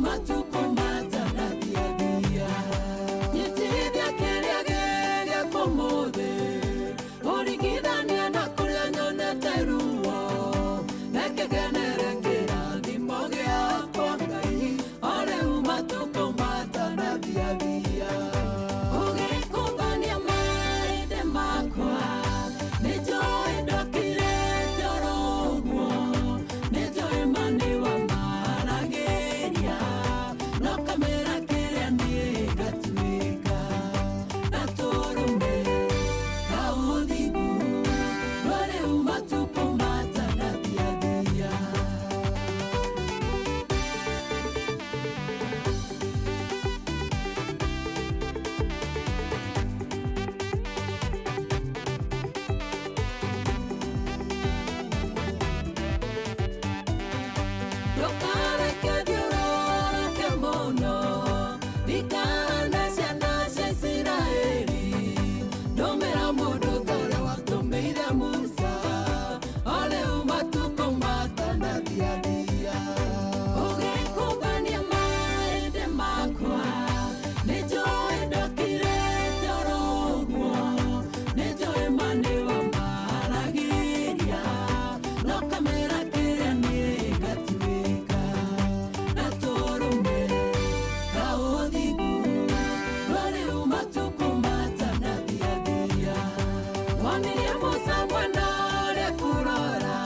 matukũ matanathiathia. Nyitithia kĩrĩa gĩgĩkwo ũmũthĩ, ũringithanie na kũrĩa nyonete ruo. Reke ngenere kĩrathimo gĩakwa Ngai, o rĩu matukũ matanathiathia. Ũgĩkũmbania mahĩndĩ makwa, nĩnjũĩ ndokirĩte oro ũguo, nĩnjũĩ ma nĩwamaragĩria, no kamera kĩrĩa niĩ ngatuĩka gatũrũme ka ũthingu, no rĩu matukũ matanathiathia. Ndũkareke thiũrũrũke mũno, ndikahana ciana cia Isiraeli. Ndũmĩra mũndũ ta ũrĩa watũmĩire Musa, o rĩu matukũ matanathiathia. Ũgĩkũmbania mahĩndĩ makwa, nĩnjũĩ ndokirĩte oro ũguo, nĩnjũĩ ma nĩwamaragĩria, no kamera kĩrĩa niĩ ngatuĩka gatũrũme ka ũthingu, no rĩu matukũ matanathiathia. Wonirie Musa mwena ũrĩa kũrora,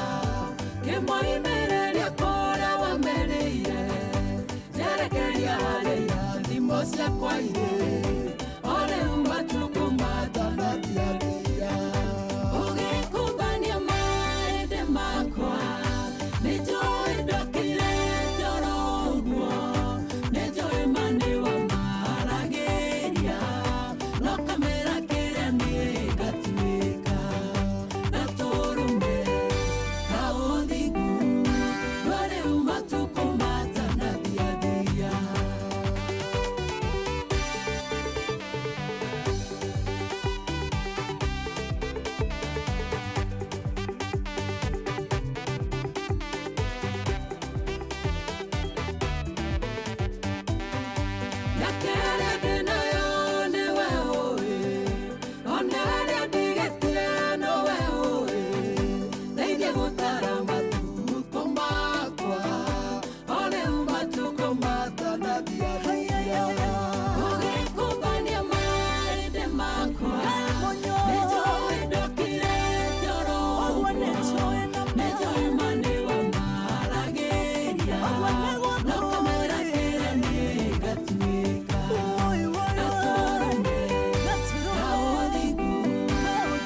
kĩmoimĩrĩria kũrĩa wamerĩire, njerekeria harĩa irathimo ciakwa irĩ, o rĩu matukũ matanathiathia. Ũgĩkũmbania mahĩndĩ makwa, nĩnjũĩ ndokirĩte oro ũguo, nĩnjũĩ ma nĩwamaragĩria, no kamera kĩrĩa niĩ ngatuĩka gatũrũme ka ũthingu, no rĩu matukũ matanathiathia. Mĩaka ĩrĩa ndĩnayo nĩwe ũĩ, ona ĩrĩa ndigĩtie nowe ũĩ. Ndeithia gũtara matukũ makwa, o rĩu matukũ matanathiathia. Ũgĩkũmbania mahĩndĩ makwa, nĩnjũĩ ndokirĩte oro ũguo, nĩnjũĩ ma nĩwamaragĩria, no kamera kĩrĩa niĩ ngatuĩka gatũrũme ka ũthingu,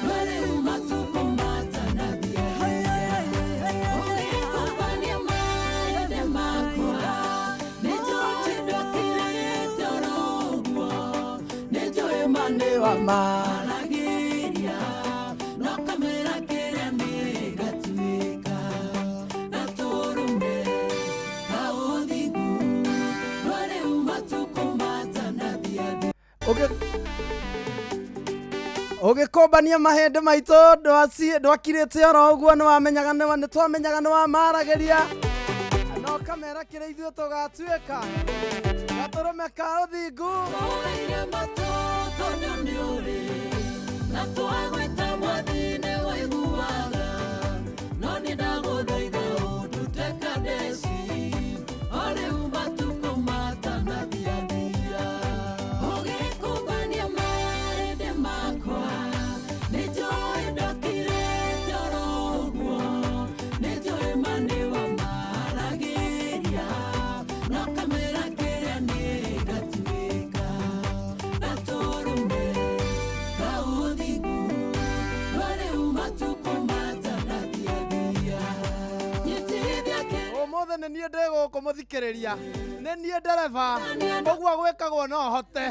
no rĩu matukũ matanathiathia. Ũgĩkũmbania mahĩndĩ makwa, nĩnjũĩ ndokirĩte oro ũguo, nĩnjũĩ ma nĩwamaragĩria, no kamera kĩrĩa niĩ ngatuĩka gatũrũme ka ũthingu, no rĩu matukũ matanathiathia. Ũgĩkũmbania mahĩndĩ maitũ ndwakirĩte oro ũguo nĩwamenyaga nĩtwamenyaga nĩwamaragĩria no kamera kĩrĩa ithuĩ tũgatuĩka gatũrũme ka ũthingu. Tũgeire matũ tondũ nĩũrĩ, na twagwĩta mwathi nĩwaiguaga, no nĩ ndagũthaitha ũndute Kadeshi, o rĩu matukũ matanathiathia. Ũgĩkũmbania mahĩndĩ makwa, nĩnjũĩ ndokirĩte oro ũguo, nĩnjũĩ ma nĩwamaragĩria, no kamera kĩrĩa niĩ ngatuĩka gatũrũme ka ũthingu, no rĩu matukũ matanathiathia. Nyitithia kĩrĩa Ũmũthĩ nĩ niĩ ndĩ gũkũ mũthikĩrĩria, nĩ niĩ ndereba, ũguo gwĩkagwo no hote.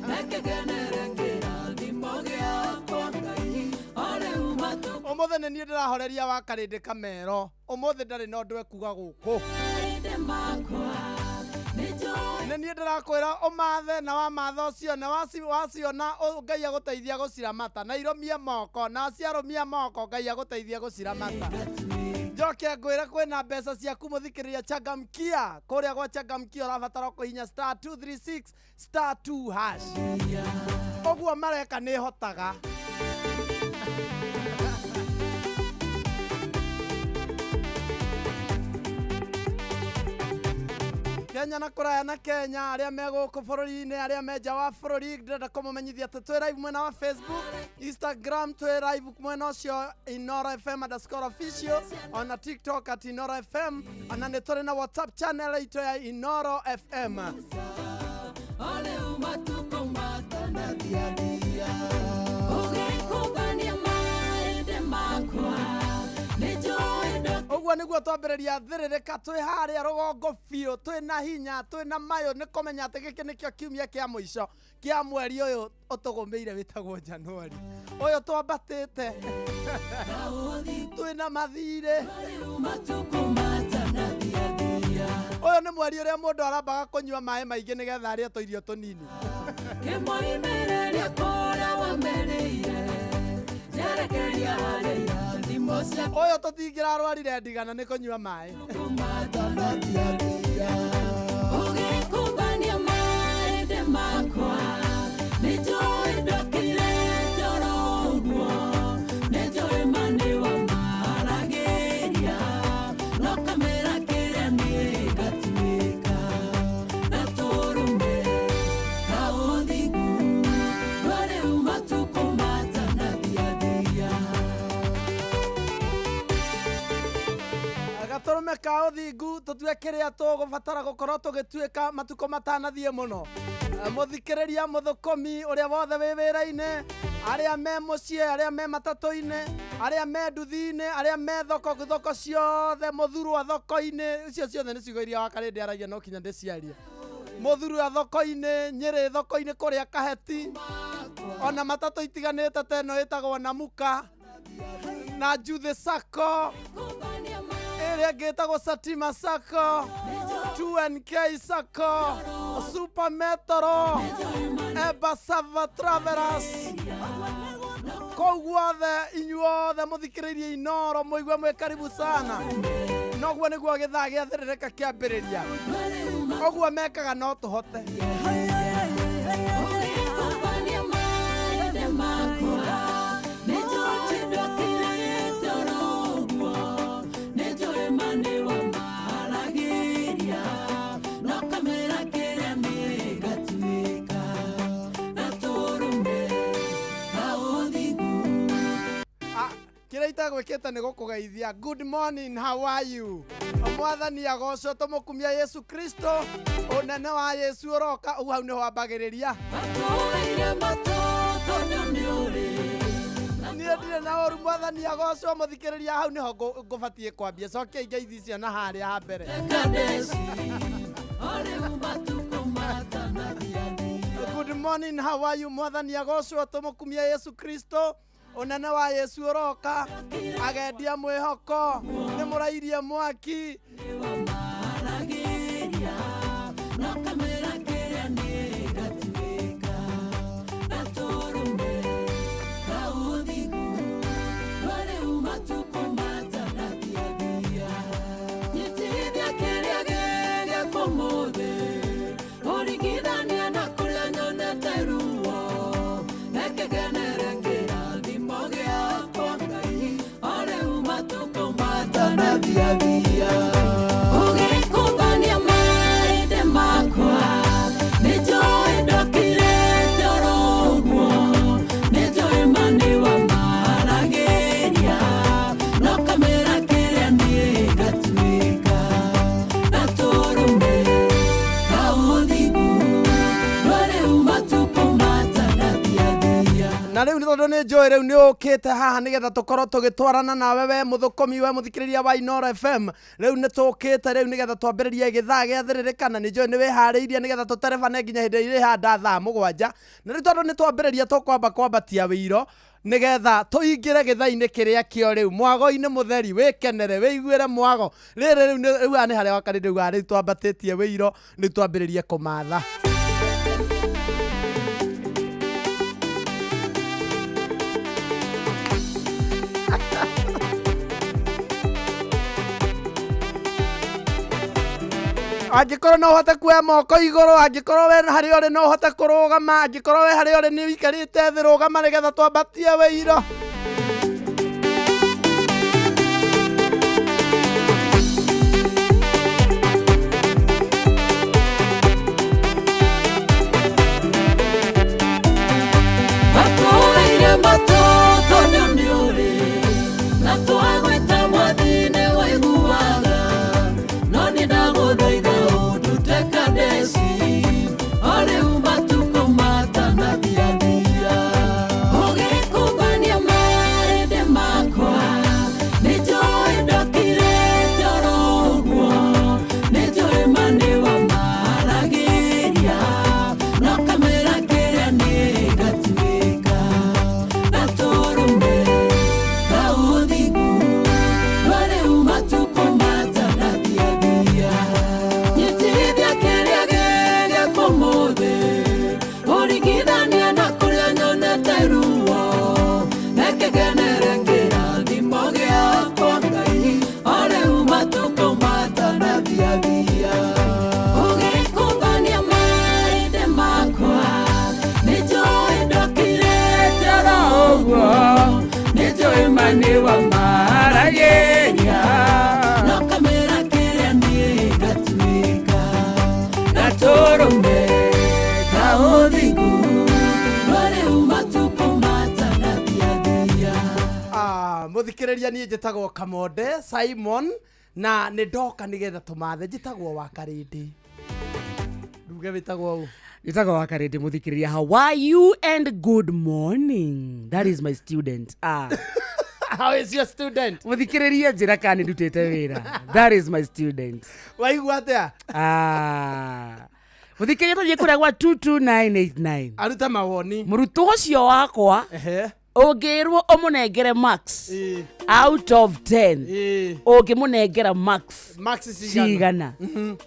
Reke ngenere kĩrathimo gĩakwa Ngai, o rĩu matukũ Ũmũthĩ nĩ niĩ ndĩrahoreria wa karĩndĩ kamero, ũmũthĩ ndarĩ na ũndũ ekuga gũkũ. Mahĩndĩ makwa, nĩnjũĩ Nĩ niĩ ndĩrakwĩra ũmathe na wamatha ũcione, waciona Ngai agũteithia gũciramata, na irũmie moko, na ciarũmia moko Ngai agũteithia gũciramata. Ngatuĩka Njoke ngwĩre kwĩna mbeca ciaku mũthikĩrĩria changamkia kũrĩa gwa changamkia ũrabatara kũhinya star 236 star 2 hash. Ũguo mareka nĩ hotaga. Kenya na kũraya na Kenya arĩa me gũkũ bũrũri-inĩ arĩa me nja wa bũrũri ndĩrenda kũmũmenyithia atĩ twĩ live mwena wa Facebook, Instagram twĩ live mwena ũcio Inoro FM underscore official, ona TikTok at Inoro FM, ona nĩ tũrĩ na WhatsApp channel itũ ya Inoro FM. Ole umatuko matanathiathia ũgĩkũmbania maĩndĩ makwa nĩnjũĩ Ũguo nĩguo twambĩrĩria thĩrĩrĩka twĩ harĩa rũgongo biũ twĩ na hinya twĩ na mayũ nĩ kũmenya atĩ gĩkĩ nĩkĩo kiumia kĩa mũico kĩa mweri ũyũ ũtũgũmĩire wĩtagwo Januari ũyũ twambatĩte ndũkaũthi twĩ na mathirĩ. rĩu matukũ matanathiathia Ũyũ nĩ mweri ũrĩa mũndũ arambaga kũnyua maĩ maingĩ nĩgetha arĩe tũirio tũnini. Kĩmoimĩrĩria kũrĩa wamereire njerekeria harĩ irathimo ciaku Ũyũ tũtingĩrarwarire ndigana nĩ kũnyua maĩ. matanathiathia ũgĩkũmbania maĩndĩ makwa nĩnjũĩ ndokire toro ũguo nĩnjũĩ ma nĩwamaragĩria no kamĩra kĩrĩa niĩ ngatuĩka na tũrũme ka ũthingu rwa rĩu matukũ matanathiathia. Gatũrũme ka ũthingu tũtue kĩrĩa tũgũbatara gũkorwo tũgĩtuĩka matukũ matanathiĩ mũno. Mũthikĩrĩria mũthũkũmi ũrĩa wothe wĩ wĩra-inĩ arĩa me mũciĩ arĩa me matatũ-inĩ arĩa me nduthi-inĩ arĩa me thoko thoko ciothe mũthurwa thoko-inĩ icio ciothe nĩ ciugo iria wakarĩndĩ aragia no kinya ndĩciarie. Mũthurwa thoko-inĩ Nyĩrĩ thoko-inĩ kũrĩa Kaheti ona matatũ itiganĩte ta ĩno ĩtagwo Namuka na Juthi Sacco ĩrĩa ĩngĩ ĩtagwo Satima Sacco, 2NK Sacco, Super Metro, Embasava Travelers. Kũu guothe inyuothe mũthikĩrĩirie Inoro mũigue mwĩ karibu sana. Noguo nĩguo gĩthaa gĩa thĩrĩrĩka kĩambĩrĩria. Ũguo mekaga no tũhote. Ũgĩkũmbania maĩndĩ makwa nĩnjũĩ ndokire toro ũguo nĩnjũĩ ma nĩwamaragĩria no kamĩra kĩrĩa niĩ ngatuĩka na tũrũme ka ũthingu. Kĩrĩa itagwĩkĩte nĩ gũkũgeithia. Good morning, how are you? Mwathani agocwo tũmũkumia Yesu Kristo ũnene wa Yesu ũroka ũguo hau nĩho wambagĩrĩria. Matũire matũ tondũ nĩũrĩ Niĩ ndirĩ na ũru mwathani agocwo mũthikĩrĩria hau nĩho ngũbatiĩ kwambia cokia ingeithi icio na harĩa ha mbere. Kadeshi o rĩu matukũ matanathiathia. Good morning, how are you? Mwathani agocwo tũmũkumia Yesu Kristo ũnene wa Yesu ũroka agendia mwĩhoko nĩ mũrairie mwaki. Nĩwamaragĩria no kamĩra kĩrĩa niĩ ngatuĩka na tũrũme ka ũthingu rwa rĩu matukũ matanathiathia. Nyitithia kĩrĩa gĩgĩkwo ũmũthĩ ũringithania na kũrĩa nyonete ruo reke ngenere kĩrathimo gĩakwa Ngai o rĩu matukũ matanathiathia. Ũgĩkũmbania maĩndĩ makwa nĩnjũĩ ndokire toro ũguo nĩnjũĩ ma nĩwamaragĩria no kamĩra kĩrĩa niĩ ngatuĩka na tũrũme ka ũthingu rwa rĩu matukũ matanathiathia. Na rĩu nĩ tondũ nĩ njũĩ rĩu nĩ ũkĩte haha nĩgetha tũkorwo tũgĩtwarana nawe we mũthũkũmi we mũthikĩrĩria wa Inoro FM. Rĩu nĩ tũkĩte rĩu nĩgetha twambĩrĩrie gĩthaa gĩa thĩrĩrĩka na nĩ njũĩ nĩ wĩharĩirie nĩgetha tũterebane nginya hĩndĩ ĩrĩa ĩhanda thaa mũgwanja. Na rĩu tondũ nĩ twambĩrĩria tũkwamba kwambatia wĩiro nĩgetha tũingĩre gĩthaa-inĩ kĩrĩa kĩo rĩu mwago-inĩ mũtheri wĩkenere wĩiguĩre mwago rĩrĩ rĩu rĩu haha nĩ harĩa wakarĩ rĩu haha rĩu twambatĩtie wĩiro rĩu twambĩrĩrie kũmatha. Angĩkorwo no ũhote kuoya moko igũrũ, angĩkorwo we harĩa ũrĩ no ũhote kũrũgama, angĩkorwo we harĩa ũrĩ nĩ ũikarĩte thĩ, rũgama nĩgetha twambatie wĩiro. Matũire matũ tondũ nĩ ũrĩ na twagwĩta mwathi nĩ waiguaga no nĩ ndagũthaitha ũndute Kadesi o rĩu matukũ matanathiathia ũgĩkũmbania marĩndĩ makwa nĩ njũĩ ndokire oro ũguo nĩ njũĩ ma nĩ wamaragĩria no kamera kĩrĩa nĩ ngatuĩka na tũrũme ka ũthingu no rĩu matukũ matanathiathia nyitithia kĩrĩa gĩgĩkwo ũmũthĩ ũringithania na kũrĩa nyonete ruo reke ngenere kĩrathimo gĩakwa Ngai o rĩu matukũ matanathiathia ũgĩkũmbania marĩndĩ makwa nĩ njũĩ ndokirĩte oro ũguo nĩ njũĩ ma nĩ wamaragĩria no kamera kĩrĩa niĩ ngatuĩka na tũrũme ka ũthingu no rĩu matukũ matanathiathia. Ah, mũthikĩrĩria niĩ njĩtagwo Kamonde Simon na nĩ ndoka nĩgetha tũmathe. Njĩtagwo wa Karĩndĩ, nduge wĩtagwo ũ? Nitagwo wa Karĩndĩ. Mũthikĩrĩria, how are you and good morning. That is my student. Ah. How is your student? Mũthikĩrĩria, njĩra kana nĩ ndutĩte wĩra. That is my student. Waigua atĩa? Ah. Mũthikĩrĩria, tũthiĩ kũrĩa gwa 22989. Aruta mawoni. Mũrutwo ũcio wakwa, Ehe. ũngĩrwo ũmũnengere max Ĩĩ. out of 10, Ĩĩ. ũngĩmũnengera max Max cigana? cigana?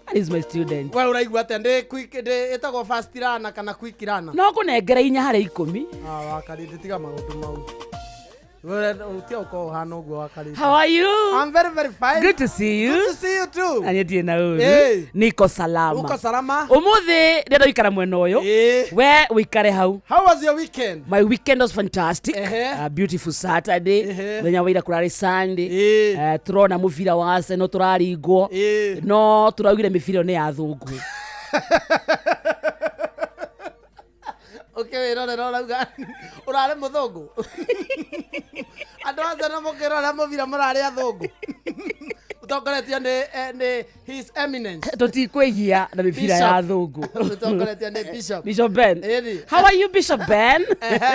That is my student. We ũraigua atĩa? Ndĩ quick, ndĩ ĩtagwo fast runner kana quick runner? No kũnengera 4 harĩ 10. Ah, wa Karĩndĩ, tiga maũndũ mau. We utia ũkorwo ũhana ũguo, wa Karĩndĩ. How are you? I'm very very fine. Good to see you. Good to see you too. Na niĩ ndirĩ na ũru. Ĩĩ. Niko salama. Uko salama? Ũmũthĩ ndĩrenda gũikara mwena ũyũ, Ĩĩ. we ũikare hau. How was your weekend? My weekend was fantastic. Ehe. Beautiful Saturday. Ehe. Mũthenya wa ira kũrarĩ Sunday. Ĩĩ. Tũrona mũbira wa Arsenal tũraringwo. Ĩĩ. No tũraugire mĩbira ĩyo nĩ ya thũngũ. Ũkĩwĩrorera ũrauga ũrarĩ mũthũngũ. Andũ a na mũkĩrora mũbira mũrarĩ athũngũ, ũtongoretio nĩ His Eminence. Tũtikwĩgia na mĩbira ya Bishop. thũngũ. Ũtongoretio nĩ Bishop. Bishop Ben. Ĩni. How are you, Bishop Ben?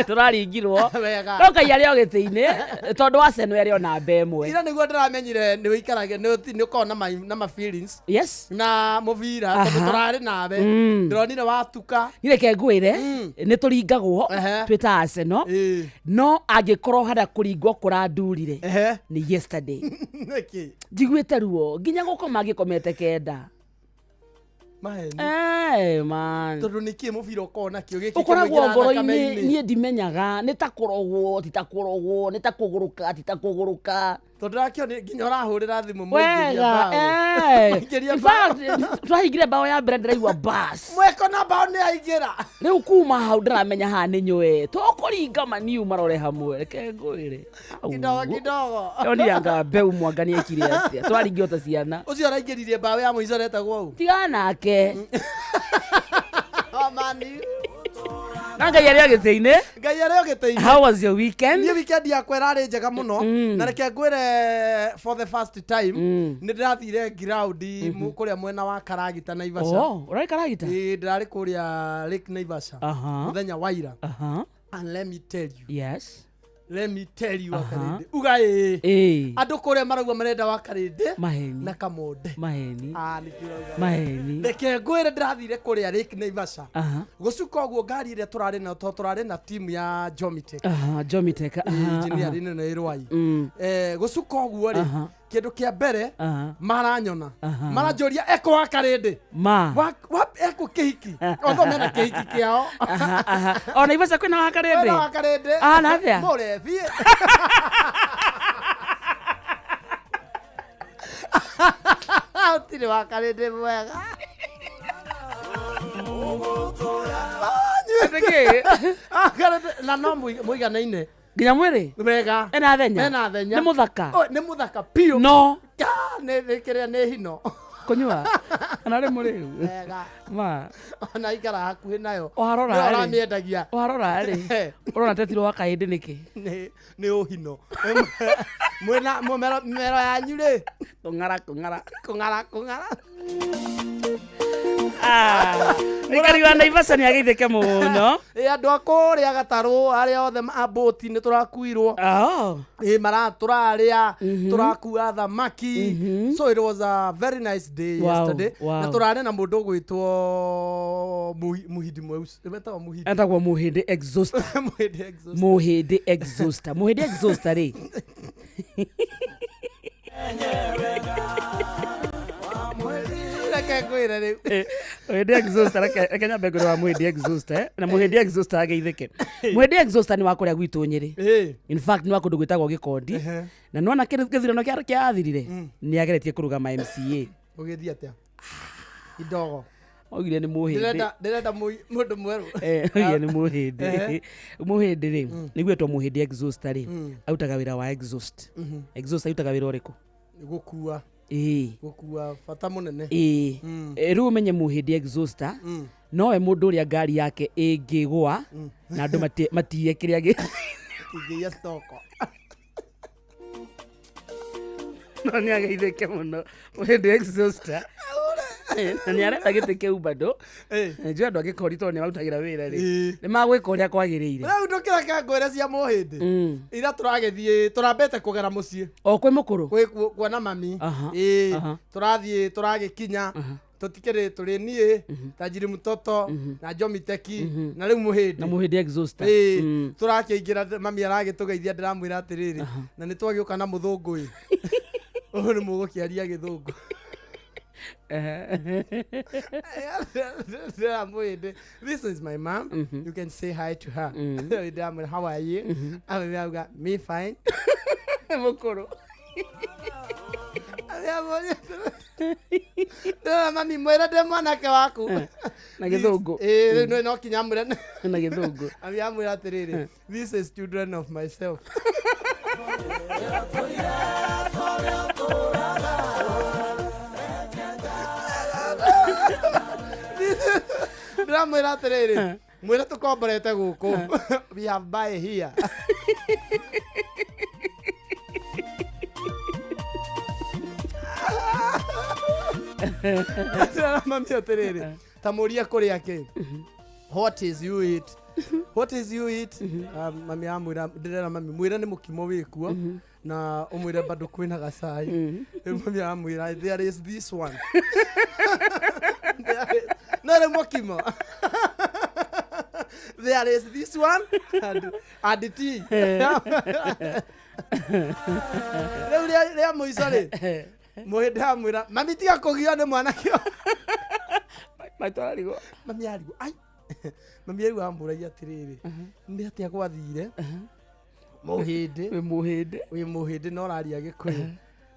Tũraringirwo. Wega. No Ngai arĩ o gĩtĩ-inĩ tondũ Arsenal ĩrĩ o namba 1. Ira nĩguo ndĩramenyire nĩ ũikarage nĩ ũkoragwo na ma feelings Yes. na mũbira tondũ tũrarĩ nawe, ndĩronire watuka. Nireke ngwĩre, nĩ tũringagwo twĩ ta Arsenal, Ĩĩ. no angĩkorwo harĩa kũringwo kũrandurire nĩ yesterday. Nĩkĩ? Njiguĩte ruo nginya gũkoma ngĩkomete 9. Maheni. Eh, man. Tondũ nĩkĩ mũbira ũkoragwo nakĩo gĩkĩ Ũkoragwo kĩmũingĩra ngoro-inĩ. thakame-inĩ? Niĩ ndimenyaga nĩ ta kũrogwo ti ta kũrogwo, nĩ ta kũgũrũka ti ta kũgũrũka. Tondũ ndakĩo nginya ũrahũrĩra thimũ mũingĩrie Wega. mbaũ. Eh. Mũingĩrie In mbaũ. fact, twahingire mbaũ ya mbere ndĩraigua bas. Mweko na mbaũ nĩ aingĩra. Rĩu kuma hau ndĩramenya haha nĩ nyũe tũkũringa maniu marore hamwe, reke ngwĩre. Au. Kidogo kidogo. Ndonire anga mbeu mwanga nĩ ekire atĩa, tũraringio ta ciana. Ũcio ũraingĩririe mbaũ ya mũico aretagwo ũ? Tigana nake. Oh, man. Na Ngai arĩ o gĩtĩ-inĩ. Ngai arĩ o gĩtĩ-inĩ. How was your weekend? Niĩ weekend yakwa ĩrarĩ njega mũno, na reke ngwĩre, for the first time nĩ ndĩrathire ground kũrĩa mwena wa Karagita, Naivasha. Oh, ũrarĩ Karagita? Ĩĩ, ndĩrarĩ kũrĩa Lake Naivasha mũthenya wa ira. And let me tell you, let me tell you, Wakarĩndĩ, uga ĩĩ. Ĩĩ. Andũ kũrĩa marauga marenda Wakarĩndĩ Maheni. na Kamonde. Maheni. Ah, nĩkĩo ũrauga. Maheni. Reke ngwĩre, ndĩrathire kũrĩa Lake Naivasha. Gũcuka ũguo ngari ĩrĩa tũrarĩ nayo, tondũ tũrarĩ na timu ya Jomitech. Aha, Jomitech. Engineer nĩ ĩrwai. Gũcuka ũguo rĩ, kĩndũ kĩa mbere maranyona, maranjũria eko wa Karĩndĩ Ma. Eko kĩhiki, otho mena kĩhiki kĩao. Aha, aha. O Naivasha kwĩna wa Wena wa Karĩndĩ? Karĩndĩ. Ah, na atĩa? Mũrebi. Ũtirĩ wa Karĩndĩ mwega. Agarĩte kĩ? Agarĩte na no mũiganaine Nginya mwĩrĩ? Wega. Ena thenya? Ena thenya. Nĩ mũthaka? Oh, nĩ mũthaka piũ. No. Ah, nĩ kĩrĩa nĩ hino. Kũnyua? Kana rĩ mũrĩu? Wega. Ma. Ona ikara hakuhĩ nayo. Warora Nĩwe rĩ. ũramĩendagia. Warora rĩ. Ũrona tetirwo wa kahĩndĩ nĩkĩ? Nĩ ũhino. Mwĩna mĩmero yanyu rĩ. Kũng'ara kũng'ara. Kũng'ara kũng'ara. Ah, mũikari wa Naivasha nĩ ageithĩke mũno. Ĩ andũ a kũrĩa gatarũ arĩa othe a mbũti nĩ tũrakuirwo. Oh. Ĩ mara tũrarĩa tũrakua thamaki. So it was a very nice day Wow, yesterday. wow. Na tũrarĩ na mũndũ ũgwĩtwo Muhindi Mweusi. Wetagwo Muhindi. Etagwo Mũhĩndĩ Exhauster. Muhindi Exhauster. Mũhĩndĩ Exhauster. Mũhĩndĩ Exhauster rĩ. Reke ngwĩre rĩu. Mũhĩndĩ Exhauster reke nyambe ngwĩre wa Mũhĩndĩ Exhauster na Mũhĩndĩ Exhauster ageithĩke. Mũhĩndĩ Exhauster nĩ wa kũrĩa gwitũ Nyĩrĩ. In fact nĩ wa kũndũ gwĩtagwo Gĩkondi. Na nĩwona gĩthurano kĩrathirire nĩ ageretie kũrũgama MCA. Ũgĩthiĩ atĩa? Indogo. Augire nĩ Mũhĩndĩ. Ndĩrenda mũndũ mwerũ. Augire nĩ Mũhĩndĩ. Mũhĩndĩ rĩ, nĩguo etwo Mũhĩndĩ Exhauster rĩ, arutaga wĩra wa exhaust. Exhaust arutaga wĩra ũrĩkũ? Gũkua. Ĩĩ. Gũkua bata mũnene. Ĩĩ. Rĩu ũmenye Mũhĩndĩ Exhauster nowe mũndũ ũrĩa ngari yake ĩngĩgũa na andũ matiye kĩrĩa gĩ Ingĩiya stoko. No nĩ ageithĩke mũno Mũhĩndĩ Exhauster. Na nĩ arenda gĩtĩ kĩu bado. Njũĩ andũ angĩkori tondũ nĩ marutagĩra wĩra rĩ. Nĩ magwĩka ũrĩa kwagĩrĩire. Rĩu ndũkĩreke ngwĩre cia Mũhĩndĩ. Ira tũragĩthiĩ tũrambĩte kũgera mũciĩ. O kwĩ mũkũrũ? Kwĩ kuona mami. Ĩĩ. Tũrathiĩ tũragĩkinya. Tũtikĩrĩ tũrĩ niĩ, Tajiri Mũtoto, na Jomiteki, na rĩu Mũhĩndĩ. Na Mũhĩndĩ Exhauster. Ĩĩ. Tũrakĩingĩra mami aragĩtũgeithia ndĩramwĩra atĩrĩrĩ. Na nĩ twagĩũka na mũthũngũ ĩ. Ũyũ nĩ mũgũkĩaria gĩthũngũ. Mũhĩndĩ, this is my mom. You can say hi to her. Ndĩramwĩra, how are you? Amwĩra, me fine. Mũkũrũ. Ndĩrona mami mwĩre ndĩ mwanake waku. Na gĩthũngũ. Ĩĩ, rĩu no kinya amwĩre. Na gĩthũngũ. Mami amwĩra atĩrĩrĩ, this is children of myself. Ndĩramwĩra atĩrĩrĩ, mwĩre tũkomborete gũkũ. We have buy here. Ndĩrera mami atĩrĩrĩ, ta mũrie kũrĩa kĩ. What is you eat? What is you eat? Mami amwĩra, ndĩrera mami, mwĩre nĩ mũkimo wĩkuo na ũmwĩre bado kwĩna gacai. Rĩu mami amwĩra, there is this one. No rĩu mũkimo. There is this one and tea. Rĩu rĩa mũico rĩ, Mũhĩndĩ amwĩra, mami tiga kũgio nĩ mwanake ũyũ. Maitũ ararigwo. Mami arigwo, ai. Mami rĩu amũragia atĩrĩrĩ, nĩ atĩa gwathire? Mũhĩndĩ. Wĩ Mũhĩndĩ. Wĩ Mũhĩndĩ na ũraria Gĩkũyũ.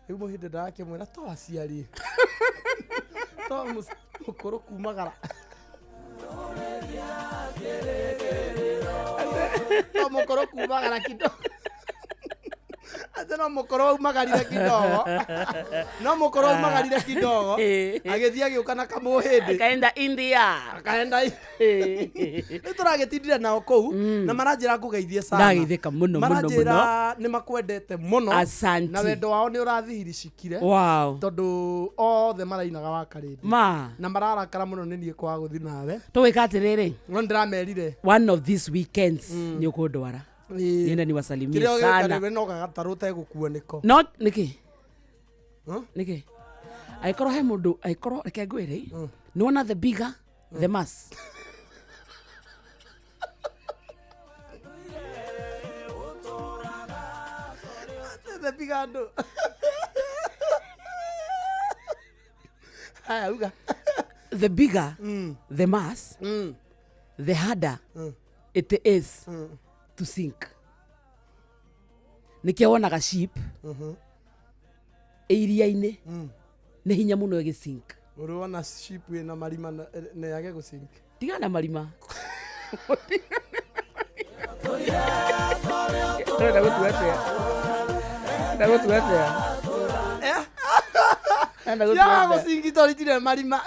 Rĩu Mũhĩndĩ ndakĩmwĩra to aciari. To mũkũrũ kumagara. To mũkũrũ kumagara kidogo. Atĩ no mũkũrũ aumagarire kidogo. No mũkũrũ aumagarire kidogo. Agĩthiĩ agĩũka na kamũhĩndĩ. Akaenda India. Akaenda Rĩu tũragĩtindire nao kũu na maranjĩra ngũgeithie sana. Ndageithĩka mũno, mũno, Maranjĩra nĩ makwendete mũno. Asante. Na wendo wao nĩ ũrathihiricikire. Wow. Tondũ othe marainaga wa Karĩndĩ. Ma. Na mararakara mũno nĩ niĩ kwaga gũthiĩ nawe. Tũgwĩka atĩrĩrĩ. No ndĩramerire. One of these weekends nĩ ũkũndwara. Niende niwasalimie Kĩrĩa ũgĩka sana. nĩwe no gagatarũ ũtegũkua nĩko. No nĩkĩ? Nĩkĩ? Angĩkorwo he mũndũ, angĩkorwo reke ngwĩre, nĩwona the bigger the mass. The bigger andũ. Haya, uga. The bigger the mass, the harder it is to sink. Nĩkĩo wonaga ship ĩiria-inĩ nĩ hinya mũno ĩgĩsink. Ũrĩ wona ship ĩna marima na yage gũsink? Tiga na marima. Ndĩrenda gũtua atĩa? Ndĩrenda gũtua atĩa? Ndĩrenda gũtua Ciaga atĩa? gũcingi tondũ itirĩ marima.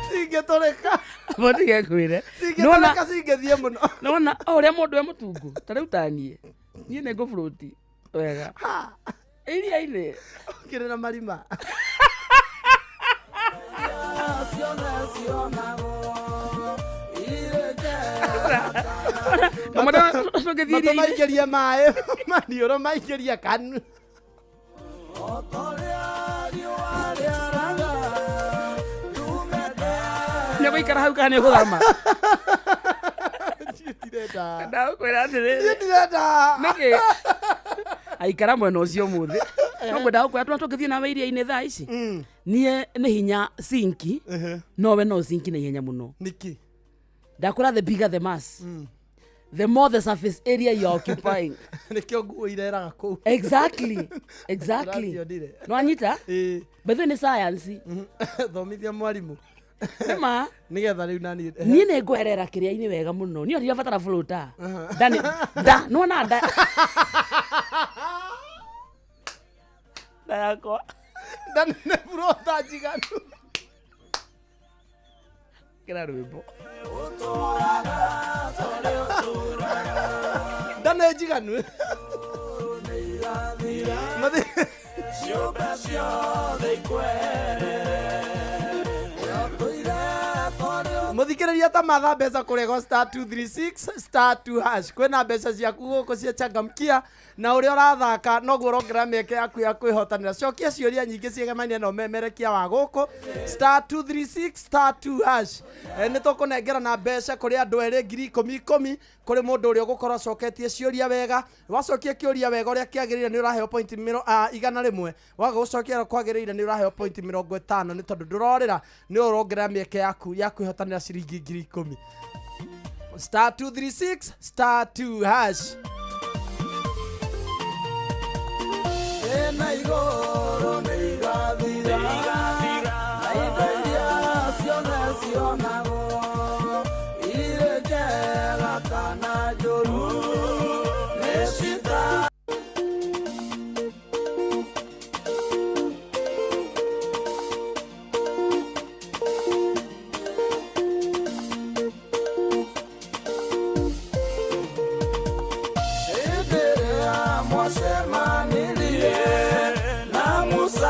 Cingĩtũrĩka. Mũtige ngwĩre. Nĩwona Cingĩtũrĩka cingĩthiĩ mũno. Nĩwona o ũrĩa mũndũ e mũtungu ta rĩu ta niĩ niĩ nĩ ngũbũrũti wega iria-inĩ. Kĩrĩ na marima. Tũngĩthiĩ Matũ iria-inĩ maingĩrie maĩ, maniũrũ maingĩrie kanu. Nĩ ũgũikara hau kana nĩ ũgũthama? Niĩ ndirenda. Ndagũkwĩra atĩrĩrĩ. Niĩ ndirenda. Nĩkĩ aikara mwena ũcio ũmũthĩ no ngwenda gũkwĩra tũna tũngĩthiĩ nawe iria-inĩ thaa ici niĩ nĩ hinya sinki nowe no sinki na ihenya mũno. Nĩkĩ? Ndakwĩra, the bigger the mass, the more the surface area you are occupying. Nĩkĩo nguo ireraga kũu. Exactly. Ndĩracionire. Nwanyita? Ĩĩ. Bethe nĩ science. Thomithia mwarimũ. Nĩma. Nĩgetha rĩu nani. Niĩ nĩ ngweherera kĩrĩa-inĩ wega mũno, niĩ ndirabatara floater. Nda nda nĩwona nda nda yakwa. Nda nĩ burota njiganu. Kĩra rwĩmbo. Nda nĩ njiganu. Mũthikĩrĩria ta matha mbeca kũrego star 236 star 2 hash, kwĩna mbeca ciaku gũkũ cia changamkia, na ũrĩa ũrathaka noguo ũrongerera mĩeke yaku ya kwĩhotanĩra. Cokia ciũria nyingĩ ciegemainie na ũmemerekia wa gũkũ star 236 star 2 hash. Nĩ tũkũnengera na mbeca kũrĩ andũ erĩ 10,000 kũrĩ mũndũ ũrĩa ũgũkorwo acoketie ciũria wega. Wacokia kĩũria wega ũrĩa kĩagĩrĩire nĩ ũraheo point 100, waga gũcokia ũrĩa kwagĩrĩire nĩ ũraheo point 50, nĩ tondũ ndũrorĩra nĩ ũrongerera mĩeke yaku ya kwĩhotanĩra ciringi 10,000. Star 236 star 2 hash. Na igũrũ nĩ igathira, na indo iria ciothe cionagwo irĩ njega kana njũru nĩ cita. Hĩndĩ ĩrĩa mwacemanirie na Musa.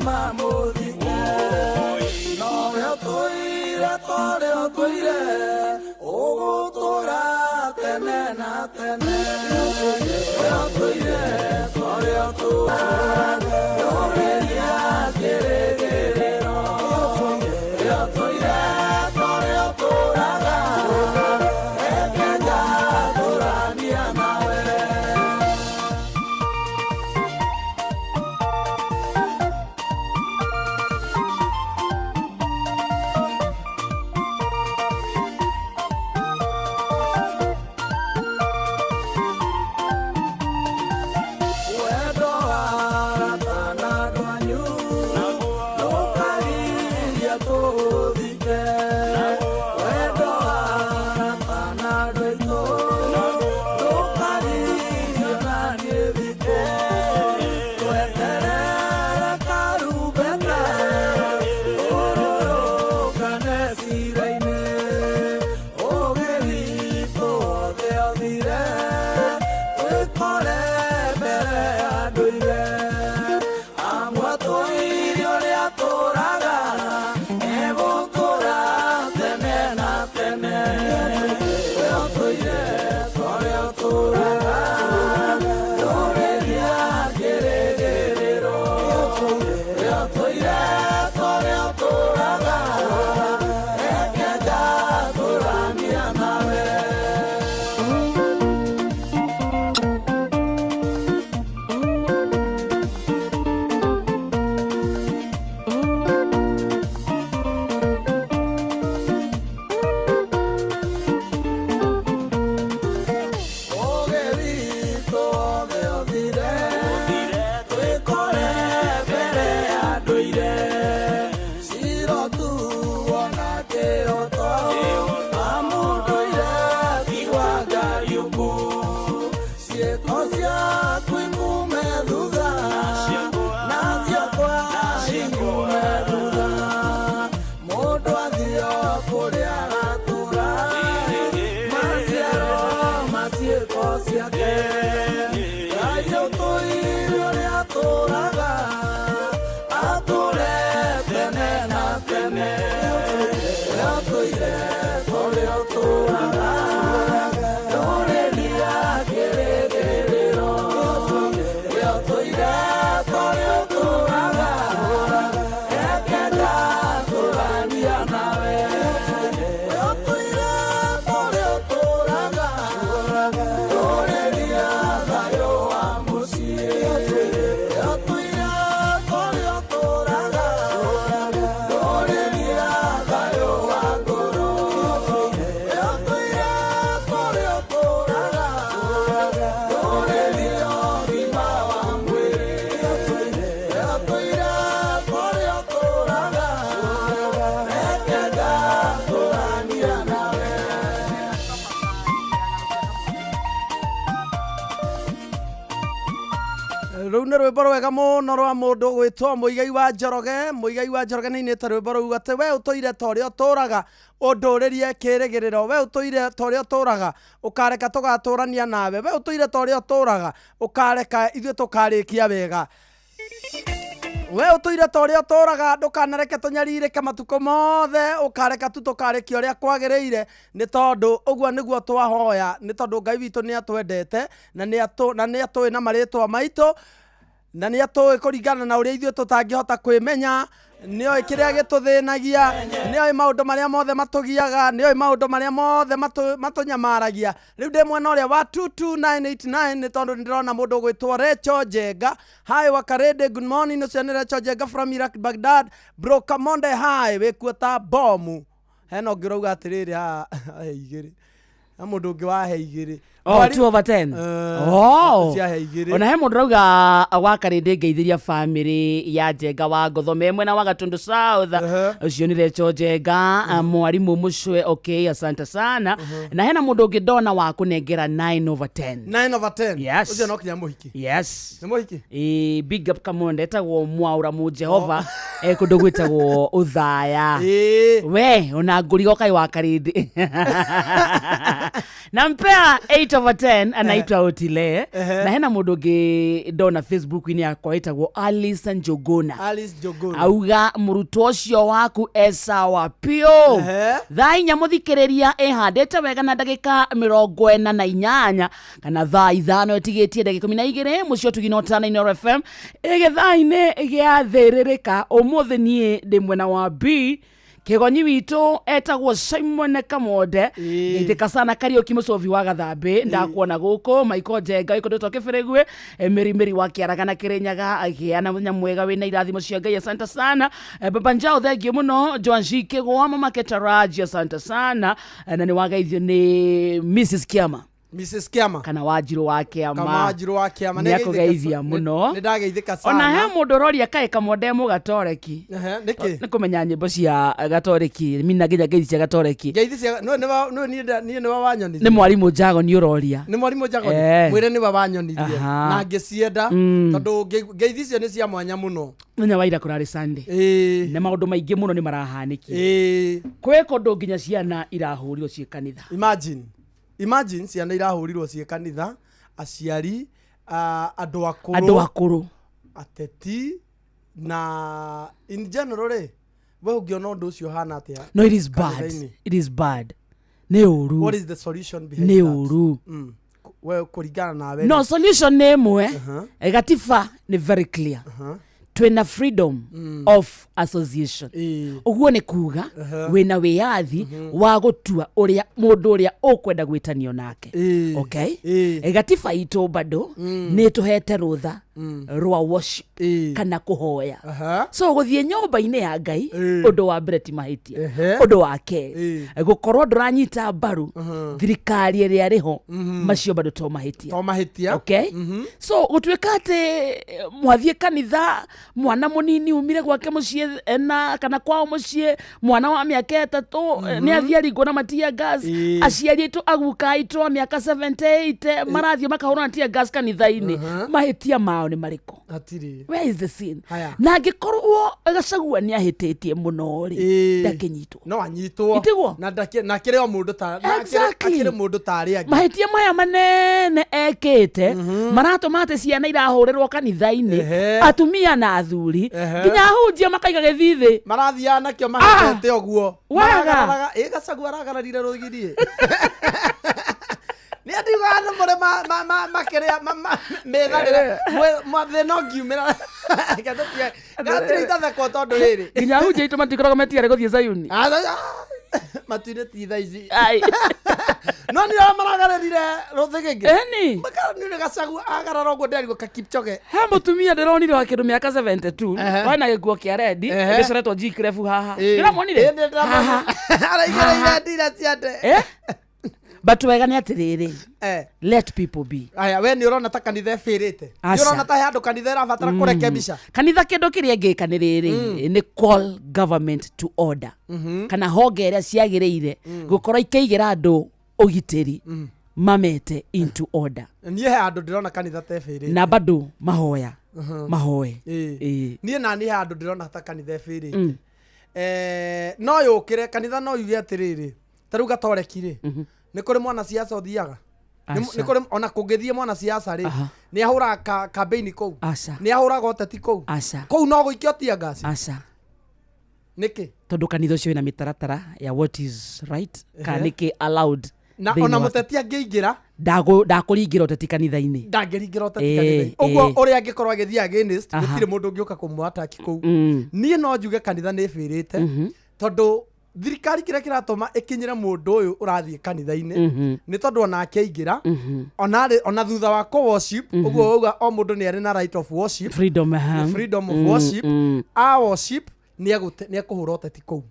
Mamũthike nowe ũtũire torĩa ũtũire ũgũtũra tene na tene. We ũtũire torĩa ũtũraga ndũrĩria kĩrĩgĩrĩro. We ũtũire torĩa ũtũraga reke ngatũrania nawe. Wendo arata na andũ anyu ndũkagiria tũũthike. Wendo arata na andũ aitũ ndũkagiria na niĩ thike. Tweterere karumbeta tũrũrũngane cira-inĩ. Ũũgĩ witũ wothe ũthire twĩkore mbere ya ndũire. Amwe atũire ũrĩa atũraga egũtũra tene na tene. We ũtũire torĩa ũtũraga ndũrĩria kĩrĩgĩrĩro. We ũtũire torĩa ũtũraga reke ngatũrania nawe. Ũũgĩ witũ wothe ũthire twĩkore mbere ya ndũire. Cira ũtuo na kĩhooto amu ndũire ti wa ngariũkũ. Ciĩko ciaku ikume thutha na ciakwa ikume thutha. Mũndũ athio kũrĩa agatũra maciaro ma ciĩko ciake. Ngai ũtũire ũrĩa atũraga atũre tene na tene. We ũtũire torĩa ũtũraga ndũrĩria kĩrĩgĩrĩro. We ũtũire torĩa ũtũraga reke ngatũrania nawe. We ũtũire torĩa ũtũraga ndũrĩria thayũ wa mũciĩ. We ũtũire torĩa ũtũraga ndũrĩria thayũ wa ngoro. We ũtũire torĩa ũtũraga ndũrĩria ũgima wa mwĩrĩ. We ũtũire torĩa ũtũraga reke ngatũrania nawe. Rũu nĩ rwĩmbo rwega mũno rwa mũndũ gwĩtwo Mũigai wa Njoroge. Mũigai wa Njoroge nĩ ainĩte rwĩmbo rũu atĩ we ũtũire ta ũrĩa ũtũraga ũndũrĩrie kĩrĩgĩrĩro. We ũtũire ta ũrĩa ũtũraga ũkareka tũgatũrania nawe. We ũtũire ta ũrĩa ũtũraga ũkareka ithuĩ tũkarĩkia wega. We ũtũire ta ũrĩa ũtũraga ndũkanareke tũnyarirĩke matukũ mothe ũkareka tu tũkarĩkia ũrĩa kwagĩrĩire nĩ tondũ ũguo nĩguo twahoya nĩ tondũ Ngai witũ nĩ atwendete na nĩ atũĩ na marĩtwa maitũ na nĩ atũĩ kũringana na ũrĩa ithuĩ tũtangĩhota kwĩmenya. Nĩoĩ kĩrĩa gĩtũthĩnagia, nĩoĩ maũndũ marĩa mothe matũgiaga, nĩoĩ maũndũ marĩa mothe matũnyamaragia. Rĩu ndĩ mwena ũrĩa wa 22989 nĩ tondũ nĩndĩrona mũndũ ũgwĩtwo Recho Njenga. Hi Wakarede, good morning. Ũcio nĩ Recho Njenga from Iraq, Baghdad. Bro Kamonde, hi, wĩkuo ta bomu. Hena ũngĩ ũrauga atĩrĩrĩ haha he igĩrĩ. He mũndũ ũngĩ wahe igĩrĩ. Oh, 2 over 10. Oh. Ciahe igĩrĩ. Ona he mũndũ rauga wakarĩndĩ ngeithĩria family ya Njenga wa Ngotho me mwena wa Gatundu South. Ũcio nĩ Recho Njenga, mwarimũ Mũcwe, okay, asante sana. Na hena mũndũ ũngĩ ndona wa kũnengera 9 over 10. 9 over 10. Yes. Ũcio no kinya mũhiki. Yes. Nĩ mũhiki? Ĩ, big up Kamonde etagwo Mwaura mu Jehova kũndũ gwĩtagwo Ũthaya. Ĩĩ. We ona ngũrigo kai wa karĩndĩ. Nampea 8 8 over 10 anaitwa Otile. Ehe. Na hena mũndũ ũngĩ ndona Facebook-inĩ yakwa ĩtagwo Alice Njuguna. Alice Njuguna. Auga mũrutwo ũcio waku esawa piũ. Ehe. Thaa 4 mũthikĩrĩria ĩhandĩte wega na ndagĩka 48 kana thaa 5 ĩtigĩtie ndagĩka 12 mũciĩ ũtugi na ũtana Inooro FM ĩgĩthaa-inĩ gĩa thĩrĩrĩka. Ũmũthĩ niĩ ndĩ mwena wa B. Kĩgonyi witũ etagwo Simon Kamonde. Ĩĩ. Geithĩka sana Kariũki mũcobi wa Gathambĩ, ndakuona gũkũ. Michael Njenga ĩkũndĩtwo Kĩbĩrĩgwe, Mĩrimĩri wa Kĩaraga na Kĩrĩnyaga, gĩa na mũthenya mwega wĩna irathimo cia Ngai, asante sana. Baba Njao thengiũ mũno. Joan G Kĩgwa, mama Ketaraji, asante sana. Na nĩ wageithio nĩ Mrs Kiama. Mrs Kiama. Kana Wanjirũ wa Kĩama. Kama Wanjirũ wa Kĩama. Nĩ akũgeithia mũno. Nĩ ndageithĩka sana. Ona he mũndũ ũroria kaĩ Kamonde mũgatoreki. Ehe, nĩkĩ? Nĩ kũmenya nyĩmbo cia gatoreki mina nginya ngeithi cia gatoreki. Ngeithi cia no nĩ no niĩ nĩ wa wanyonirie. Nĩ mwarimũ Njago nĩ ũroria. Nĩ mwarimũ Njago. Eh. Mwĩre nĩ wa wanyonirie. Aha. Na ngĩcienda tondũ ngeithi icio nĩ cia mwanya mũno. Mũthenya wa ira kũrarĩ Sunday. Ĩĩ. Na maũndũ maingĩ mũno nĩ marahanĩkire. Ĩĩ. Kwĩ kũndũ nginya ciana irahũrirwo ciĩ kanitha. Imagine. Imagine ciana irahũrirwo ciĩ kanitha, aciari, andũ akũrũ. Andũ akũrũ. Ateti na in general rĩ, we ũngĩona ũndũ ũcio ũhana atĩa? No, it is bad. Kanitha-inĩ. It is bad. Nĩ ũru. What is the solution behind Nĩ that? ũru. We kũringana nawe. No solution nĩ ĩmwe. Gatiba nĩ very clear. Twĩna freedom of association. Ĩĩ. Ũguo nĩ kuga wĩna wĩyathi wa gũtua ũrĩa mũndũ ũrĩa ũkwenda gwĩtanio nake. Ĩĩ. Okay? Ĩĩ. Gatiba itũ bado nĩ tũhete rũtha rwa worship Ĩĩ. kana kũhoya. Aha. So gũthiĩ nyũmba-inĩ ya Ngai, Ĩĩ. ũndũ wa mbere ti mahĩtia. Ehe. Ũndũ wa kerĩ, Ĩĩ. gũkorwo ndũranyita mbaru thirikari ĩrĩa ĩrĩho, macio bado to mahĩtia. To mahĩtia. Okay, so gũtuĩka atĩ mwathiĩ kanitha, mwana mũnini umire gwake mũciĩ ena kana kwao mũciĩ, mwana wa mĩaka 3 nĩ athiĩ aringwo na matia gas. Ĩĩ. Aciari aitũ, aguka aitũ a mĩaka 78 marathiĩ makahũrwo na tear gas kanitha-inĩ, mahĩtia mao nĩ marĩkũ? Hatirĩ. Where is the sin? Haya. Na angĩkorwo Gachagua nĩ ahĩtĩtie mũno rĩ, Ĩĩ. ndakĩnyitwo. No anyitwo. Itiguo? Na ndakĩ na akĩrĩ o mũndũ ta na akĩrĩ- Exactly. akĩrĩ mũndũ ta arĩa angĩ. Mahĩtia maya manene ekĩte maratũma atĩ ciana irahũrĩrwo kanitha-inĩ, Ehe. atumia na athuri, Ehe. nginya ahunjia makaiga gĩthithĩ. Marathiaga nakĩo mahĩtete ũguo. Wega. Maragararaga- ĩ Gachagua aragararire rũgiri. Nĩ andiugaga nĩ mũrĩ makĩrĩa metharĩre thĩna ũngiumĩra. Gatirĩ itathekwo tondũ rĩrĩ. Nginya ahunjia aitũ matikoragwo metiare gũthiĩ Zayuni. Matu-inĩ ti thaa ici. Ai. No nĩ arĩa maragararire rũthĩgĩngĩ. Ĩni. Nĩ Gachagua agarara ũguo nderigwo ka Kipchoge. He mũtumia ndĩronire wa kĩndũ mĩaka 72 Ehe. wena gĩkuo kĩa rendi Ehe. gĩcoretwo G-Clef haha. Ĩĩ. Ndĩramuonire Ĩĩ, nĩ ndĩramuonire. Haha. Araigĩrĩire ndira cia nde. Eh? But wega nĩ atĩrĩrĩ, Eh. let people be. Aya, we nĩ ũrona ta kanitha ĩbĩrĩte? Nĩ Aca. ũrona ta he handũ kanitha ĩrabatara kũrekebisha? Kanitha kĩndũ kĩrĩa ĩngĩka nĩ rĩrĩ, nĩ call government to order, kana honge iria ciagĩrĩire gũkorwo ikĩigĩra andũ ũgitĩri, mamete into order. Niĩ he handũ ndĩrona kanitha ta ĩbĩrĩte. Na bado mahoya mahoe. Ĩĩ. Ĩĩ. Niĩ nani he handũ ndĩrona ta kanitha ĩbĩrĩte. No yũkĩre kanitha no yuge atĩrĩrĩ, ta rĩu gatoreki rĩ, nĩ kũrĩ mwanasiasa ũthiaga? Aca. Nĩ kũrĩ ona kũngĩthiĩ mwanasiasa rĩ, Aha. nĩ ahũraga campaign kũu? Aca. Nĩ ahũraga ũteti kũu? Aca. Kũu no gũikio tear gas? Aca. Nĩkĩ? Tondũ kanitha ũcio wĩna mĩtaratara ya what is right kana nĩkĩ allowed Na thĩinĩ ona wa- mũteti angĩingĩra? Ndakũringĩra ũteti kanitha-inĩ. Ndangĩringĩra ũteti Ĩĩ, kanitha-inĩ ũguo ĩĩ. ũrĩa angĩkorwo agĩthiĩ against, Aha. gũtirĩ mũndũ ũngĩũka kũmũataki kũu. Mm. Niĩ no njuge kanitha nĩ ĩbĩrĩte tondũ thirikari kĩrĩa kĩratũma ĩkinyĩre mũndũ ũyũ ũrathiĩ kanitha-inĩ nĩ tondũ onake aingĩra ona thutha wa kũ worship ũguo wauga o mũndũ nĩ arĩ na right of worship, Freedom, aha. freedom of worship, a worship nĩ ekũhũra ũteti kũu,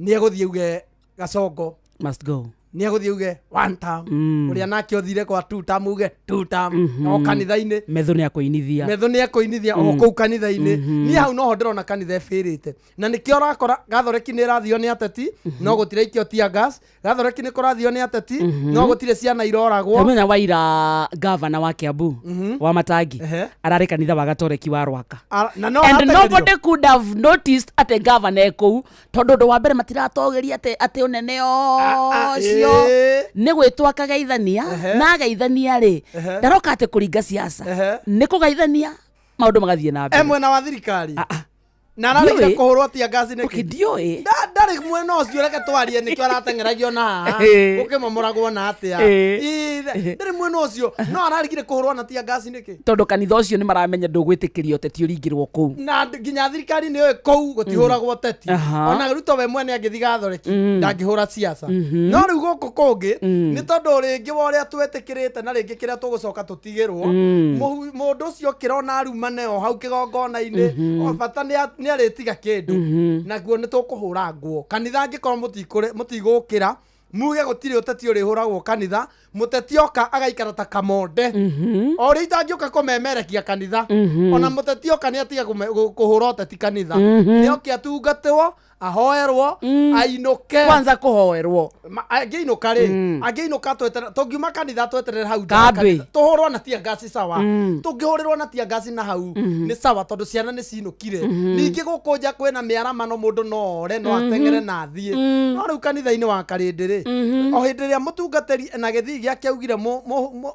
nĩ egũthiĩ uge Gacongo Must go. Nĩ egũthiĩ uge one term, ũrĩa nake ũthire kwa two term uge two term o kanitha-inĩ. Metho nĩ akũinithia. Metho nĩ ekũinithia o kũu kanitha-inĩ. Niĩ hau noho ndĩrona kanitha ĩbĩrĩte, na nĩkĩo ũrakora gathoreki nĩ ĩrathio nĩ ateti no gũtiraikio tear gas, gathoreki nĩ kũrathio nĩ ateti no gũtirĩ ciana iroragwo. Mũthenya wa ira gavana wa Kiambu wa Matangi Ehe. ararĩ kanitha wa gatoreki wa Rwaka. Na no And arategerio. nobody could have noticed atĩ gavana e kũu, tondũ ũndũ wa mbere matiratogeria atĩ ũnene Ah, ah, ũcio. ũcio Ĩĩ. nĩ gwĩtwo akageithania Ehe. na ageithania rĩ Ehe. ndaroka atĩ kũringa siasa Ehe. nĩ kũgeithania maũndũ magathiĩ na E mbere mwena wa thirikari. Ah, ah. Na araregire Ndiũĩ. kũhũrwo tear gas nĩkĩ? Okay, ndiũĩ Ndarĩ mwena ũcio reke twarie nĩkĩo arateng'eragio na haha Ĩĩ. gũkĩmomoragwo na atĩa. Ĩĩ. Ĩĩ, ndarĩ mwena ũcio no araregire kũhũrwo na tear gas nĩkĩ? tondũ kanitha ũcio nĩ maramenya ndũgwĩtĩkĩrio ũteti ũringĩrwo kũu Na nginya thirikari nĩ yũĩ kũu gũtihũragwo ũteti. Aha. Ona Ruto we mwene angĩthiĩ Gathoreki ndangĩhũra siasa. No rĩu gũkũ kũngĩ nĩ tondũ rĩngĩ wa ũrĩa twetĩkĩrĩte na rĩngĩ kĩrĩa tũgũcoka tũtigĩrwo mũndũ ũcio kĩrona arumane o hau kĩgongona-inĩ o bata nĩ arĩtiga kĩndũ naguo nĩ tũkũhũra nguo kanitha angĩkorwo mũtigũkĩra muge gũtirĩ ũteti ũrĩhũragwo kanitha mũteti oka agaikara ta kamonde o ũrĩa itangĩũka kũmemerekia kanitha ona mũteti oka nĩ atiga kũhũra ũteti kanitha nĩ oke atungatĩrwo ahoerwo ainũke kwanza kũhoerwo Angĩinũka rĩ angĩinũka tweterere tũngiuma kanitha tweterere hau nja wa Kambĩ. kanitha, tũhũrwo na tear gas sawa tũngĩhũrĩrwo na tear gas na hau nĩ sawa tondũ ciana nĩ cinũkire ningĩ gũkũ nja kwĩna mĩaramano mũndũ no ore no ateng'ere na athiĩ no rĩu kanitha-inĩ wa karĩndĩ rĩ o hĩndĩ ĩrĩa mũtungatĩri na gĩthii gĩake augire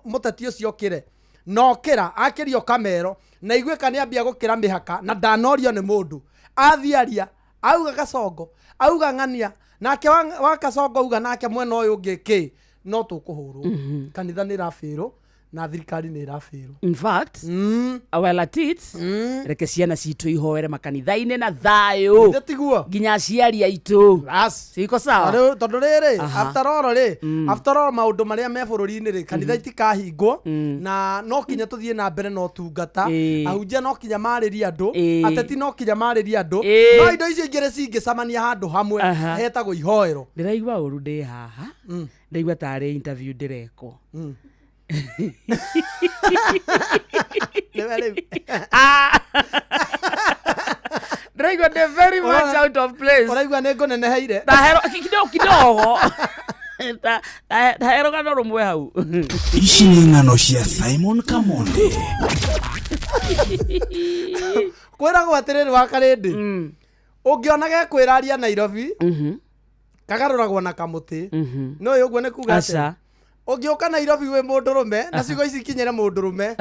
mũteti ũcio okĩre na okĩra akĩrio kamero na iguĩka nĩ ambia gũkĩra mĩhaka na ndanorio nĩ mũndũ athiĩ aria auga gacongo auga ng'ania nake wa kasongo auga nake mwena ũyũ ũngĩ kĩ no tũkũhũrwo kanitha nĩ ĩrabĩrwo na thirikari nĩ ĩrabĩrwo in fact well at it reke ciana citũ ihoere makanitha-inĩ na thayũ Githĩ tiguo nginya aciari aitũ Bas. ciko sawa Tondũ rĩrĩ Aha. after all rĩ after all maũndũ marĩa me bũrũri-inĩ rĩ kanitha itikahingwo na no kinya tũthiĩ na mbere na ũtungata Ĩĩ. ahunjia no kinya marĩrie andũ Ĩĩ. ateti no kinya marĩrie andũ Ĩĩ. no indo icio igĩrĩ cingĩcamania handũ hamwe Aha. hetagwo ihoero ndĩraigua ũru ndĩ haha ndaigua tarĩ interview ndĩrekwo Nĩwe rĩu. Ah! ndĩraigua ndĩ very much Ũrona- out of place ũraigua nĩ ngũneneheire tahero kidogo kidogo tahero kana rũmwe hau Ici nĩ ng'ano cia Simon Kamonde. kwĩragwo atĩrĩrĩ wa karĩndĩ ũngĩona gekwĩraria Nairobi kagarũragwo na kamũtĩ no ũguo nĩ kuga atĩa aca ũngĩũka Nairobi wĩ mũndũrũme na ciugo ici ikinyĩre mũndũrũme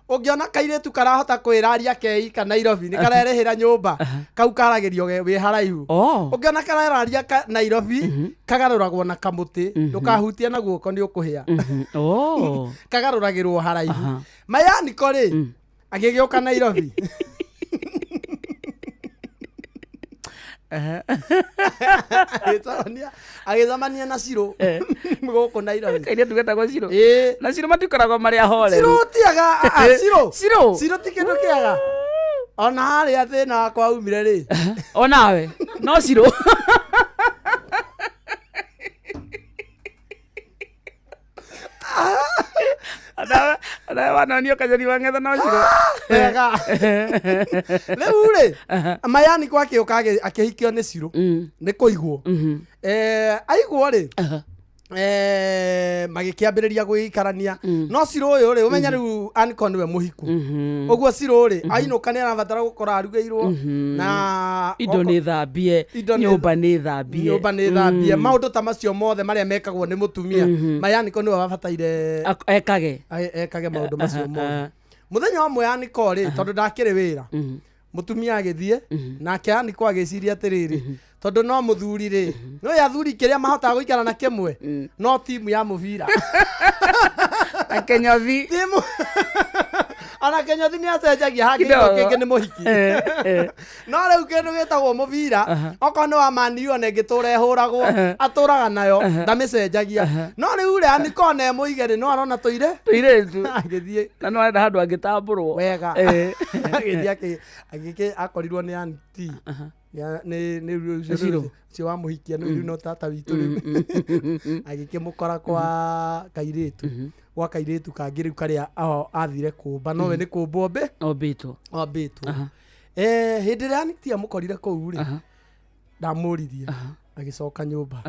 ũngĩona kairĩtu karahota kwĩraria keika Nairobi nĩ karerĩhĩra nyũmba kau karagĩrio wĩ haraihu oh ũngĩona kareraria Nairobi kagarũragwo na kamũtĩ ndũkahutie na guoko nĩ ũkũhĩa oh kagarũragĩrwo haraihu Aha. mayaniko rĩ agĩgĩũka Nairobi Agĩcemania na Cirũ gũkũ Nairobi kairĩtu getagwo Cirũ Ĩĩ. na Cirũ matikoragwo marĩ ahoreru Cirũ tiaga Cirũ Cirũ. Cirũ ti kĩndũ kĩega ona harĩa thĩna wakwa umire rĩ onawe no Cirũ onawe wanonio kanyoni wa ng'etha no Cirũ wega rĩu rĩ mayani kwa akĩũka akĩhikio nĩ Cirũ nĩ kũigwo aigwo rĩ magĩkĩambĩrĩria gũikarania no Cirũ ũyũ rĩ ũmenya rĩu Anko nĩwe mũhiku ũguo Cirũ rĩ ainũka nĩ arabatara gũkorwo arugĩirwo na indo nĩ thambie Indo nĩ- nyũmba nĩ thambie nyũmba nĩ thambie maũndũ ta macio mothe marĩa mekagwo nĩ mũtumia mayaniko nĩwe wabataire Ekage ekage maũndũ macio mothe mũthenya ũmwe Aniko rĩ tondũ ndakĩrĩ wĩra mũtumia agĩthiĩ nake Aniko agĩciria atĩrĩrĩ tondũ no mũthuri rĩ no athuri kĩrĩa mahotaga gũikara na kĩmwe no timu ya mũbira na kenyothi timu ona kenyothi nĩ acenjagia hangĩ Kidogo. kĩngĩ nĩ mũhiki Eh, eh. no rĩu kĩndũ gĩtagwo mũbira okorwo nĩ wa maniu ona ĩngĩtũra ĩhũragwo atũraga nayo ndamĩcenjagia no rĩu rĩ Aniko ona ĩmũige rĩ no arona tũire tũirĩtu agĩthiĩ na no arenda handũ angĩtambũrwo wega Eh. agĩthiĩ akorirwo nĩ anti nĩ Nĩ Cirũ. ũcio wa mũhikia nĩ rĩu no tata witũ rĩu agĩkĩmũkora kwa kairĩtu gwa kairĩtu kangĩ rĩu karĩa athire kũmba nowe nĩ kũmbwo mbe ombĩtwo ambĩtwo hĩndĩ ĩrĩa anti amũkorire kũu rĩ ndamũririe agĩcoka nyũmba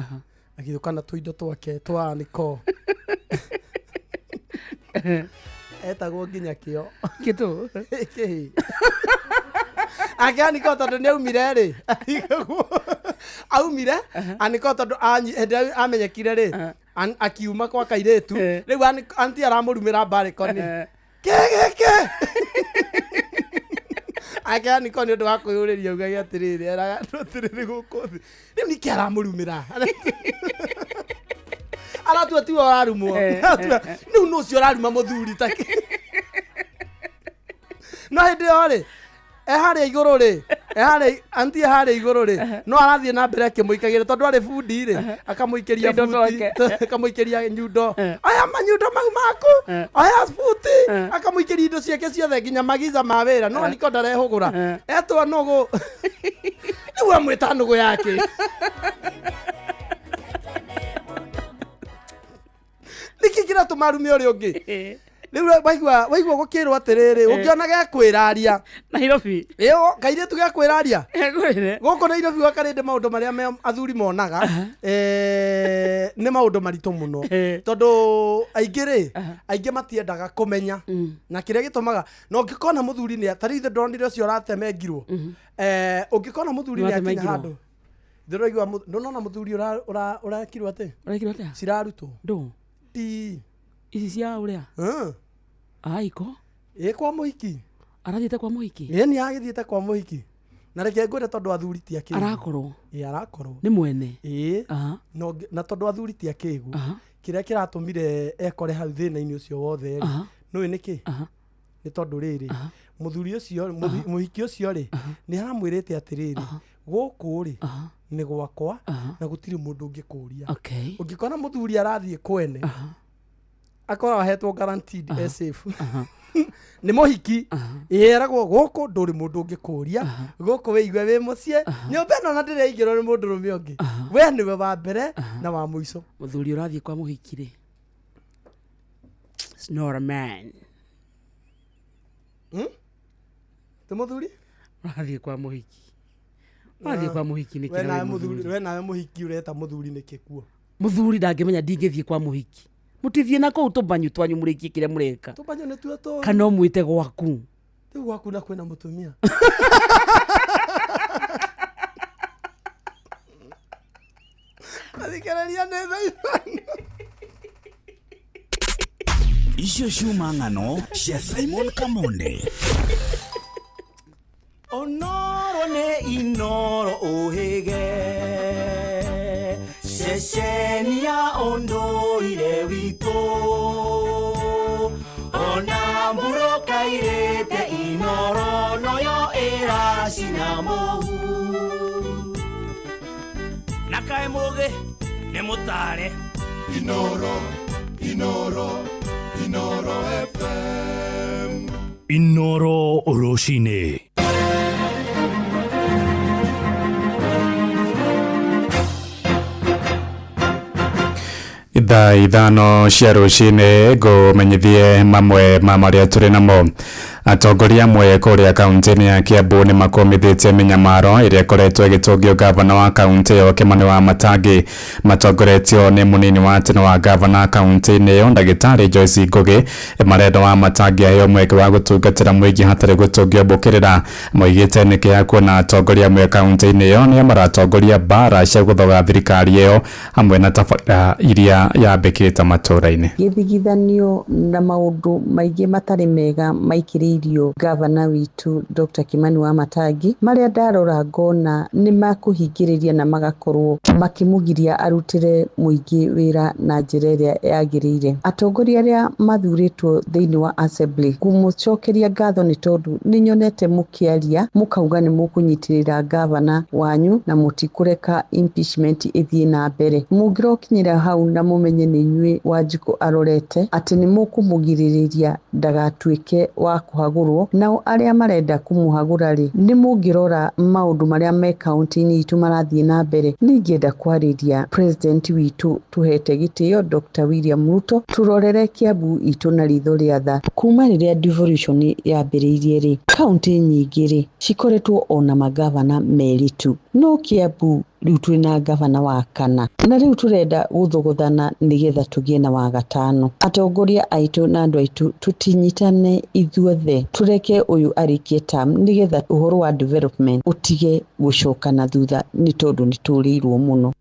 agĩũka na tũindo twake twa niko etagwo nginya kĩo kĩtũ kĩhĩ ake aniko tondũ nĩ aumire rĩ aumire aniko tondũ hĩndĩ ĩrĩa amenyekire rĩ Akiuma kwa kairĩtu. Rĩu anti aramũrumĩra balcony. Kĩgĩkĩ ake niko nĩ ũndũ wa kwĩyũrĩria ugage atĩrĩrĩ, eraga andũ atĩrĩrĩ, gũkũ thĩ rĩu nĩkĩ aramũrumĩra, aratua tiwe ũrarumwo. Aratua rĩu nũ ũcio ũraruma mũthuri take. No hĩndĩ ĩyo rĩ, e harĩa igũrũ rĩ, e harĩa anti, e harĩa igũrũ rĩ, no arathiĩ na mbere akĩmũikagĩra tondũ arĩ bundi rĩ, akamũikĩria Indo buti, twake. akamũikĩria nyundo, aya manyundo mau maku, aya buti, akamũikĩria indo ciake ciothe nginya magiza ma wĩra, no niko ndarehũgũra. Etwo nũgũ, rĩu amwĩta nũgũ yake. Nĩkĩ kĩratũma arume ũrĩa ũngĩ? Rĩu waigua gũkĩrwo atĩrĩrĩ, ũngĩona gekwĩraria Nairobi. Ĩyo kairĩtu gekwĩraria Egwĩre. Gũkũ Nairobi gwa Karĩndĩ, maũndũ marĩa athuri monaga nĩ maũndũ maritũ mũno, tondũ aingĩ rĩ, aingĩ matiendaga kũmenya na kĩrĩa gĩtũmaga. Na ũngĩkona mũthuri nĩ ta rĩu ithe ndonire ũcio ũratemengirwo, ũngĩkona mũthuri nĩ akinya Nĩwatemengirwo? handũ ndĩraigua ndũnona mũthuri ũrekirwo atĩ Ũrekirwo atĩa? Cirarutwo. Ndũ. Ti. Ici cia ũrĩa? Aiko. Ĩ, kwa mũhiki. Arathiĩte kwa mũhiki? Ĩ, nĩ agĩthiĩte kwa mũhiki, na reke ngwĩre, tondũ athuri ti akĩgu. Arakorwo. Ĩ, arakorwo. Nĩ mwene. Ĩ. Na tondũ athuri ti akĩgu, kĩrĩa kĩratũmire ekore hau thĩna-inĩ ũcio wothe rĩ, nũĩ nĩkĩ? Nĩ tondũ rĩrĩ, mũthuri ũcio, mũhiki ũcio rĩ, nĩ aramwĩrĩte atĩrĩrĩ, gũkũ rĩ nĩ gwakwa na gũtirĩ mũndũ ũngĩkũria. Ũngĩkora mũthuri arathiĩ kwene, akoragwo ahetwo guaranteed e safe nĩ mũhiki. Ĩragwo gũkũ ndũrĩ mũndũ ũngĩkũria, gũkũ wĩigue wĩ mũciĩ, nyũmba ĩno na ndĩraingĩrwo nĩ mũndũ rũme ũngĩ, we nĩwe wa mbere na wa mũico. Mũthuri ũrathiĩ kwa mũhiki rĩ, it's not a man. Ti mũthuri. Ũrathiĩ kwa mũhiki, ũrathiĩ kwa mũhiki nĩkĩ? We Na nawe wĩ mũthuri. mũthuri? We nawe mũhiki ũreta mũthuri nĩkĩ kuo? Mũthuri ndangĩmenya ndingĩthiĩ kwa mũhiki. Mũtithiĩ na kũu tũbanyu twanyu mũrĩkie kĩrĩa mũreka. Tũbanyu nĩtuo tũũ. Kana ũmwĩte gwaku. Rĩu gwaku na kwĩna mũtumia. Athikĩrĩria, nĩ thaa 5. Icio ciuma ng'ano cia Simon Kamonde. Onoro nĩ Inoro ũhĩge, ceceni ya ũndũire witũ, ona mbura kairĩte, Inoro noyo ĩracina mũhu. Na kaĩ mũgĩ nĩ mũtare. Inoro, Inoro, Inoro FM. Inoro rũcinĩ. Thaa 5 cia rũcinĩ, ngũmenyithie mamwe ma marĩa tũrĩ namo. Atongoria amwe kũrĩa kaunti-inĩ ya Kiambu nĩ makũmithĩtie mĩnyamaro ĩrĩa ĩkoretwo ĩgĩtũngio gavana wa kaunti ĩyo Kimani wa Matangi, matongoretio nĩ mũnini wa tene wa gavana kaunti-inĩ ĩyo ndagĩtarĩ Joyce Ngugi. Marenda wa Matangi aheo mweke wa gũtungatĩra mũingĩ hatarĩ gũtũngio mbũkĩrĩra. Moigĩte nĩ kĩeha kuona atongoria amwe kaunti-inĩ ĩyo nĩo maratongoria mbara cia gũthoga thirikari ĩyo hamwe na tabarĩra iria yambĩkĩte matũũra-inĩ. Gĩthigithanio na maũndũ maingĩ matarĩ mega maikĩrĩirio gavana witũ Dr. Kimani wa Matangi, marĩa ndarora ngona nĩ makũhingĩrĩria na magakorwo makĩmũgiria arutĩre mũingĩ wĩra na njĩra ĩrĩa yagĩrĩire. Atongoria arĩa mathurĩtwo thĩinĩ wa assembly, ngũmũcokeria ngatho nĩ tondũ nĩ nyonete mũkĩaria mũkauga nĩ mũkũnyitĩrĩra gavana wanyu na mũtikũreka impeachment ĩthiĩ na mbere. Mũngĩrokinyĩra hau na mũmenye nĩ inyuĩ Wanjikũ arorete atĩ nĩ mũkũmũgirĩrĩria ndagatuĩke wa kũhagũrwo. Nao arĩa marenda kũmũhagũra rĩ, nĩ mũngĩrora maũndũ marĩa me kaunti-inĩ itũ marathiĩ na mbere. Nĩ ingĩenda kwarĩria president witũ tũhete gĩtĩo Dr. William Ruto, tũrorere Kiambu itũ na ritho rĩa tha. Kuma rĩrĩa devolution yambĩrĩirie rĩ, kaunti nyingĩ rĩ cikoretwo ona magavana merĩ tu, no Kiambu rĩu twĩna gavana wa kana, na rĩu tũrenda gũthogothana nĩgetha tũgĩe na wa gatano. Atongoria aitũ na andũ aitũ, tũtinyitane ithuothe, tũreke ũyũ arĩkie term nĩgetha ũhoro wa development ũtige gũcoka na thutha, nĩ tondũ nĩ tũrĩirwo mũno.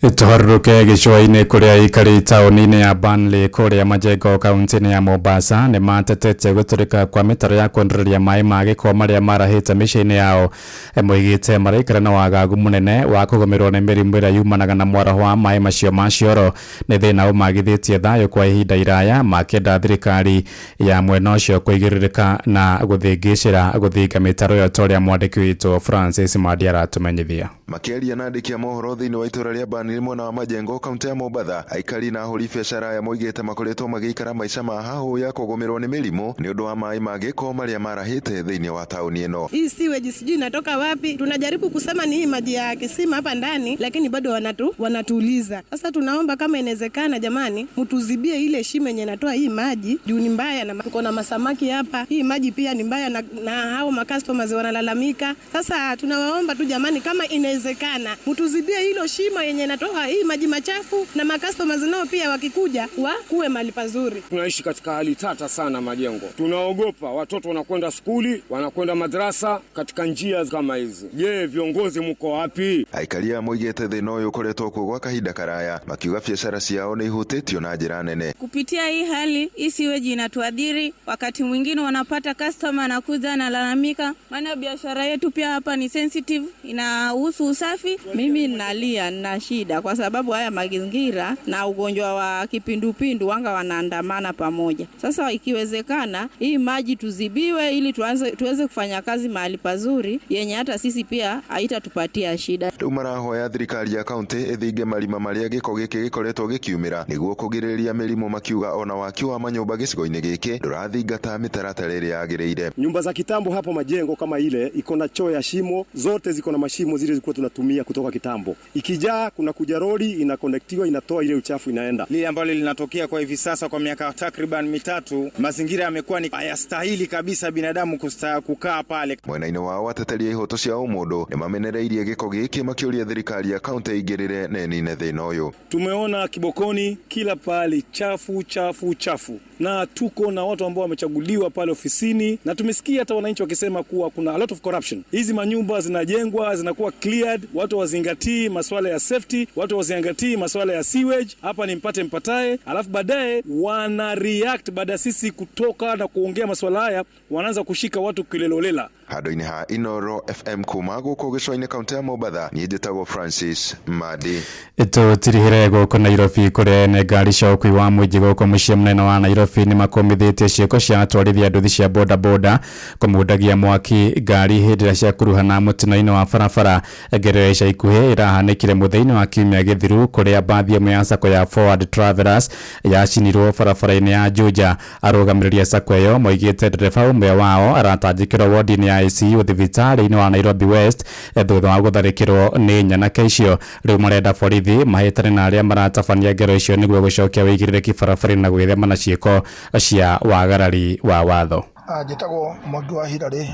Tũharũrũke gĩcũa-inĩ kũrĩa aikari taũni-inĩ ya Burnley kũrĩa Majengo kaunti-inĩ ya Mombasa nĩ matetete gũtũrĩka kwa mĩtaro ya kuondoreria maĩ ma gĩko marĩa marahĩte mĩciĩ-inĩ yao. Moigĩte maraikara na wagagu mũnene wa kũgũmĩrwo nĩ mĩrimũ ĩrĩa yumanaga na mwaraho wa maĩ macio ma cioro. Nĩ thĩna ũmagithĩtie thayũ kwa ihinda iraya, makĩenda thirikari ya mwena ũcio kũigĩrĩrĩka na gũthĩngĩcĩra gũthinga mĩtaro ĩyo ta ũrĩa mwandĩki witũ Francis Mandi aratumenyithia. Makĩaria na andĩki a mohoro thĩinĩ wa itũra rĩa Burnley mwena wa Majengo kaunti ya Mombatha, aikari na ahũri biacara aya moigĩte makoretwo magĩikara maica ma hahũ ya kũgũmĩrwo nĩ mĩrimũ nĩ ũndũ wa maĩ ma gĩko marĩa marahĩte thĩinĩ wa taũni ĩno. Hii sewage sijui inatoka wapi. Tunajaribu kusema ni hii maji ya kisima hapa ndani, lakini bado wanatuuliza. Sasa tunaomba kama inawezekana, jamani, mtuzibie ile shimo yenye inatoa hii maji juu ni mbaya, na tuko na masamaki hapa. Hii maji pia ni mbaya na hao makastomers wanalalamika. Sasa tunawaomba tu jamani, kama inawezekana mtuzibie hilo shimo yenye inatoa hii maji machafu, na makastomers nao pia wakikuja wakuwe mahali pazuri. Tunaishi katika hali tata sana Majengo. Tunaogopa watoto wanakwenda skuli, wanakwenda madrasa katika njia kama hizi. Je, viongozi mko wapi? Aikari a moigĩte thĩna ũyũ ũkoretwo kuo gwa kahinda karaya, makiuga biacara ciao nĩ ihutĩtio na njĩra nene. Kupitia hii hali, hii siweji inatuadhiri. Wakati mwingine wanapata customer anakuja analalamika, maana biashara yetu pia hapa ni sensitive, inahusu usafi. Mimi nalia na shida kwa sababu haya mazingira na ugonjwa wa kipindupindu wanga wanaandamana pamoja. Sasa ikiwezekana hii maji tuzibiwe ili tuweze kufanya kazi mahali pazuri yenye hata sisi pia haitatupatia shida. Rĩu marahoya thirikari ya kaunti ĩthinge marima marĩa gĩko gĩkĩ gĩkoretwo gĩkiumĩra nĩguo kũgirĩrĩria mĩrimũ, makiuga ona waki wa manyũmba gĩcigo-inĩ gĩkĩ ndũrathingata mĩtaratara ĩrĩa yagĩrĩire. Nyumba za kitambo hapo Majengo kama ile iko na choo ya shimo, zote ziko na mashimo zile zilikuwa tunatumia kutoka kitambo. Ikijaa kuna kuja roli inakonektiwa, inatoa ile uchafu inaenda. Lile ambalo linatokea kwa hivi sasa kwa miaka takriban 3, mazingira yamekuwa ni hayastahili kabisa binadamu kukaa pale. Mwena-inĩ wao ateteri a ihoto cia ũmũndũ nĩ mamenereirie gĩko gĩkĩ makĩũria thirikari ya kaunti ĩingĩrĩre na ĩnine thĩna ũyũ. Tumeona Kibokoni kila pahali chafu chafu chafu, na tuko na watu ambao wamechaguliwa pale ofisini, na tumesikia hata wananchi wakisema kuwa kuna a lot of corruption. Hizi manyumba zinajengwa zinakuwa cleared, watu wazingatii masuala ya safety, watu wazingatii masuala ya sewage, hapa ni mpate mpatae, alafu baadaye wana react baada sisi kutoka na kuongea masuala haya, wanaanza kushika watu kilelolela. Handũ-inĩ ha Inoro FM kuma gũkũ gĩcũa-inĩ kaunti ya Mombatha, niĩ njĩtagwo Francis Madi. Tũtirihĩre gũkũ Nairobi kũrĩa ene ngari cia ũkuui wa mũingĩ gũkũ mũciĩ mũnene wa Nairobi nĩ makũmithĩtie ciĩko cia atwarithia nduthi cia bodaboda kũmundagia mwaki ngari hĩndĩ ĩrĩa ciakuruhana mũtino-inĩ wa barabara. Ngerero ica ikuhĩ ĩrahanĩkire mũthenya wa kiumia gĩthiru kũrĩa mbathi ĩmwe ya sacco ya Forward Travelers yacinirwo barabara-inĩ ya Juja. Arũgamĩrĩri a sacco ĩyo moigĩte ndereba ũmwe wao aratanjĩkĩrwo wodi-inĩ ya ICU thibitarĩ-inĩ wa Nairobi West thutha wa gũtharĩkĩrwo nĩ nyanake icio. Rĩu marenda borithi mahĩtane na arĩa maratabania ngero icio nĩguo gũcokia wĩigĩrĩrĩki barabara-inĩ na gwĩthema na ciĩko cia wagarari wa watho. Njĩtagwo Mwangi wa Hirarĩ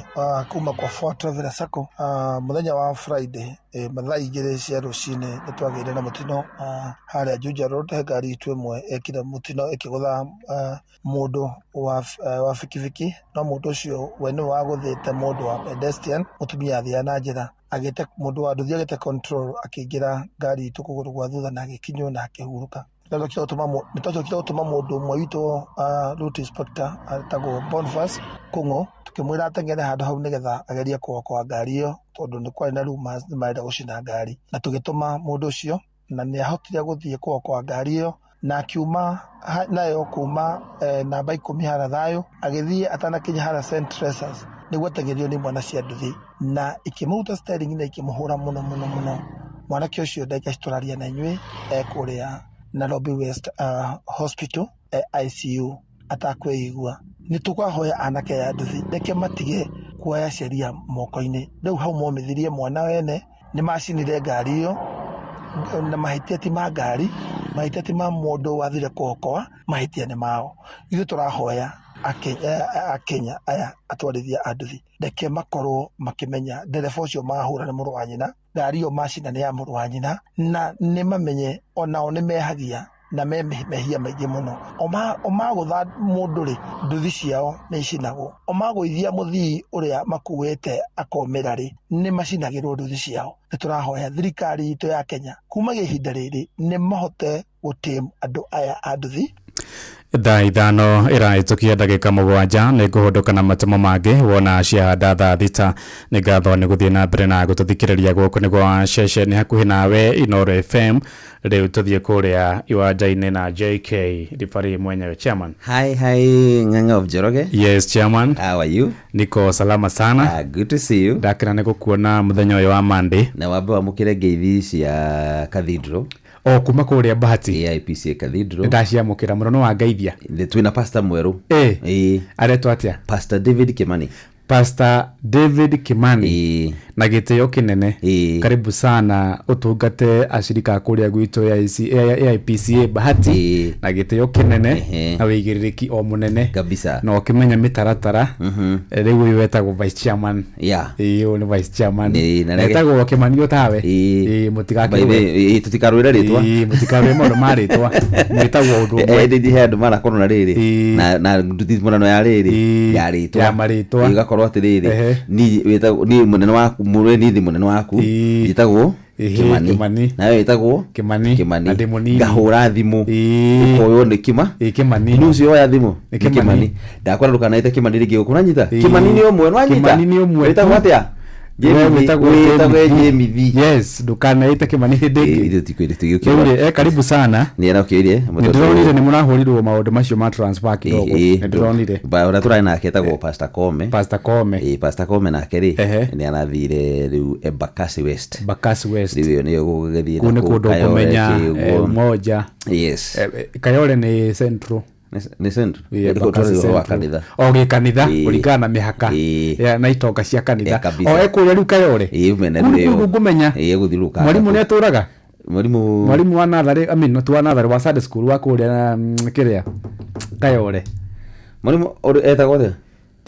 kuma kwa Forward Traveller Sacco. Mũthenya wa Friday mathaa 2 cia rũcinĩ nĩ twagĩire na mũtino harĩa Juja Road. He ngari itũ ĩmwe ĩkire mũtino ĩkĩgũtha mũndũ wa bikibiki, no mũndũ ũcio we nĩwe wagũthĩte mũndũ wa pedestrian, mũtumia athiaga na njĩra, agĩte mũndũ wa nduthi agĩte control akĩingĩra ngari itũ kũgũrũ gwa thutha na agĩkinywo na akĩhurũka. Nĩtwacokire gũtũma mũndũ ũmwe witũ route inspector etagwo Boniface Kung'u, tũkĩmwĩra ateng'ere handũ hau nĩgetha agerie kuokoa ngari ĩyo tondũ nĩ kwarĩ na rumors nĩ marenda gũcina ngari, na tũgĩtũma mũndũ ũcio na nĩ ahotire gũthiĩ kuokoa ngari ĩyo na akiuma nayo kuma namba 10 hara thayũ agĩthiĩ atanakinya hara St. Teresa's nĩguo ateng'erio nĩ mwana cia nduthi na ikĩmũruta steering na ikĩmũhũra mũno mũno mũno. Mwanake ũcio ndagĩka citũraria na inyuĩ kũrĩa Nairobi West Hospital ICU atakwĩigua. Nĩ tũkahoya anake ya nduthi reke matige kuoya sheria moko-inĩ. Rĩu hau momithirie mwana wene nĩ macinire ngari ĩyo, na mahĩtia ti ma ngari, mahĩtia ti ma mũndũ wathire kuokoa, mahĩtia nĩ mao. Ithuĩ tũrahoya Akenya aya atwarithia a nduthi reke makorwo makĩmenya ndereba ũcio mahũra nĩ mũrũ wa nyina, ngari ĩyo macina nĩ ya mũrũ wa nyina, na nĩ mamenye onao nĩ mehagia. Na me mehia maingĩ mũno. O magũtha mũndũ rĩ, nduthi ciao nĩ icinagwo. O magũithia mũthii ũrĩa makuĩte akomĩra rĩ, nĩ macinagĩrwo nduthi ciao. Nĩ tũrahoya thirikari itũ ya Kenya kumagia ihinda rĩrĩ nĩ mahote gũtame andũ aya a nduthi. Thaa 5 ĩrahĩtũkia ndagĩka 7 nĩ ngũhũndũka na matemo mangĩ wona ciahanda thaa 6. Nĩ ngatho nĩ gũthiĩ na mbere na gũtũthikĩrĩria gũkũ nĩguo ceceni hakuhĩ nawe Inooro FM. Rĩu tũthiĩ kũrĩa iwanja-inĩ na JK Ribari mwenyewe, chairman. Hi, hi, Ng'ang'a of Njoroge. Yes, chairman. How are you? Niko salama sana. Good to see you. Ndakena nĩ gũkuona mũthenya ũyũ wa Monday. Na wambe wamũkĩre ngeithi cia Cathedral. O kuma kũrĩa Bahati. AIPCA Cathedral. Nĩndaciamũkĩra mũno, nĩ wangeithia. Twĩna pastor mwerũ. Aretwo atĩa? Pastor David Kimani. Pastor David Kimani. Na gĩtĩo kĩnene. Karibu sana ũtungate acirika a kũrĩa gwitũ AIPCA Bahati. Na gĩtĩo kĩnene na wĩigĩrĩrĩki o mũnene. Kabisa. Na ũkĩmenya mĩtaratara. Rĩu ũyũ wetagwo vice chairman. Ũyũ nĩ vice chairman. Na Etagwo Kimani o tawe. Mũtigakarũe. Tũtikarũĩre rĩtwa. Mũtikarũe maũndũ ma rĩtwa. Mwĩtagwo ũndũ ũmwe. Ndĩ he andũ marakorwo na rĩrĩ. Na nduthimũrano ya rĩrĩ. Ya rĩtwa. Ya marĩtwa. Ũgakorwo atĩrĩrĩ, niĩ mũnene waku, mũrũ niĩ ndĩ mũnene waku, njĩtagwo Kimani. Nawe wĩtagwo Kimani. Kimani. Na ndĩ mũnini. Ngahũra thimũ. Ũkoywo nĩ Kima. Kimani. Nĩ ũcio woya thimũ? Nĩ Nĩ Kimani. Kimani. Ndakwĩra ndũkanaĩte Kimani rĩngĩ gũkũ, ũranyita? Kimani nĩ ũmwe, nĩwanyita? Kimani nĩ ũmwe. Wĩtagwo atĩa? We wĩtagwo Wĩtagwo Jemithi. Jemithi. Yes, ndũkanaĩte Kimani hĩndĩ ĩngĩ. Ithuĩ Rĩu rĩ, karibu sana. Nĩ arakĩire. Nĩ ndĩronire nĩ mũrahũrirwo maũndũ macio ma transfer kidogo. Nĩ ndĩronire. Ũrĩa tũrarĩ nake etagwo Pastor Kome. Pastor Kome. Pastor Kome nake rĩ, nĩ arathire rĩu Embakasi West. Embakasi West. Rĩu ĩyo nĩyo gũgĩthiĩ Kũu nĩ na kũu kũndũ Kayole ũkũmenya, kĩguo. Umoja. Yes. Kayole nĩ Central. Nĩ Central? Ĩĩ, Nĩ kũndũ Embakasi tũrarĩ wa Central. kanitha. O gĩ kanitha, kũringana na mĩhaka. Ya, na itonga cia kanitha. Kabisa. O ekũrĩa rĩu Kayole. Mene Kũu nĩ rĩu. kũndũ ngũmenya. Egũthiũrũrũka. Mwarimu nĩ atũraga? Mwarimu. Mwarimu wa natharĩ, I mean, ti wa natharĩ, wa Sunday school wa kũrĩa, kĩrĩa Kayole. Mwarimu ũrĩa etagwo atĩa?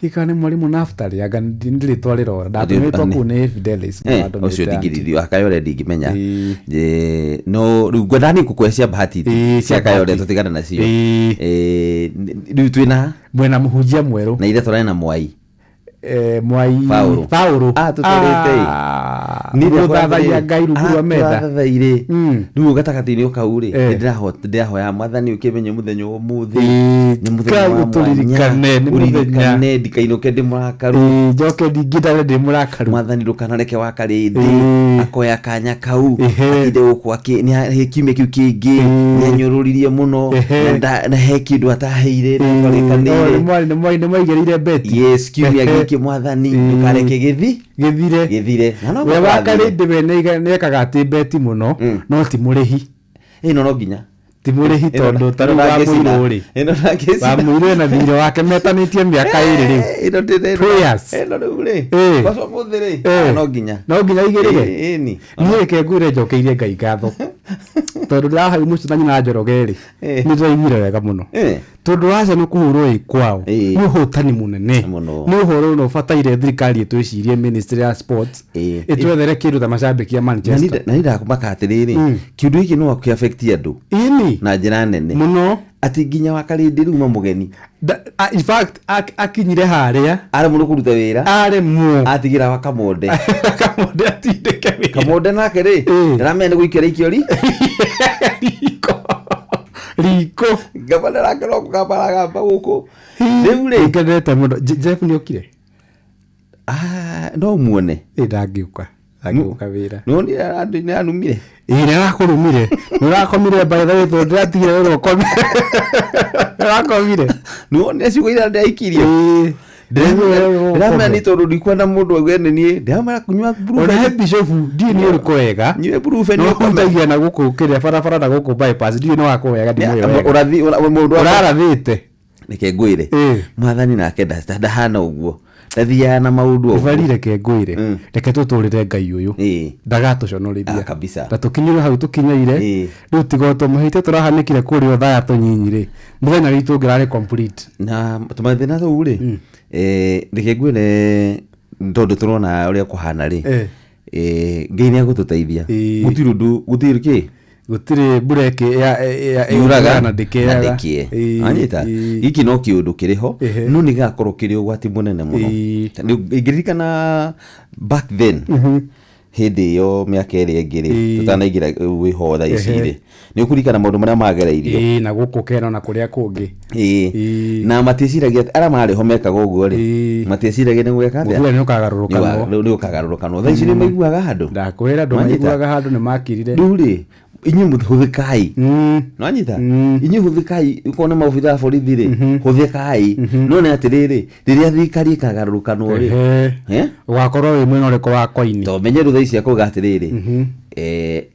Tika nĩ mwarimu Naftali, anga nĩ rĩtwa rĩrora. Ndatũmĩtwo kũu nĩ Fidelis, Ũcio ndamũtũmĩte ndingĩrithio, Kayole ndingĩmenya. No rĩu ngwendaga niĩ ngũkũhe cia Bahati, cia cia Kayole Bahati. tũtigane nacio. Rĩu twĩna mwena mũhunjia mwerũ. Na ithe tũrarĩ na Mwai. Mwai Paũlũ. Paũlũ. Tũtwarĩte. Niĩ Mũthathaia Ngai rungu rwa metha. Tũrathathaire. Rĩu gatagatĩ-inĩ kau rĩ, ndĩrahoya Mwathani ũkĩmenye mũthenya wa ũmũthĩ. Nĩ mũthenya Ngai wa mwanya. ũtũririkane, nĩ mũthenya. Ũririkane, ndikainũke ndĩ mũrakaru. Njoke ndingĩndare ndĩ mũrakaru. Mwathani ndũkanareke wakarĩndĩ. Akoya kanya kau. Atinde gũkũ nĩ kiumia kĩu kĩngĩ. Nĩ anyũrũririe mũno. Na he kĩndũ ataheire, na atwarĩkanĩire. Nĩ mwaigĩrĩire beti. Yes, kiumia gĩkĩ Mwathani ndũkareke gĩthi. Gĩthire. Gĩthire. Na no We gũkathira. wakarĩndĩ we nĩekaga atĩ beti mũno, no ti mũrĩhi. Ĩno no nginya. Ti mũrĩhi tondũ ta rĩu Ĩno ndangĩcina. wa mũirũ rĩ. Ĩno ndangĩcina. Wa mũirũ ena thirĩ wake metanĩtie mĩaka 2 rĩu. Ĩno ndĩrĩ. Prayers. Ĩno rĩu rĩ. Kwaca ũmũthĩ rĩ. No nginya. No nginya igĩrĩre. Ĩni. Niĩ reke ngwĩre njokeirie Ngai ngatho. Tondũ ndĩrahau mũciĩ na nyina Njoroge rĩ. Nĩ ndĩraiguire wega mũno. Tondũ Arsenal kũhũrwo ĩ kwao nĩ ũhotani mũnene. Nĩ ũhoro ũrĩa ũbataire thirikari ĩtwĩcirie Ministry ya Sports ĩtwethere kĩndũ ta macambĩki a Manchester. Na nĩ ndakũmaka atĩrĩrĩ, kĩũndũ gĩkĩ no kĩ affect andũ. Na njĩra nene. Mũno. Atĩ nginya wakarĩndĩ rĩu ma mũgeni. In fact, akinyire harĩa. Aremwo nĩ kũruta wĩra. Aremwo. Atigĩra wa Kamonde. Kamonde atindĩke wĩra. Kamonde nake rĩ, ndaramenya nĩ gũikara ikiori. Riko. Gavana nake no kũgamba gũkũ. Rĩu rĩ. Ngenete mũno. Jeff nĩ okire? No muone. Ndangĩũka. Ndangĩũka wĩra. Nĩwonire nĩ anumire? Nĩ arakũrumire. Nĩ ũrakomire by the way, tondũ ndĩratigire wĩra ũkomire. Nĩ ũrakomire. Nĩwonire ciugo iria ndĩraikirie? Ndĩramenya nĩ tondũ ndikwenda mũndũ auge nĩ niĩ. Ndĩramenya kũnyua Ona he Bishop ndiũĩ nĩ ũrĩkũ wega. Nyue Brufen No ũkome. hutagia na gũkũ kĩrĩa barabara na gũkũ bypass ndiũĩ nĩ wakũ wega ndimũĩ wega. Ũrathi mũndũ Ũrarathĩte. Reke ngwĩre. Mwathani nake ndahana ũguo. Ndathiaga na maũndũ ũguo. Ibari reke ngwĩre. Reke tũtũrĩre Ngai ũyũ. Ndagatũconorithia. Kabisa. Na tũkinyire hau tũkinyeire. Rĩu tiga tũmũhĩte tũrahanĩkire kũrĩa thaya tũnyinyi rĩ. Mũthenya witũ ũngĩrarĩ complete. Na tũmathĩna tũu rĩ, reke ngwĩre tondũ tũrona ũrĩa kũhana rĩ. Ngai nĩ egũtũteithia. Gũtirĩ ũndũ, gũtirĩ kĩ? Gũtirĩ mbura yuraga na ndĩkĩaga. Na ndĩkĩe. Anyita gĩkĩ no kĩũndũ kĩrĩ ho, no nĩ gĩgakorwo kĩrĩ ũgwati mũnene mũno. Ingĩririkana back then, hĩndĩ ĩyo mĩaka ĩrĩa ĩngĩ rĩ, tũtanaingĩra wĩho thaa ici rĩ, nĩ ũkũririkana maũndũ marĩa magereirio. Ĩĩ, na gũkũ Kenya na kũrĩa kũngĩ. Ĩĩ, na matiĩciragia atĩ arĩa marĩ ho mekaga ũguo rĩ, matiĩciragia nĩ gwĩka atĩa. Mũbira nĩ ũkagarũrũkanwo. Nĩ ũkagarũrũkanwo. Thaa ici nĩ maiguaga handũ. Ndakwĩra andũ maiguaga handũ nĩ makirire. Rĩu rĩ, inyuĩ hũthĩkai, nwanyita, inyuĩ hũthĩkai, ũkorwo nĩ maobitha a borithi rĩ, hũthĩkai. No nĩ atĩrĩrĩ, rĩrĩa thirikari ĩkagarũrũkanwo rĩ, ũgakorwo wĩ mwena ũrĩkũ wa koini? To menye rĩu thaa ici akauga atĩrĩrĩ,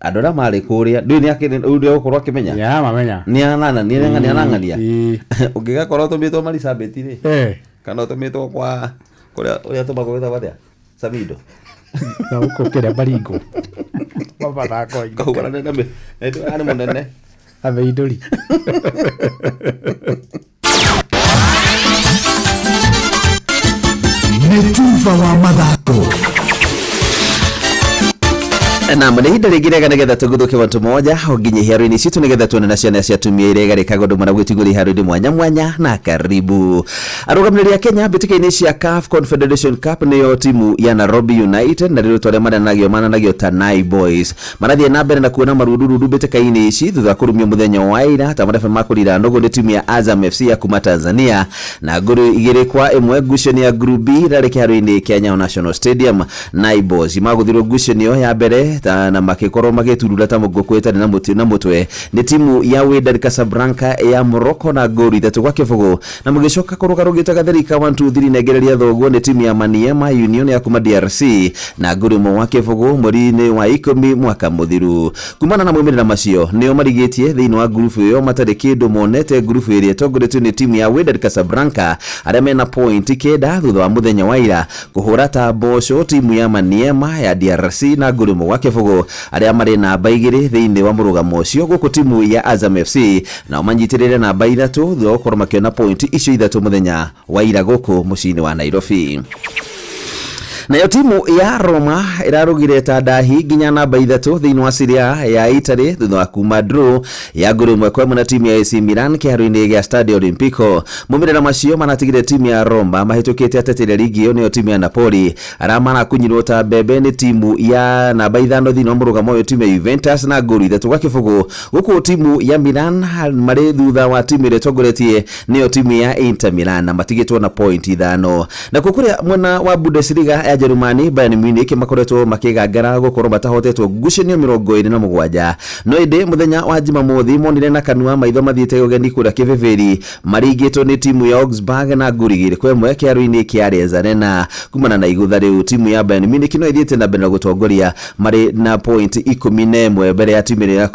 andũ arĩa marĩ kũrĩa ndũĩ nĩ ũgũkorwo akĩmenya. Ya mamenya. Nĩ anang'ania. Ũngĩgakorwo ũtũmĩtwo Marisabit rĩ, kana ũtũmĩtwo kwa kũrĩa ũrĩa tũmagwo gwĩtagwo atĩa, Samido. Na gũkũ kĩrĩa Baringo. Mabathako-inĩ. Kahũrane na nĩ mũnene. Ameindũri. Nĩ tuba wa mathako. Naam, nĩ ihinda rĩngĩ rĩega nĩgetha tũgũthũke watu moja nginya iharo-inĩ citũ nĩgetha tuone na ciana cia atumia iria igarĩkaga ũndũ mwana gwĩtigũra iharo-inĩ mwanya mwanya. Na karibu arũgamĩrĩri a Kenya mbĩtĩka-inĩ cia CAF Confederation Cup nĩyo timu ya Nairobi United na rĩrĩ arĩa maranagio mananagio ta Nai Boys marathiĩ na mbere na kuona marundurundu mbĩtĩka-inĩ ici thutha wa kũrumio mũthenya wa ira ta marebe makũrira nũgũ nĩ timu ya Azam FC ya kuma Tanzania na ngũrũ 2-1 ngucanio ya Group B rarĩ kĩharo-inĩ kĩa Nyayo National Stadium. Nai Boys magũthirwo ngucanio ya mbere na makikorwo magĩturura ta mũngũkũ ĩtarĩ na mũtĩ na mũtwe nĩ timu ya Wydad Casablanca ya Morocco na ngolu 3-0 na mũgĩcoka kũrũgarũgĩte gatherika 1 2 3 nengereria thoguo nĩ timu ya Maniema Union ya kuma DRC na ngolu 1-0 mweri-inĩ wa 10 mwaka mũthiru. Kumana na maumĩrĩra macio nĩo marigĩtie thĩinĩ wa ngurubu ĩyo matarĩ kĩndũ monete. Ngurubu ĩrĩa ĩtongoretio nĩ timu ya Wydad Casablanca arĩa mena point 9 thutha wa mũthenya wa ira kũhũra ta mboco timu ya Maniema ya DRC na ngolu 1-0 arĩa marĩ namba 2 thĩinĩ wa mũrũgamo ũcio, gũkũ timu ya Azam FC nao manyitĩrĩre namba 3 thutha wa gũkorwo makĩona point icio 3 mũthenya wa ira gũkũ mũciĩ-inĩ wa Nairobi. Nayo timu ya Roma ĩrarugire ta ndahi nginya namba 3 thĩinĩ wa Serie A ya Italy thutha wa kuma draw ya ngolu 1-1 na timu ya AC Milan kĩharo-inĩ gĩa Stadio Olimpico. Maumĩrĩra macio manatigire timu ya Roma mahĩtũkĩte ateteri ligi ĩyo nĩyo timu ya Napoli arĩa marakunyirwo ta mbembe nĩ timu ya namba 5 thĩinĩ wa mũrũgamo ũyũ timu ya Juventus na ngolu 3-0, gũkũ timu ya Milan marĩ thutha wa timu ĩrĩa ĩtongoretie nĩyo timu ya Inter Milan na matigĩtwo na point 5. Na kũrĩa mwena wa Bundesliga ya Jerumani, Bayern Munich makoretwo makigangara gukorwo matahotetwo ngucanio 27 no ĩndĩ mũthenya wa Jumamothi monire na kanua maitho mathiĩte ũgeni kũrĩa kĩbĩbĩri maringĩtwo nĩ timu ya Augsburg na ngolu 2-1 kĩharo-inĩ kĩa Allianz Arena. Kumana na igũtha rĩu timu ya Bayern Munich no ĩthiĩte na mbere na gũtongoria marĩ na point 11 mbere ya timu ĩrĩa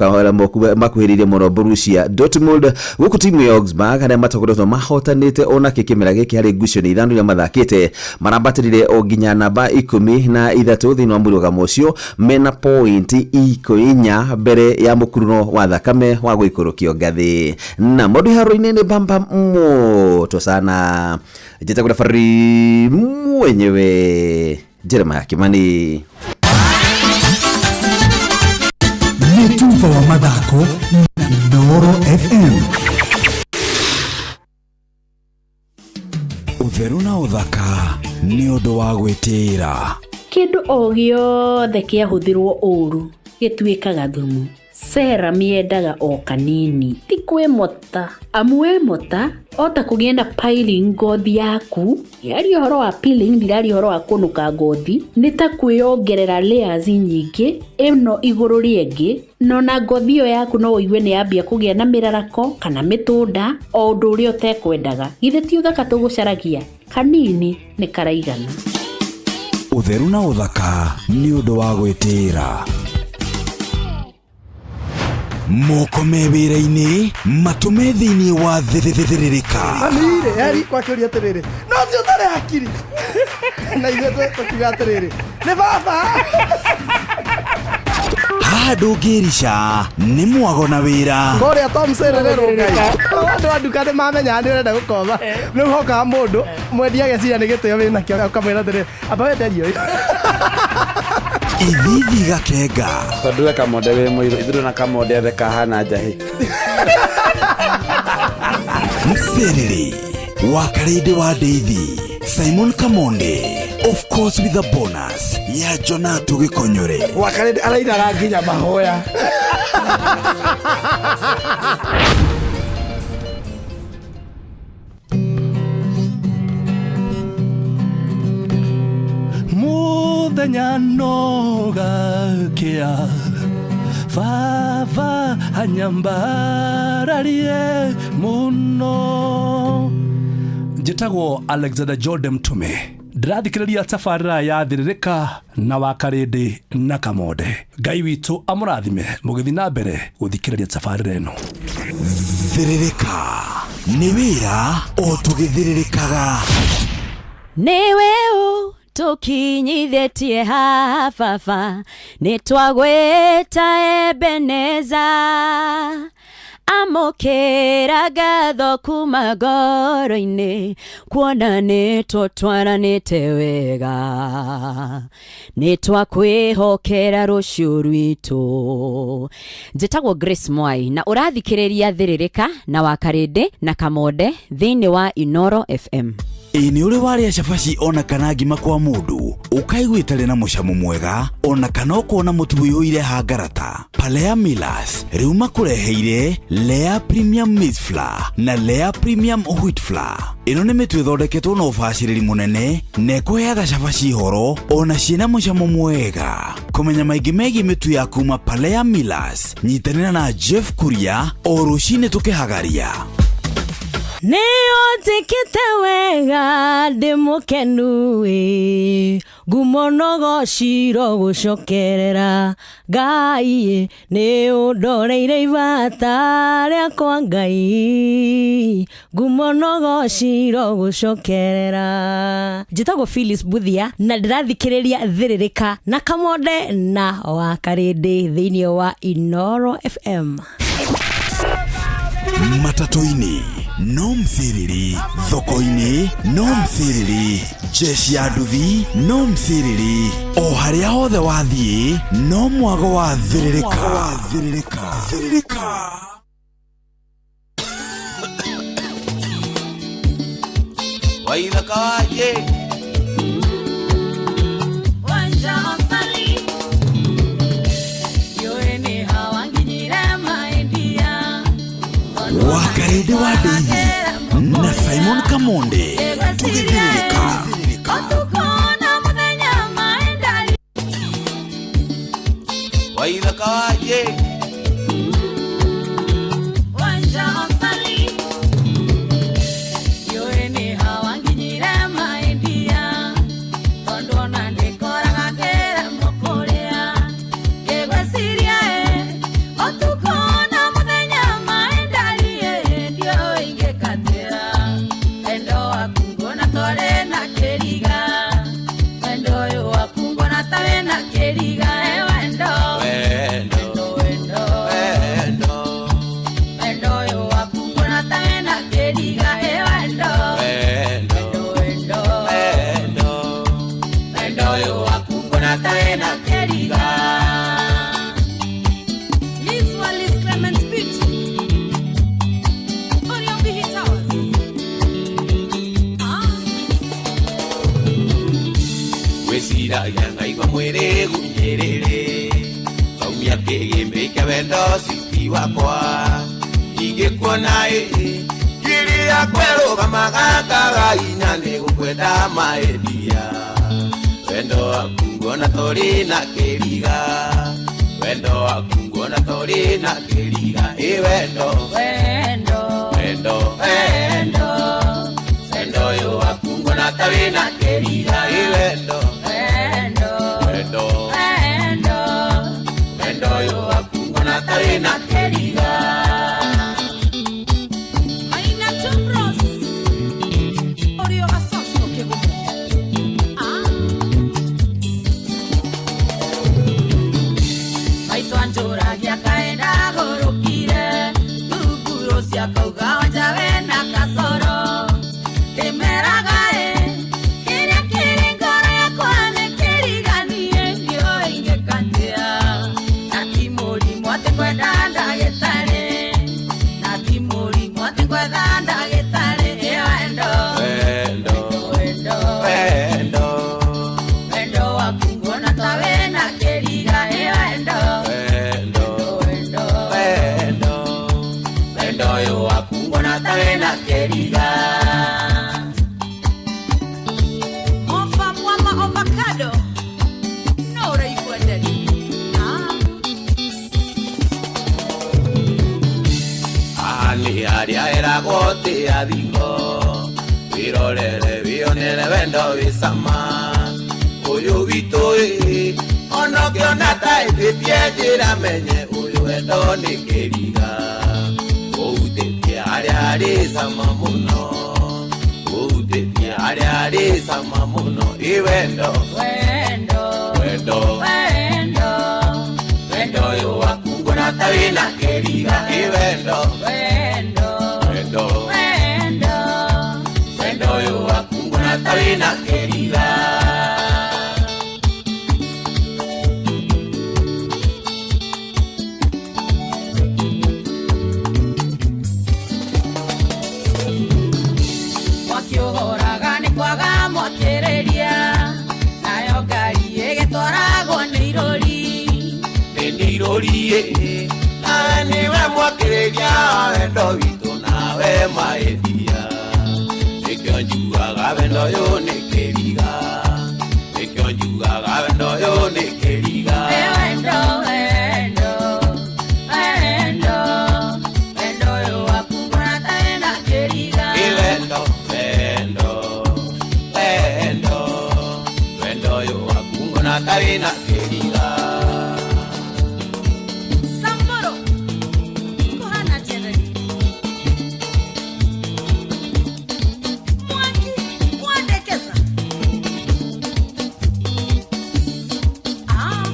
makuhĩrĩirie mũno Borussia Dortmund, gũkũ timu ya Augsburg arĩa matakoretwo mahotanĩte ona kĩmera gĩkĩ harĩ ngucanio 5 iria mathakĩte marambatĩrire o nginya namba 13 thĩinĩ wa mũrũgamo ũcio mena point 4 mbere ya mũkuruno wa thakame wa gũikũrũkio ngathĩ. Na maũndũ iharo-inĩ nĩ bamba moto sana. Njĩtagwo referee mwenyewe Jeremiah Kimani. Nĩ tuba wa mathako na Inooro FM. Ũtheru na ũthaka nĩ ũndũ wa gwĩtĩĩra. Kĩndũ o gĩothe kĩahũthĩrwo ũru gĩtuĩkaga thumu. Serum yendaga o kanini, ti kwĩmota. Amu wemota ota kũgĩa na piling ngothi yaku. Ndiraria ũhoro wa peeling, ndiraria ũhoro wa kũnũka ngothi. Nĩ ta kwĩyongerera layers nyingĩ ĩno igũrũ rĩengĩ, no na ngothi ĩyo yaku no ũigue nĩ yambia kũgĩa na mĩrarako kana mĩtũnda, o ũndũ ũrĩa ũtekwendaga. Githĩ ti ũthaka tũgũcaragia? Kanini nĩ karaigana. Ũtheru na ũthaka nĩ ũndũ wa gwĩtĩĩra. Moko me wĩra-inĩ matũme thĩinĩ wa thĩrĩrĩka. Mami-rĩ, eri kwakĩũria atĩrĩrĩ, no ũcio ũtarĩ hakiri. Na ithuĩ tũkiuga atĩrĩrĩ, nĩ baba. Haha ndũngĩrica nĩ mwago na wĩra. Kũrĩa Tom Serererwo Ngai. Andũ a nduka nĩ mamenyaga nĩ ũrenda gũkoma. Rĩu hokaga mũndũ mwendia ageciria nĩ gĩtĩo wĩnakĩo, ũkamwĩra atĩrĩrĩ, amba wenderie ũyũ. Ithithi Gakenga. Tondũ we Kamonde wĩ mũirũ, ithuĩ na Kamonde othe kahana njahĩ. Mserere wa Karĩndĩ wa Ndeithi, Simon Kamonde, of course with a bonus ya Jonato Gĩkonyore. Wa Karĩndĩ arainaga nginya mahoya. Muthenya no gakia baba anyambararie muno. Njĩtagwo Alexander Jordan Mtume, ndĩrathikĩrĩria tabarĩra ya Thĩrĩrĩka na wa Karĩndĩ na Kamonde. Ngai witũ amũrathime mũgĩthiĩ na mbere gũthikĩrĩria tabarĩra ĩno. Thĩrĩrĩka nĩ wĩra o tũgĩthĩrĩrĩkaga. Nĩwe ũtũkinyithĩtie haha baba, nĩtwagwĩta Ebeneza. Amũkĩra ngatho kuma ngoro-inĩ, kuona nĩtũtwaranĩte wega. Nĩtwakwĩhokera rũciũ rwitũ. Njĩtagwo Grace Mwai na ũrathikĩrĩria Thĩrĩrĩka na wa Karĩndĩ na Kamonde thĩinĩ wa Inoro FM. Ĩ nĩ ũrĩ warĩa cabaci ona kana ngima kwa mũndũ ũkaigua ĩtarĩ na mũcamo mwega ona kana ũkona mũtu ũiyũire hangarata? Palea Millers rĩu makũreheire Lea Premium Maize Flour na Lea Premium Wheat Flour. Ĩno nĩ mĩtu ĩthondeketwo na ũbacĩrĩri mũnene na ĩkũheaga cabaci horo ona ciĩna mũcamo mwega. Kũmenya maingĩ megiĩ mĩtu ya kuma Palea Millers, nyitanĩra na Jeff Kuria o rũcinĩ tũkĩhagaria. Nĩ ũnjĩkĩte wega ndĩ mũkenu ĩ, ngumo no gociro gũcokerera Ngai, nĩ ũndoreire ibata rĩakwa Ngai, ngumo no gociro gũcokerera. Njĩtagwo Phyllis Buthia na ndĩrathikĩrĩria Thĩrĩrĩka na Kamonde na wa Karĩndĩ thĩinĩ wa Inoro FM. Matatũ-inĩ no msiriri, thoko-inĩ no msiriri, jeshi ya nduthi no msiriri, o harĩa hothe wathiĩ no mwago wa Thĩrĩrĩka. Thĩrĩrĩka. Waithaka waje Wanja osali Yoe ni hawanginyire maindia. Wa Karĩndĩ wa Ndeithi na Simon Kamonde tũgĩthĩrĩrĩka. Otukona muthenya maendari. Waithaka waje Wanja osali Yoe ni hawanginyire maindia. Tondu ona ndikoraga ngĩra mũkũrĩa. Ngĩgwĩciria otukona muthenya maendari ndio ingĩkatĩra. Wendo waku nguona torĩ na kĩriga. Wendo ũyũ waku nguona tarĩ na kĩriga. Wendo wendo wendo wendo wendo ũyũ waku nguona tarĩ na kĩriga. Wendo wendo wendo wendo wendo ũyũ waku nguona tarĩ na kĩriga. Liz Wallis Clement Beauty Orion B. Towers. Wĩciragia ngaigua mwĩrĩ gunyĩrĩrĩ, ngaumia kĩgĩmbĩ kĩa wendo citi wakwa. Ingĩkuona ĩ kĩrĩa kwerũgamaga ngaga hinya nĩ gũkwenda maendia. Wendo waku nguona torĩ na kĩriga, wendo waku nguona torĩ na kĩriga. Ĩ wendo wendo wendo wendo wendo ũyũ waku nguona ta wĩna kĩriga. Ĩ wendo wendo wendo wendo wendo ũyũ waku nguona ta wĩna kĩriga. Maina Tumros Orio Gacoco Kĩgumo. Maitũ anjũragia kaĩ ndagũrũkire, thunguru ciakauga wanja wĩna kasoro. Ndĩmeraga ĩ kĩrĩa kĩrĩ ngoro yakwa nĩ kĩriganie, ndiũĩ ingĩkatia na ya thingo wirorere wionere wendo wĩ cama ũyũ witũ ĩ ona ũngĩona ta ĩthĩtie njĩra menye ũyũ wendo nĩ kĩriga ũhutĩtie harĩa harĩ cama mũno ũhutĩtie harĩa harĩ cama mũno ĩ wendo wendo wendo wendo wendo ũyũ waku nguona ta wĩna kĩriga ĩ wendo wendo wendo wendo wendo ũyũ waku nguona ta wĩna kĩriga. Mwaki ũhoraga nĩ kwaga mwakĩrĩria nayo ngari ĩgĩtwaragwo nĩ irũri nĩ irũri nawe nĩwe mwakĩrĩria wendo witũ nawe maĩthia nĩkĩo njugaga wendo ũyũ nĩ kĩriga nĩkĩo njugaga wendo ũyũ nĩ kĩriga. Ĩ wendo wendo wendo wendo ũyũ waku nguona ta wĩna kĩriga. Ĩ wendo wendo wendo wendo ũyũ waku nguona ta wĩna kĩriga. Samboro kũhana atĩa rĩu? Mwaki wandekeza. Ah.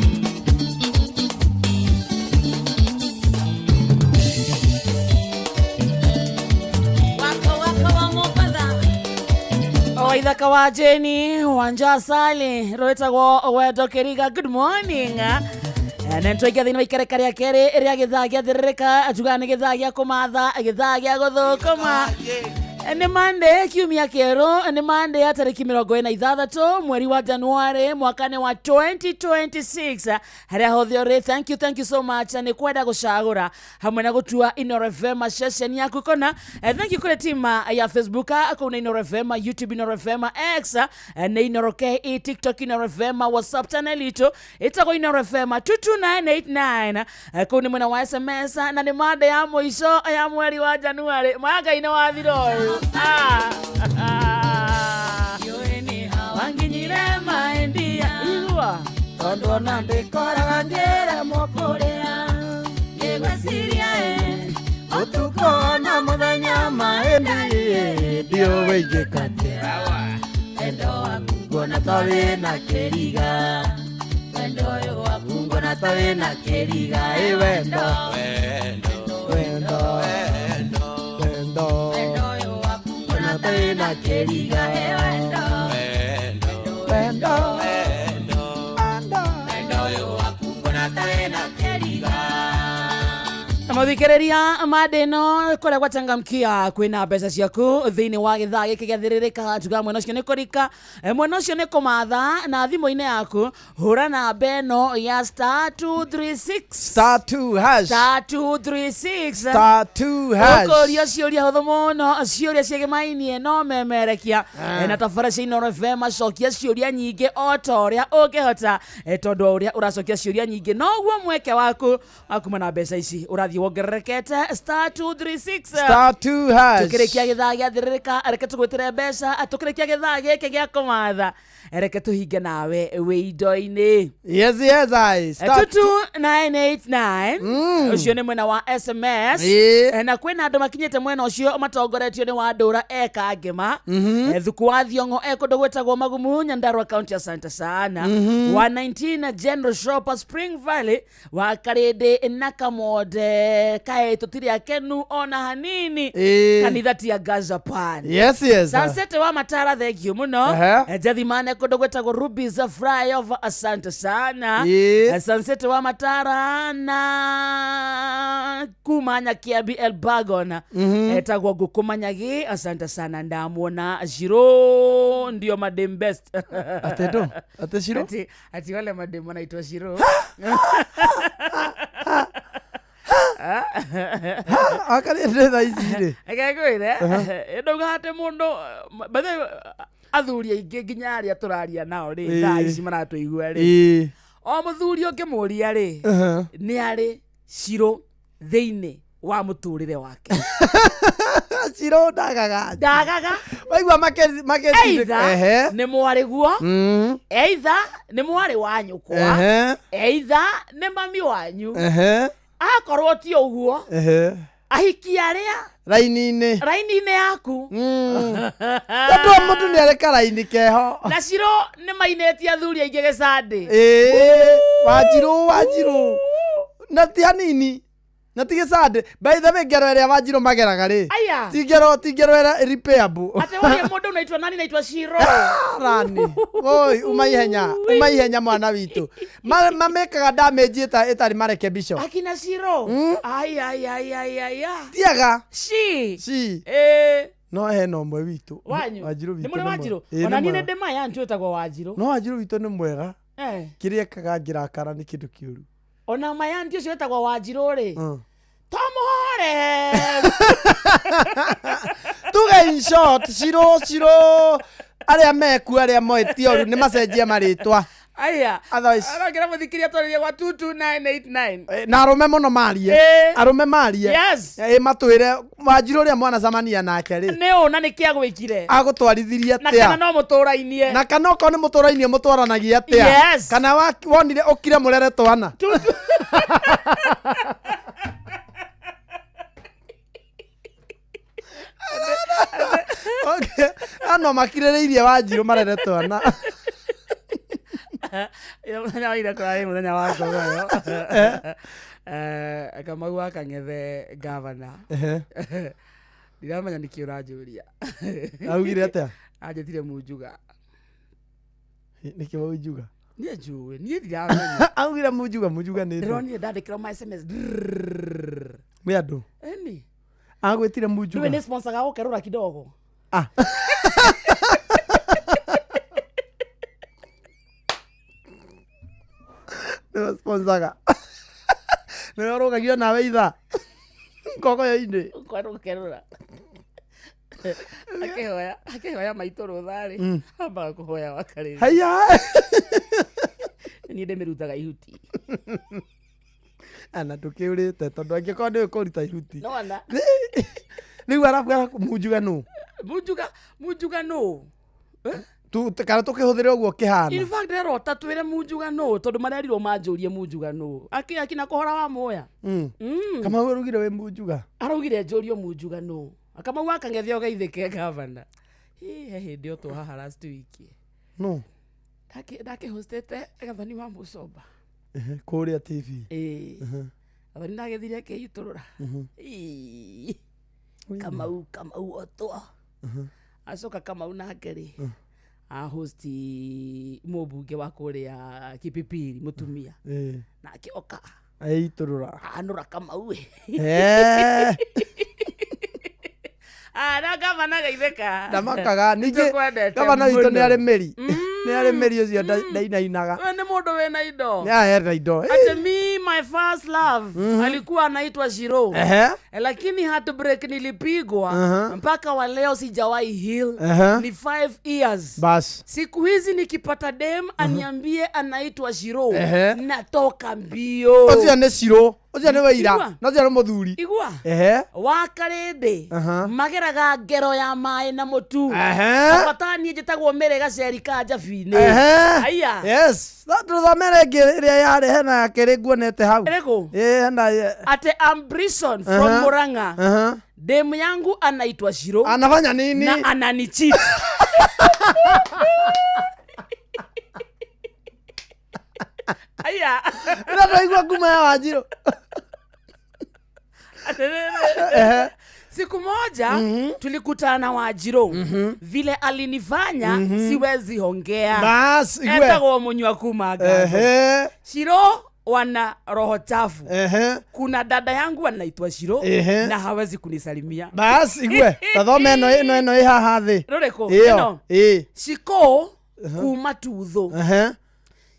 Wako wako wa Mombatha. Waithaka wa Jeni Wanja Sali rwĩtagwo Wendo Kĩriga. Good morning. Na nĩtwaingĩra thĩinĩ wa ikereka rĩa kerĩ rĩa gĩthaa gĩa thĩrĩrĩka tugaga nĩ gĩthaa gĩa kũmatha gĩthaa gĩa gũthũkũma nĩ Monday kiumia kĩerũ nĩ Monday ya tarĩki 46 mweri wa Januari mwaka-inĩ wa 2026 harĩa hothe ũrĩ. Thank you, thank you so much nĩ kwenda gũcagũra hamwe na gũtua Inooro FM ceceni yaku kona. Thank you kũrĩ tima ya Facebook kũu nĩ Inooro FM, YouTube Inooro FM, X nĩ Inooro KE, TikTok Inooro FM, WhatsApp channel itũ ĩtagwo Inooro FM 22989 kũu nĩ mwena wa SMS na nĩ Monday ya mũico ya mweri wa Januari. Maya Ngai nĩ wathira ũyũ. Wanginyire maendia igua tondũ ona ndĩkoraga ngĩremwo kũrĩa ngĩgwĩciria ĩ ũtukũ na mũthenya maĩ ndiũĩ ingĩka atĩa wendo waku nguona ta wĩna kĩriga wendo ũyũ waku nguona ta wĩna kĩriga ĩ wendo wendo wendo wendo wendo ũyũ waku nguona ta wĩna kĩriga ĩ wendo wendo wendo ũyũ waku nguona ta wĩna kĩriga. Muthikiriria mada ĩno kũrĩa gwachangamkia kwĩna mbeca ciaku thĩinĩ wa gĩthaa gĩkĩ gĩathĩrĩrĩka tuga mwena ũcio nĩ kũrika mwena ũcio nĩ kũmatha na thimũ-inĩ yaku hũra namba ĩno ya star 236 star 2 hash star 236 star 2 hash ũkũrio ciũria hũthũ mũno ciũria ciĩgĩmainie no memerekia na tabara cia Inooro FM acokia ciũria nyingĩ o ta ũrĩa ũngĩhota tondũ o ũrĩa ũracokia ciũria nyingĩ noguo mweke waku wa kuma na mbeca ici ũrathiĩ wongererekete star 236 star 2 hash tukĩrĩkia gĩthaa gĩa thĩrĩrĩka reke tũgwĩtĩre mbeca tukĩrĩkia gĩthaa gĩkĩ gĩa kũmatha reke tũhinge nawe wĩ indo-inĩ yes yes I star 22989 ũcio nĩ mwena wa SMS. Na kwĩna andũ makinyĩte mwena ũcio matongoretio nĩ Wandũra eka ngĩma Thuku wa Thiong'o e kũndũ gwĩtagwo Magumu Nyandarua County asante sana. Wa 19 General Shop Spring Valley wa Karĩndĩ na Kamode kaĩ tũtirĩ akenu ona hanini kanitha ti anga Japan. Yes yes Sunset wa Matara thank you mũno. Jathimane kũndũ gwĩtagwo Ruby's Flyover asante sana. Sunset wa Matara na kuma Nyakiambi Elbagon etagwo Ngũkũ Manyagi asante sana ndamuona Shiro ndio madem best. Ate ndo ate Shiro ati wale madem wanaitwa Shiro. Akarĩ thaa ici rĩ Reke ngwĩre ndauga atĩ mũndũ by the way athuri aingĩ nginya arĩa tũraria nao rĩ thaa ici maratũigua rĩ o mũthuri ũngĩmũria rĩ nĩ arĩ Shiro thĩinĩ wa mũtũrĩre wake. Ciro ndagaga. Ndagaga. Waigua make make Either nĩ mwarĩ guo, either nĩ mwarĩ wa nyũkwa, Ehe. either nĩ mami wanyu. Ehe. Akorwo ti ũguo, Ehe. ahiki arĩa Raini-inĩ. raini-inĩ yaku. Tondũ o mũndũ nĩ arĩ karaini keho. Na Ciro nĩ mainĩtie athuri aingĩ gĩcandĩ. Ĩĩ, Wanjirũ Wanjirũ. Na ti hanini. Na ti gĩcandĩ. By the way, ngero ĩrĩa Wanjirũ mageraga rĩ. Aya. Ti ngero ti ngero ĩrĩa repairable. Atĩ worie mũndũ unaitwa nani naitwa Ciro. Rani. Oi, uma ihenya. Uma ihenya mwana witũ. Mamĩkaga damage ĩtarĩ marekebisho. Akina Ciro. Ai ai ai ai ai. ai. Tiaga. Ci. Ci. Eh. No hena ũmwe witũ. Wanyu. Wanjirũ witũ. Nĩ mũrĩ nĩ Wanjirũ. mwega. Ĩĩ, Ona nĩ niĩ nĩ mwega. ndĩ maya ntwĩtagwo Wanjirũ. No Wanjirũ witũ nĩ mwega. Eh. Kĩrĩa ekaga ngĩrakara nĩ kĩndũ kĩũru. Ona maya nti ũcio wĩtagwo Wanjirũ rĩ. Mm. To mũhore. Tuge in short, Ciro Ciro arĩa mekuo arĩa moĩ ti oru nĩ macenjie marĩtwa. Aya. Otherwise- Arongera mũthikĩria twarĩrie gwa 22989. Na arũme mũno marie. Ĩĩ. Arũme marie. Yes. Ĩ matwĩre Wanjirũ ũrĩa mwanacemania nake rĩ. Nĩ ũ na nĩ kĩ agwĩkire? Agũtwarithirie Na kana atĩa? no mũtũrainie. Na kana okorwo nĩ mũtũrainie mũtwaranagia atĩa? Yes. Kana wonire ũkire mũrere twana? Okay. Ano makirĩrĩirie Wanjirũ marere twana. Ĩyo mũthenya wa ira kũrarĩ mũthenya wa ngogoyo. Eh, Kamau wa Kang'ethe gavana. Ehe. Ndiramenya nĩkĩ ũranjũria. Augire atĩa? Anjĩtire munjuga. Nĩkĩ waunjuga? Niĩ njũĩ, niĩ ndiramenya. Augire munjuga munjuga nĩ ndũ. Ndĩronire ndandĩkĩrwo ma SMS. Nĩ andũ. Ĩni. Agwĩtire Ndũĩ munjuga. nĩ sponsor ga gũkerũra kidogo. Ah. Nĩwe sponsaga. Nĩwe ũrũgagio nawe itha. Ngogoyo-inĩ. Kwenda gũkerũra. Akĩhoya akĩhoya maitũ rũtha-rĩ, ambaga kũhoya wa karĩrĩ. Haiya. Niĩ ndĩmĩrutaga ihuti. Ana ndũkĩũrĩte tondũ angĩkorwo nĩwe kũruta ihuti. Nona. Rĩu arabu arabu munjuga nũ? Munjuga munjuga nũ? Kana tũkĩhũthĩre ũguo In kĩhana. fact ndĩrota twĩre munjuga nũ tondũ marerirwo manjũrie munjuga nũ. Akĩ akina kũhora wa muoya. Kamau araugire wĩ munjuga. Araugire njũrio munjuga nũ. Kamau wa Kang'ethe ũgeithĩke gavana. Hĩ he hĩndĩ otwo haha last week. Nũ? Ndakĩhostete Gathoni wa Mũcomba. Ehe, Kũrĩa TV. Ĩĩ. Ehe. Gathoni ndagĩthire akĩitũrũra. Mhm. Ĩĩ. Kamau Kamau otwo. Mhm. Acoka Kamau nake rĩ ahosti mũmbunge wa kũrĩa Kipipiri mũtumia Ĩĩ. nake oka Eitũrũra. anũra Kamau ĩ. Eh. Ah, na gavana geithĩka. Ndamakaga ningĩ Nĩtũkwendete gavana witũ nĩ mũno. arĩ mĩri. Nĩ arĩ mĩri ũcio ndainainaga. We nĩ mũndũ wĩna indo. Nĩ ahera indo. Ate me my first love alikuwa anaitwa Shiro. Ehe. Lakini heartbreak nilipigwa Aha. mpaka wa leo sijawahi heal. Ehe. Ni 5 years. Bas. Siku hizi nikipata dem aniambie anaitwa Shiro Ehe. natoka mbio. Ũcio nĩ Shiro. Ũcio nĩ waira. Igua. Na ũcio nĩ mũthuri. Igua. Ehe. Wakarĩndĩ Aha. mageraga ngero ya maĩ na mũtu. Ehe. Bata niĩ njĩtagwo Mary Gaceri ka Njabinĩ. Ehe. Aya. Yes. Tũthomere ĩngĩ ĩrĩa yarĩ hena ya kerĩ nguonete hau. Ĩrĩkũ? Ĩĩ hena. Ate I'm Brisson from Aha. Murang'a. Aha. Demu yangu anaitwa Shiro. Anafanya nini? Na ananicheat. Aya. Ĩra twaigua nguma ya Wanjirũ. Ehe. Siku moja tulikutana na Wanjirũ. Vile alinifanya siwezi ongea. Bas, igwe. Etagwo Munywa kuma Ngatho. Ehe. Shiro wana roho chafu. Ehe. Kuna dada yangu anaitwa Shiro Ehe. na hawezi kunisalimia. Bas, igwe. Tathome ĩno ĩno ĩno ĩ haha thĩ. Rũrĩkũ? Ĩyo. Ĩno? Ĩĩ. Shiko kuma Tuthu. Ehe.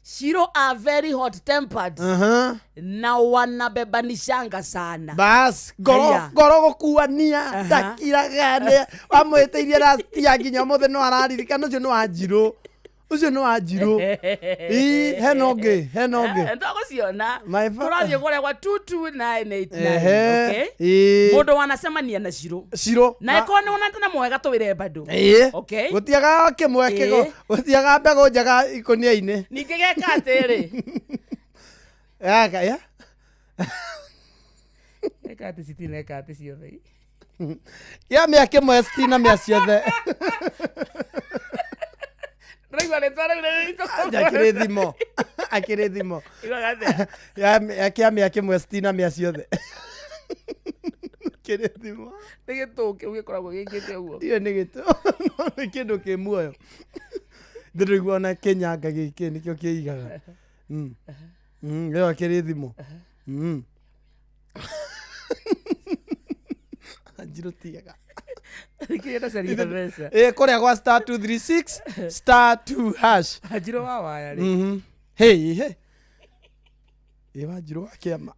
Shiro are very hot tempered Aha. na wanabebanishanga sana. Bas, ngoro Haya. ngoro gũkuania ndakiraga nĩ wamwĩtĩirie rastia nginya ũmũthĩ no araririkana ũcio nĩ Wanjirũ. Ũcio nĩ wa njirũ. Ii, hena ũngĩ, hena ũngĩ. Ntagũciona. My fa- Tũrathiĩ kũrĩa gwa 22989. Ehe, Okay? ĩĩ. Mũndũ wanacemania na Shiro. Shiro. Na ĩkorwo nĩ wonete na mwega tũwĩre bado. Ĩĩ. Okay? Gũtiagaga kĩmwe kĩgo. Ĩĩ. Gũtiagaga mbegũ njega ikũnia-inĩ. Ningĩ geka atĩrĩ. Gaka, ya. Geka atĩ citineka atĩ ciothe. Kĩa mĩa kĩmwe citina mĩa ciothe. Ndĩraigua rĩtwa rĩu nĩ rĩritũ. Akĩrĩ thimo. Akĩrĩ thimo. Iguaga atĩa? Ya kĩa mĩa kĩmwe citina mĩa ciothe. Kĩrĩ thimo. Nĩ gĩtũũ kĩu gĩkoragwo gĩkĩte ũguo. Ndiũĩ nĩ gĩtũ. No nĩ kĩndũ kĩ muoyo. Ndĩraigua ona kĩnyanga gĩkĩ nĩkĩo kĩigaga. Ĩyo akĩrĩ thimo. Njirũ tigaga. Thikĩrĩria ndacaria mbeca. Ĩ kũrĩa gwa star 236 star 2 hash. Wanjirũ wa waya rĩ. Hey, hey. Ĩ Wanjirũ wa kĩama.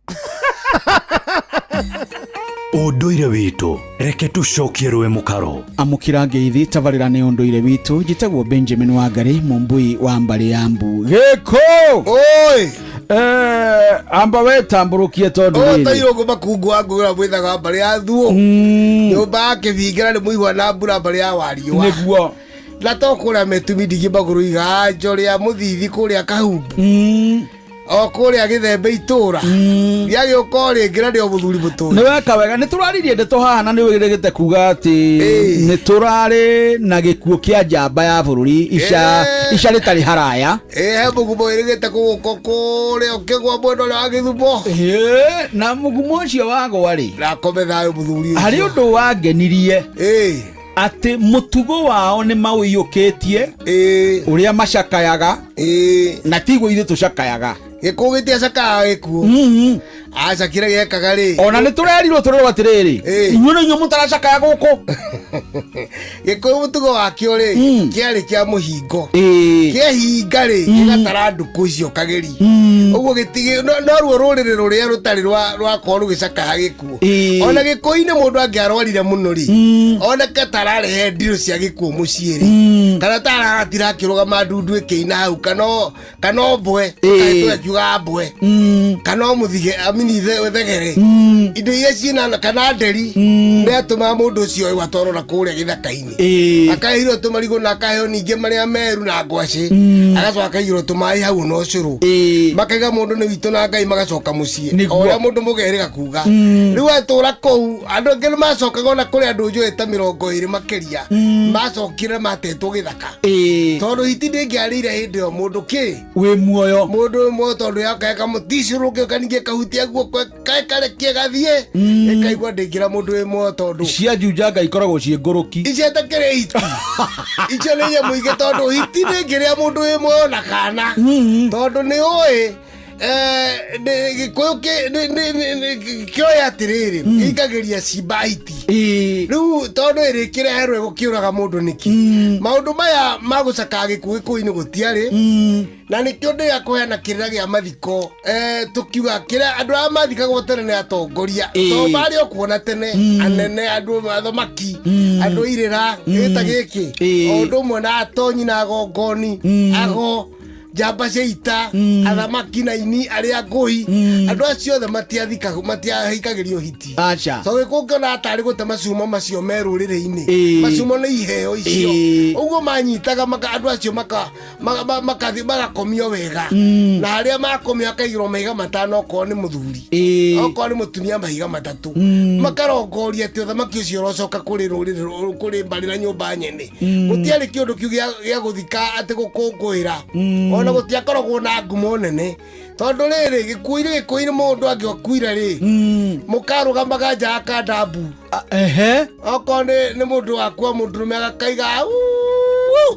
Ũndũire witũ reke tũcokie rũĩ mũkaro. Amũkĩra ngeithi tabarĩra nĩ ũndũire witũ. Njĩtagwo Benjamin Wangari, mũmbui wa mbarĩ ya mbu gĩkũ. Oi. Amba wetambũrũkie tondũ Ũyũ rĩrĩ. ta irũngũ makungu wa ngũra mwĩthaga wa mbarĩ ya thuo nyũmba ya kĩbingĩra nĩ mũigua na mbura mbarĩ ya wariũa nĩguo na to kũrĩa metumi ndigi magũrũ iganjo rĩa mũthithi kũrĩa kahumbu o kũrĩa gĩthembe itũra gĩagĩũka o rĩngĩ na nĩo mũthuri mũtũri. Nĩ weka wega. Nĩ tũraririe ndeto haha na nĩ wĩrĩgĩte kuga atĩ nĩ tũrarĩ na gĩkuũ kĩa njamba ya bũrũri ica ica rĩtarĩ haraya. Ĩ he mũgumo wĩrĩgĩte kũgũka kũrĩa ũkĩgwa mwena ũrĩa wa gĩthumo. Na mũgumo ũcio wagwa rĩ, na akome thayũ mũthuri ũcio. Harĩ ũndũ wangenirie atĩ mũtugo wao nĩ maũiyũkĩtie ũrĩa macakayaga na tiguo ithuĩ tũcakayaga. Gĩkũũ gĩtiacakayaga gĩkuũ. Aca kĩrĩa gĩekaga rĩ, ona nĩ tũrerirwo tũrerwo atĩrĩrĩ, inyuĩ nĩ inyuĩ mũtaracakaya gũkũ. Gĩkũyũ mũtugo wakĩo rĩ, kĩarĩ kĩa mũhingo. Kĩahinga rĩ, gĩgatara ndukũ icio kageri ũguo gĩtigĩ noruo rũrĩrĩ rũrĩa rũtarĩ rwakorwo rũgĩcakaya gĩkuũ. Ona gĩkũyũ-inĩ mũndũ angĩarwarire mũno rĩ, oneke tararehe ndirũ cia gĩkuũ mũciĩ rĩ, kana tararatira akĩrũgama ndundu ĩkĩina hau, kana o mbwe tũgakiuga mbwe kana o mũthige amini thegere indo iria ciĩna kana nderi nĩ atũmaga mũndũ ũcio ũyũ atwarwo na kũrĩa gĩthaka-inĩ, akaheirwo tũmarigũ na akaheo ningĩ marĩa meru na ngwacĩ, agacoka akaigĩrwo tũmaĩ hau na ũcũrũ, makaiga mũndũ nĩ witũ na Ngai, magacoka mũciĩ. Nĩguo. O ũrĩa mũndũ mũgerĩga kuga rĩu atũra kũu andũ angĩ nĩ macokaga ona kũrĩ andũ njũĩ ta 20 makĩria macokire matetwo gĩthaka tondũ hiti ndĩngĩarĩire hĩndĩ ĩyo mũndũ kĩ wĩ muoyo mũndũ wĩ muoyo tondũ yakaeka mũticũrũke kaningĩ kahutia guoko karekie gathiĩ ĩkaigua ndĩngĩra mũndũ wĩ muoyo tondũ cia njunjanga ikoragwo ciĩ ngũrũki. Icio itakĩrĩ hiti icio nĩ nyamũ ingĩ tondũ hiti ndĩngĩrĩa mũndũ wĩ muoyo na kana tondũ nĩ ũĩ gĩkũyũ kĩoĩ atĩrĩrĩ gĩikagĩria cimba hiti rĩu tondũ ĩrĩkĩreherwo ĩgũkĩũraga mũndũ nĩkĩ. Maũndũ maya ma gũcakaga gĩkuũ gĩkũyũ-inĩ gũtiarĩ na nĩkĩo ndĩya kũheana kĩrĩra gĩa mathiko tũkiuga kĩrĩa andũ arĩa mathikagwo tene nĩ atongoria tondũ marĩ o kuona tene anene andũ athamaki andũ irĩra gĩta gĩkĩ o ũndũ ũmwe na atonyi na agongoni ago njamba cia ita athamaki na ini arĩa ngũi andũ acio othe matiahikagĩrio hiti. Aca. So gĩkũ ũngĩona tarĩ gũte macumo macio me rũrĩrĩ-inĩ macumo nĩ iheo icio ũguo manyitaga andũ acio magakomio wega na harĩa makomio akaigĩrwo mahiga 5 okorwo nĩ mũthuri okorwo nĩ mũtumia mahiga 3 makarongoria atĩ ũthamaki ũcio ũrocoka kũrĩ rũrĩrĩ kũrĩ mbarĩ na nyũmba nyene. Gũtiarĩ kĩũndũ kĩu gĩa gũthika atĩ gũkũngũĩra ona gũtiakoragwo na ngumo nene tondũ rĩrĩ gĩkuũ-inĩ gĩkũyũ-inĩ mũndũ angĩakuire rĩ mũkarũgamaga nja akanda mbu. Okorwo nĩ mũndũ wakua mũndũrũme agakaiga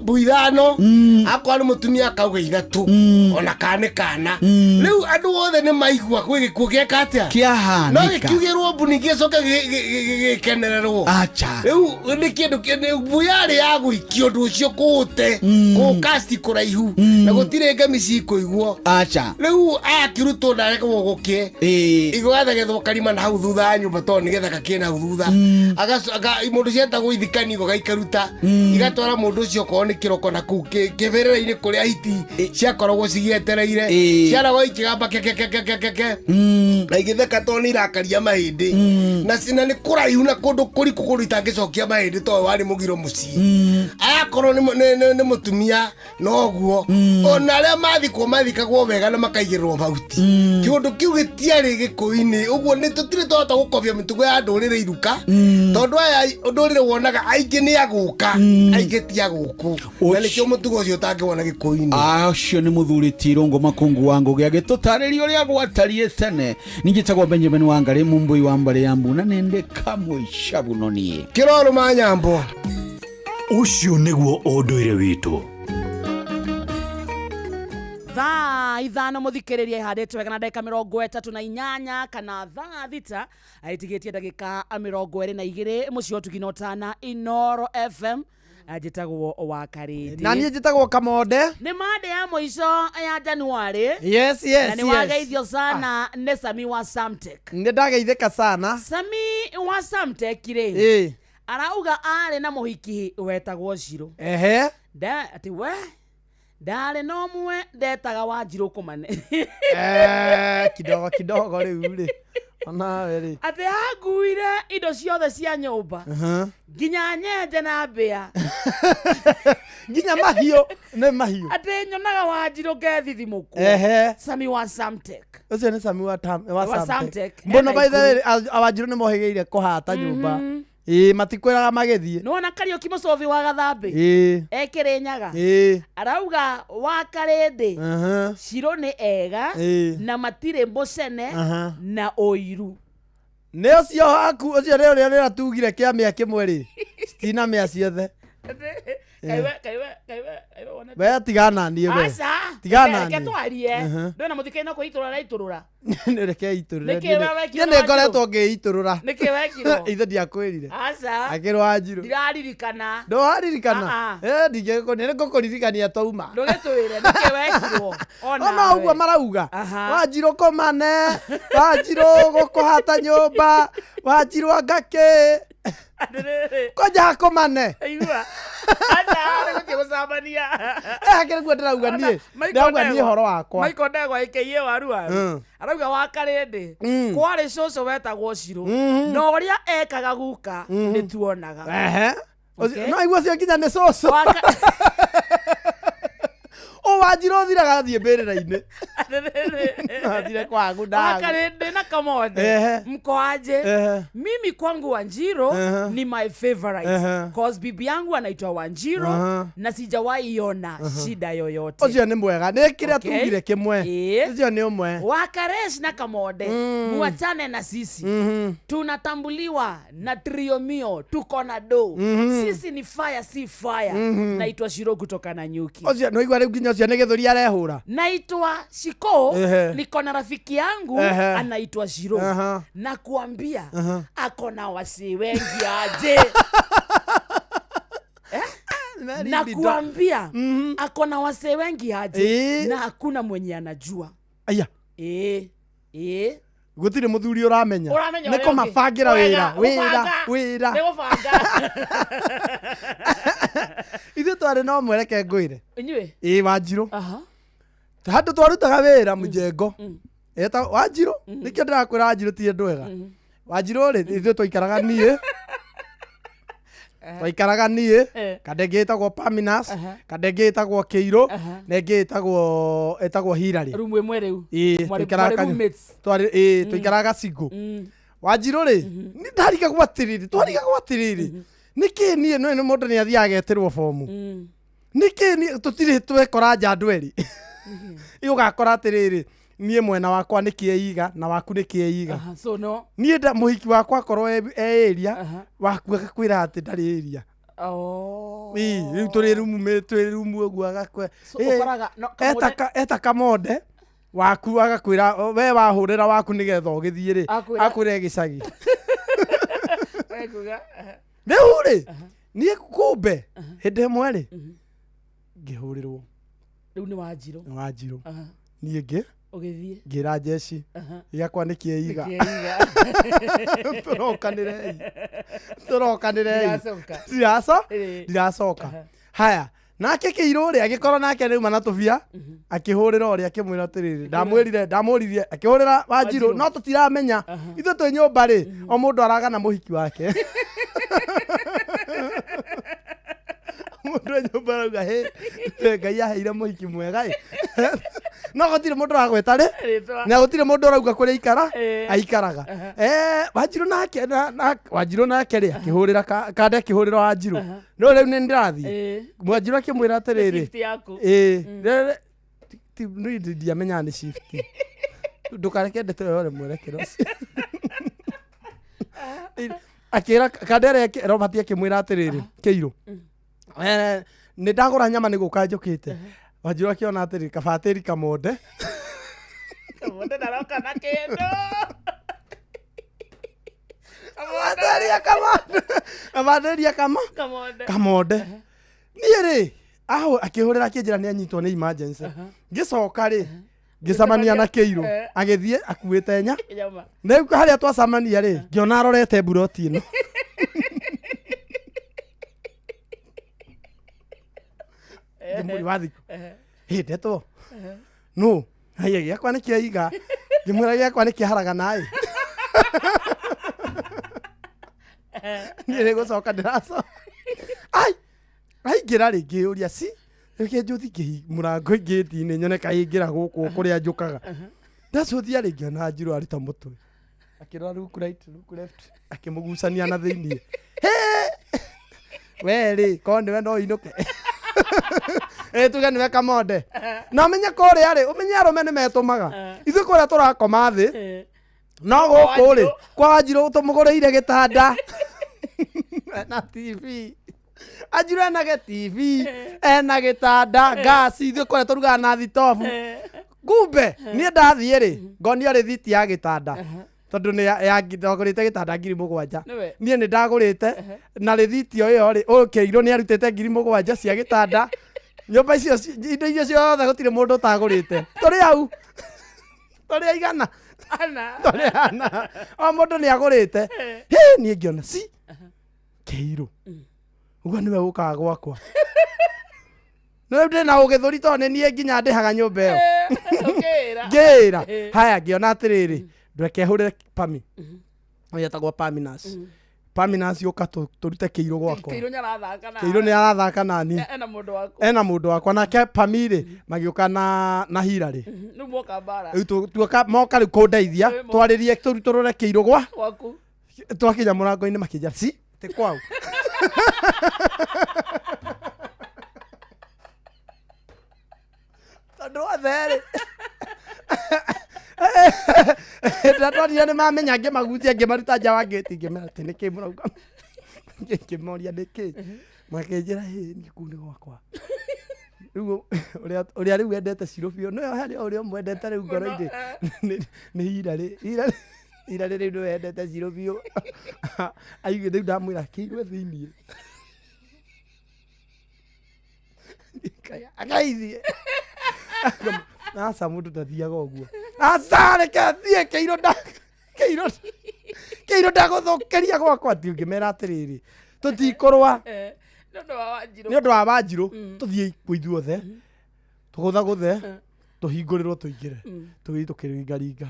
mbu 5 akorwo nĩ mũtumia akauga 3 ona kana nĩ kana rĩu andũ othe nĩ maigua kwĩ gĩkuũ gĩeka atĩa Kĩahanĩka. no gĩkiugĩrwo mbu ningĩ gĩcoke gĩkenererwo. Acha. Rĩu nĩ kĩndũ mbu yarĩ ya gũikia ũndũ ũcio kũũte kũũkasti kũraihu na gũtirĩ ngemi cikũiguo. Acha. Rĩu akĩrutwo ndarekwo gũkĩe igũgathegethwo karima na hau thutha wa nyũmba tondũ nĩ gĩthaka kĩna hau thutha mũndũ cietagwo ithikani igoga ikaruta igatwara mũndũ ũcio okorwo okorwo nĩ kĩroko na kũu kĩbĩrĩra-inĩ kũrĩa hiti ciakoragwo cigĩetereire ciaragwo ikĩgamba kekekekekeke na igĩtheka tondũ nĩ irakaria mahĩndĩ na na nĩ kũraihu na kũndũ kũriku kũndũ itangĩcokia mahĩndĩ tondũ warĩ mũgiro mũciĩ ayakorwo nĩ mũtumia noguo ona arĩa mathikwo mathikagwo wega na makaigĩrĩrwo mahuti kĩũndũ kĩu gĩtiarĩ gĩkũyũ-inĩ ũguo nĩ tũtirĩ twahota gũkobia mĩtugo ya ndũrĩrĩ iruka tondũ aya ndũrĩrĩ wonaga aingĩ nĩ agũka aingĩ ti agũkũ na nĩkĩo mũtugo ũcio ũtangĩwona gĩkũyũ-inĩ acio nĩ mũthuri ti Irũngũ Makungu wa Ngũgĩ agĩtũtarĩria ũrĩa gwatariĩ tene. Ningĩ Benjamin Wangarĩ mumbui wa mbarĩ ya Mbuna nĩndĩ kamwe icabuno niĩ kĩrorũ ma nyambo. Ũcio nĩguo ũndũire witũ. Thaa 5 muthikiriria ihandĩtwo wega na ndagĩka 38 kana thaa 6 itigitie ndagĩka 22 mũciĩ wa ũtugi na ũtana Inoro FM. Njĩtagwo wa Karĩndĩ na niĩ njĩtagwo Kamonde. Nĩ mande ya mũico ya January. Yes, yes, na nĩ yes. wageithio sana nĩ Sami wa Samtech. Nĩ ndageithĩka sana. Sami wa Samtech rĩ arauga arĩ na mũhiki wetagwo Shiro. Ehe. Atĩ we ndarĩ na ũmwe ndetaga Wanjirũ kũmane. Kidogo kidogo rĩu rĩ onawe rĩ atĩ anguire indo ciothe cia nyũmba nginya nyenje na mbĩa nginya mahiũ nĩ mahiũ atĩ nyonaga Wanjirũ ngethithimũkwo. Ehe. Sami wa Samtech. Ũcio nĩ Sami wa Wa Samtech. Samtech. Mbono Ena by the way Ikuru. Awanjirũ nĩ mohĩgĩire kũhata nyũmba. Ĩĩ matikwĩraga magĩthiĩ. Nĩwona Kariũki mũcobi wa Gathambĩ Ekĩrĩnyaga arauga wa Karĩndĩ Shiro nĩ ega na matirĩ mũcene na ũiru. Nĩ ũcio waku ũcio nĩ ũrĩa rĩrĩa tugire kĩa mĩa kĩmwe rĩ citina mĩa ciothe. Kaiwe kaiwe kaiwe kaiwe wona We tigana niĩ we. Aca Tigana reke niĩ. twarie ndwĩna mũthikĩrĩria no kwĩitũrũra araitũrũra. Nĩ reke itũrũre. Nĩkĩ we wekirwo Niĩ nĩ ngoretwo ngĩitũrũra. Nĩkĩ wekirwo? Ithe ndiakwĩrire. Aca Akĩrwo Wanjirũ. Ndiraririkana. Ndũwaririkana? Ah, Ndingĩkũ nĩ ngũkũririkania twauma. Ndũgĩtwĩre nĩkĩ wekirwo Ona ũguo marauga. Wanjirũ kũmane, Wanjirũ gũkũhata nyũmba, Wanjirũ anga kĩ. Kwanja kũmane. Aigua. Aca nĩ gũthiĩ gũcambania. Hakĩrĩ guo ndĩrauga niĩ. Ndĩrauga niĩ ũhoro wakwa. Michael Ndegwa ĩkĩiye waru waru. Arauga wa Karĩndĩ kwarĩ cũcũ wetagwo Shiro na ũrĩa ekaga guka nĩ tuonaga. Ehe. No igua ũcio nginya nĩ cũcũ. O Wanjirũ ũthiraga athiĩ mbĩrĩra-inĩ. Athire kwangu ndagu. Wakarĩndĩ na Kamonde mkoaje? Mimi kwangu Wanjiro ni my favorite cause bibi yangu anaitwa Wanjiro na sijawahi ona shida yoyote. Ũcio nĩ mwega. Nĩ kĩrĩa tugire kĩmwe. Ũcio nĩ ũmwe. Wakaresh na Kamonde muachane na sisi. Tunatambuliwa na trio mio, tuko na do. Sisi ni fire si fire. Naitwa Shiro kutoka na Nyuki. Ũcio nĩ waigua rĩu nginya ũcio nĩ gĩthũri arehũra. Naitwa Shiko, niko na rafiki yangu anaitwa Shiro. Na kuambia ako na wasi wengi aje. Na kuambia ako na wase wengi aje na hakuna mwenye anajua. Aya. Gũtirĩ mũthuri ũramenya. Ũramenya Nĩ ũrĩa ũngĩ. kũmabangĩra wĩra, Wega, wĩra, gũbanga. wĩra. Nĩ gũbanga. Ithuĩ twarĩ na ũmwe reke ngwĩre. Inyuĩ? Ĩĩ Wanjirũ. Handũ twarutaga wĩra mũjengo. Eta Wanjirũ, nĩkĩo ndĩrakwĩra Wanjirũ ti andũ ega. Wanjirũ rĩ, ithuĩ twaikaraga niĩ. Twaikaraga niĩ, kana ĩngĩ ĩtagwo Paminas, kana ĩngĩ ĩtagwo Kĩirũ, na ĩngĩ ĩtagwo Hillary. Rumu ĩmwe rĩu. Ĩĩ, Mwarĩ roommates. ĩĩ, twaikaraga single. Wanjirũ rĩ, nĩ ndarigagwo atĩrĩrĩ, twarigagwo atĩrĩrĩ, nĩkĩ niĩ nĩ mũndũ nĩ athiaga agetĩrwo bomu. Nĩkĩ niĩ tũtirĩ twekora nja andũ erĩ. Ũgakora atĩrĩrĩ, niĩ mwena wakwa nĩ kĩeiga na waku nĩ kĩeiga. So no. Niĩ nda mũhiki wakwa akorwo e area, waku agakwĩra atĩ ndarĩ area. Ĩĩ, rĩu tũrĩ rumu twĩ rumu ũguo agakwĩra. So ũkoraga no Kamonde Eta Kamonde waku agakwĩra we wahũrĩra waku nĩgetha ũgĩthiĩ rĩ, akwĩre gĩcagi. Ekuga. Rĩu rĩ, niĩ kumbe hĩndĩ ĩmwe rĩ, ngĩhũrĩrwo Rĩu nĩ Wanjirũ. nĩ Wanjirũ. Niĩ ngĩ Ũgĩthiĩ. ngĩra njeci gĩakwa nĩ kĩeiga. Nĩ kĩeiga. Tũrokanĩrei. Tũrokanĩrei. Ndiracoka. Ndiracoka. Haya, Nake kĩirũ rĩ agĩkorwo nake nĩuma na tũbia akĩhũrĩra ũrĩa akĩmwĩra atĩrĩrĩ ndamwĩrire ndamũririe akĩhũrĩra Wanjirũ no tũtiramenya ithuĩ twĩ nyũmba rĩ o mũndũ aragana mũhiki wake. Mũndũ e nyũmba arauga hĩ Ngai aheire mũhiki mwega ĩ no gũtirĩ mũndũ ũragweta rĩ Rĩtwa. na gũtirĩ mũndũ ũrauga kũrĩa aikara Eh. aikaraga. Wanjirũ nake Wanjirũ nake rĩ akĩhũrĩra kande akĩhũrĩra Wanjirũ no rĩu nĩ ndĩrathiĩ. Wanjirũ akĩmwĩra atĩrĩrĩ Shift yaku. ĩĩ niĩ ndiamenyaga nĩ shift ndũkareke ndeto ĩyo yore mwerekero ũcio. Akĩra kandere Robert akĩmwĩra atĩrĩrĩ kĩirũ nĩ ndagũra nyama nĩ gũka njũkĩte. Wanjirũ akĩona atĩrĩ kabatĩri kamonde. Kamonde ndaroka na kĩndũ. Kabatĩria kamonde kabatĩria kama Kamonde. Kamonde niĩ rĩ aho akĩhũrĩra akĩnjĩra nĩ anyitwo nĩ emergency ngĩcoka rĩ ngĩcemania na kĩirũ agĩthiĩ akuĩte nya Nyama. rĩu harĩa twacemania rĩ ngĩona arorete mburoti ĩno ngĩmũria wathikũ hĩ ndetwo nũ haiya gĩakwa nĩ kĩaiga ngĩmwĩra gĩakwa nĩ kĩharagana ĩ niĩ nĩ gũcoka ndĩracoka ai aingĩra rĩ ngĩũria ci reke njũthi ngĩhi mũrango ngĩti-inĩ nyone kaingĩra gũkũ kũrĩa njũkaga ndacũthia rĩ ngĩona Njirũ aruta mũtwe akĩrora look right look left akĩmũgucania na thĩiniĩ we rĩ korwo nĩwe no inũke ĩ tuge nĩwe kamonde na ũmenye kũrĩa rĩ ũmenye arũme nĩ metũmaga ithuĩ kũrĩa tũrakoma thĩ no gũkũ rĩ kwa Wanjirũ tũmũgũrĩire gĩtanda na TV Anjirũ ena gĩ TV ena gĩtanda ngasi ithuĩ kũrĩa tũrugaga na thitobu kumbe niĩ ndathiĩ rĩ ngonio rĩthiti ya gĩtanda tondũ nĩ ndagũrĩte gĩtanda 7,000 Nĩwe. niĩ nĩ ndagũrĩte na rĩthiti o ĩyo rĩ ũyũ kĩirũ nĩ arutĩte 7,000 cia gĩtanda nyũmba icio indo icio ciothe gũtirĩ mũndũ ũtagũrĩte tũrĩ hau tũrĩ aigana Ana. tũrĩ ana o mũndũ nĩ agũrĩte hĩ niĩ ngĩona ci kĩirũ ũguo nĩwe ũkaga gwakwa no rĩu ndĩna ũgĩthũri tondũ nĩ niĩ nginya ndĩhaga nyũmba ĩyo Ũkĩĩra. ngĩĩra haya ngĩona atĩrĩrĩ ndweke hũrĩre pami etagwo paminas paminas yũka tũrute kĩirũ gwakwa Kĩirũ nĩarathaka na kĩirũ nĩ arathaka nani ena mũndũ waku. ena mũndũ wakwa nake pami rĩ magĩũka na hirarĩ Rĩu moka mbara. rĩu tuoka moka rĩu kũndeithia Ĩ, moka. twarĩrie tũrutũrũre kĩirũ gwa Gwaku. twakinya mũrango-inĩ makĩnjĩra ci ti kwau tondũ othe rĩ ndatwarire nĩ mamenya ngĩmagucia ngĩmaruta nja wa ngĩti ngĩmera atĩ nĩkĩ mũrauga ngĩmoria nĩkĩ makĩnjĩra hĩ niĩ kũu nĩ gwakwa rĩu ũrĩa rĩu wendete Shiro biũ nĩwe harĩ ũrĩa ũmwendete rĩu ngoro-inĩ nĩ Hirarĩ Hirarĩ Hirarĩ rĩu nĩwe wendete Shiro biũ aigue rĩu ndamwĩra kĩirwe thĩiniĩ akaithie aca mũndũ ndathiaga ũguo aca reke athiĩ kĩirũ nda kĩirũ kĩirũ ndagũthũkĩria gwakwa ti ũngĩmera atĩrĩrĩ tũtikũrũa Nĩ ũndũ wa Wanjirũ. nĩ ũndũ wa Wanjirũ tũthiĩ kuo ithuothe tũgũthagũthe tũhingũrĩrwo tũingĩre tũgĩthiĩ tũkĩringaringa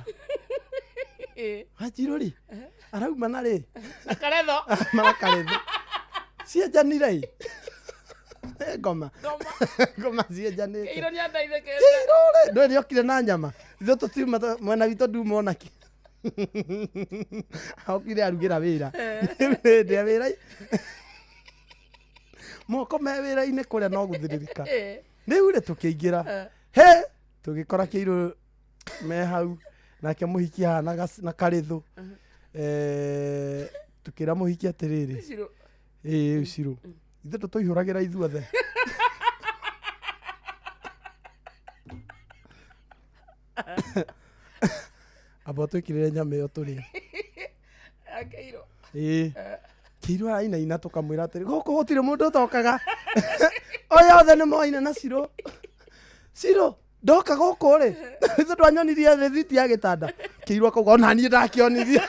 Wanjirũ rĩ arauma na rĩ Na karetho. marakaretho cienjanire ĩ ngoma ngoma cienjanĩte Kĩirũ nĩandeithĩkĩte. Kĩirũ rĩ ndũĩ nĩokire na nyama ithuĩ tũtiuma mwena witũ nduma ona kĩ okire arugĩra wĩra hĩndĩ ya wĩra moko me wĩra-inĩ kũrĩa no gũthĩrĩrĩka rĩu rĩ tũkĩingĩra he tũgĩkora kĩirũ me hau nake mũhiki haha na karĩthũ tũkĩra mũhiki atĩrĩrĩ Shiro. ĩĩ Shiro ithuĩ tũtũihũragĩra ithuothe amba twĩkĩrĩre nyama ĩyo tũrĩe Kĩirũ. ĩĩ kĩirũ arainaina tũkamwĩra atĩrĩ gũkũ gũtirĩ mũndũ ũtokaga oya othe nĩ moaina na Shiro Shiro ndoka gũkũ rĩ ithuĩ twanyonirie rĩthiti ya gĩtanda kĩirũ akauga ona niĩ ndakĩonirie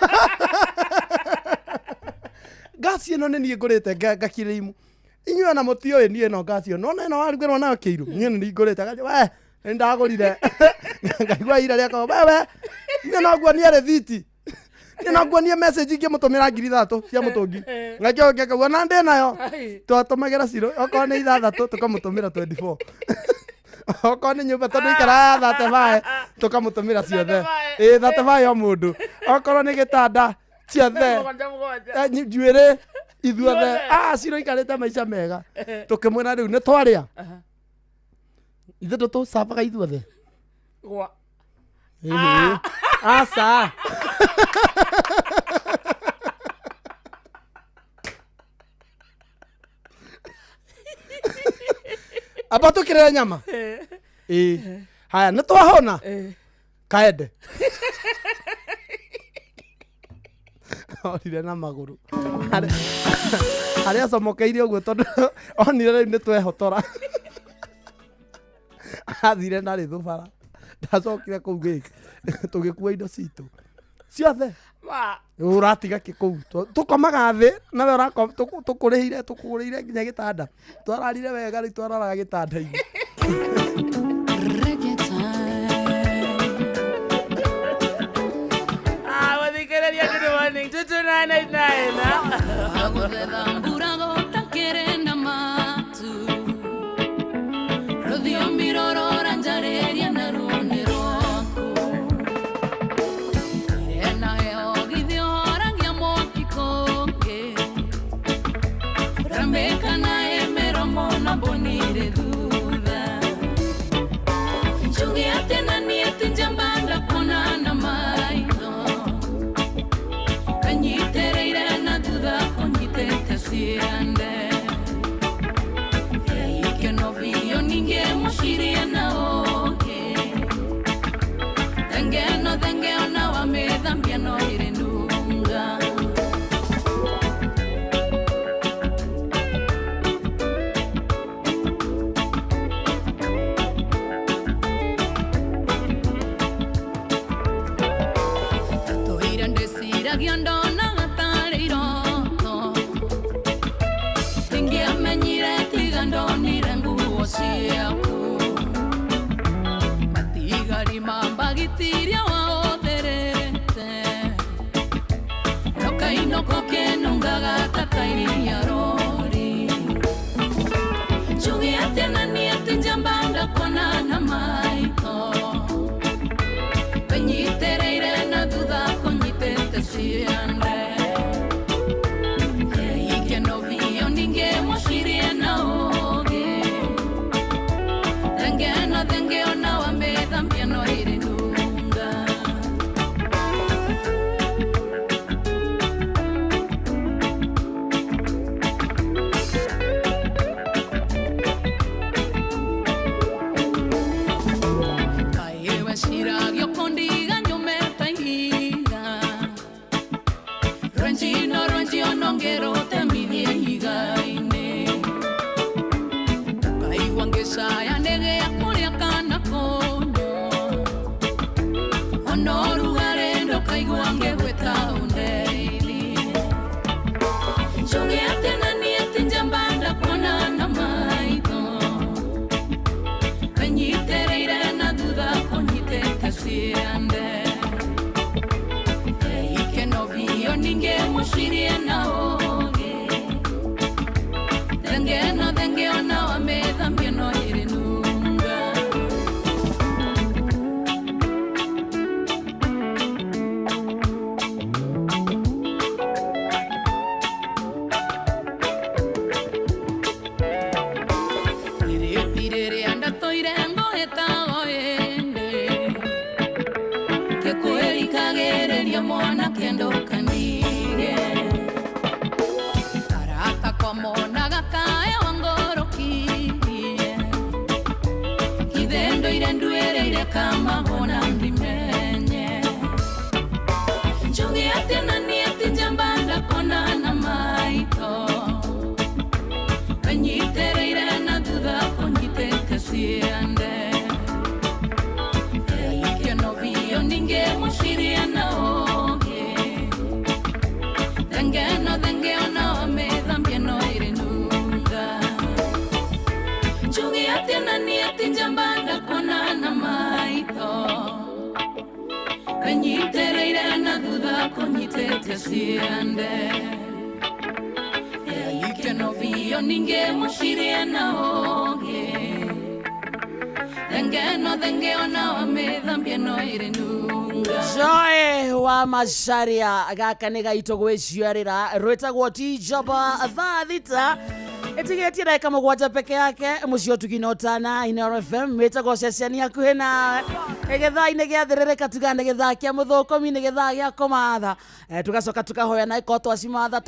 ngasi ĩno nĩ niĩ ngũrĩte ngakirĩimu Inyuĩ ona mũtiũĩ niĩ ĩno ngacio nona ĩno warugĩrwo nayo kĩiru niĩ nĩ ndingũrĩte Akanjĩra, we nĩ ndagũrire. Ngaigua ira rĩakwa wewe niĩ no nguonie rĩthiti, niĩ no nguonie message ingĩmũtũmĩra 3000 cia mũtũngi. Ngakĩo ngĩkauga na ndĩ nayo twatũmagĩra ciro okorwo nĩ 6 tũkamũtũmĩra 24, okorwo nĩ nyũmba tondũ ikara 35 tũkamũtũmĩra ciothe, ĩ 35 o mũndũ, okorwo nĩ gĩtanda ciothe. Mũgwanja mũgwanja. Njuĩrĩ ithuothe. Ah, ciro ikarĩte maica mega. Tũkĩmwĩra rĩu nĩ twarĩa ithuĩ tũtũcabaga ithuothe. Gwa. Ĩhĩ. Aca. Amba tũkĩrĩre nyama. Ĩ haya nĩ twahũna kaende orire na magũrũ harĩa acomokeire ũguo tondũ onire rĩu nĩ twehotora, athire na rĩthũ bara, ndacokire kũu gĩkĩ tũgĩkua indo citũ ciothe. Ma. Ũratiga kĩ kũu? Tũkomaga thĩ nawe tũkũrĩhire tũkũgũrĩire nginya gĩtanda, twararire wega, rĩu twararaga gĩtanda-inĩ. Ah, mũthikĩrĩria, good morning. 22989. Agũthetha mbura gũtakĩrĩ na matu, rũthiomi rũrora njarĩria na ruo nĩ rwaku, ire na heho githĩ ũhoragia mwaki kũngĩ, ramĩka na ĩmĩromo na mbũnire thutha, njuge atĩ na niĩ ti njamba ndakuona na maitho, kanyitĩrĩire na thutha kũnyitĩte ciande, ikeno biũ ningĩ mũcirie na ũngĩ, thengeno thenge ona wamĩthambia no ĩrĩ nunga. Tũire ndĩciragia ndonaga tarĩ iroto, ndingĩamenyire tiga ndonire nguo ciaku, matigari ma mbagitiria waũtherete, nokainoko kĩnungaga ta kairia rori, njuge atĩ na niĩ ti njamba ndakuona na maitho, kanyitĩrĩire na thutha kũnyitĩte ciande, ikeno biũ ningĩ mũcirie na ũũgĩ, thengeno thenge ona wamĩthambia no ĩrĩ nunga. Kaĩ weciragia ũkũndiga nyume ta ihiga, rwenjino rwenji onongerũtemithie ihiga-inĩ, ũkaigua ngĩcaya nĩgĩa kũrĩa kana kũnyua, ona ũrugarĩ ndũkaigua ngĩgwĩta ũndeithie, njuge atĩ na niĩ ti njamba ndakuona na maitho, kanyitĩrĩire na thutha kũnyitĩte ciande, ikeno biũ ningĩ mũcirie na ũũgĩ, thengeno thenge ona wamĩthambia no ĩrĩ nunga. Irĩti rĩrĩa ndatũire ngũhĩtago ĩndĩ, ngĩkwĩrikagĩrĩria mwanake ndũkanige, arata kwamonaga kaĩ wangũrũkirie, ithe ndũire nduĩrĩire kamahũna ndimenye, njuge atĩ na niĩ ti njamba ndakuona na maitho, kanyitĩrĩire na thutha kũnyitĩte ciande, ikeno biũ ningĩ mũcirie na ũũgĩ, thengeno thenge ona wamĩthambia no ĩrĩ nunga. Nduka ciande Ikeno vio ninge mushirie na oge Thengeno thenge ona wamethambia no irenunga Joy wa Macharia gaka nĩ gaitũ gwĩciarĩra rwĩtagwo Tijaba thaa 6 ĩtigĩtie ndagĩka 7 peke yake mũciĩ ũtugi-inĩ ũtana Inooro FM wĩtagwo ceceni hakuhĩ nawe gĩthaa-inĩ gĩa thĩrĩrĩka tuga nĩ gĩthaa kĩa mũthũkũmi nĩ gĩthaa gĩa kũmatha tugacoka tukahoya na ĩkorwo twacimatha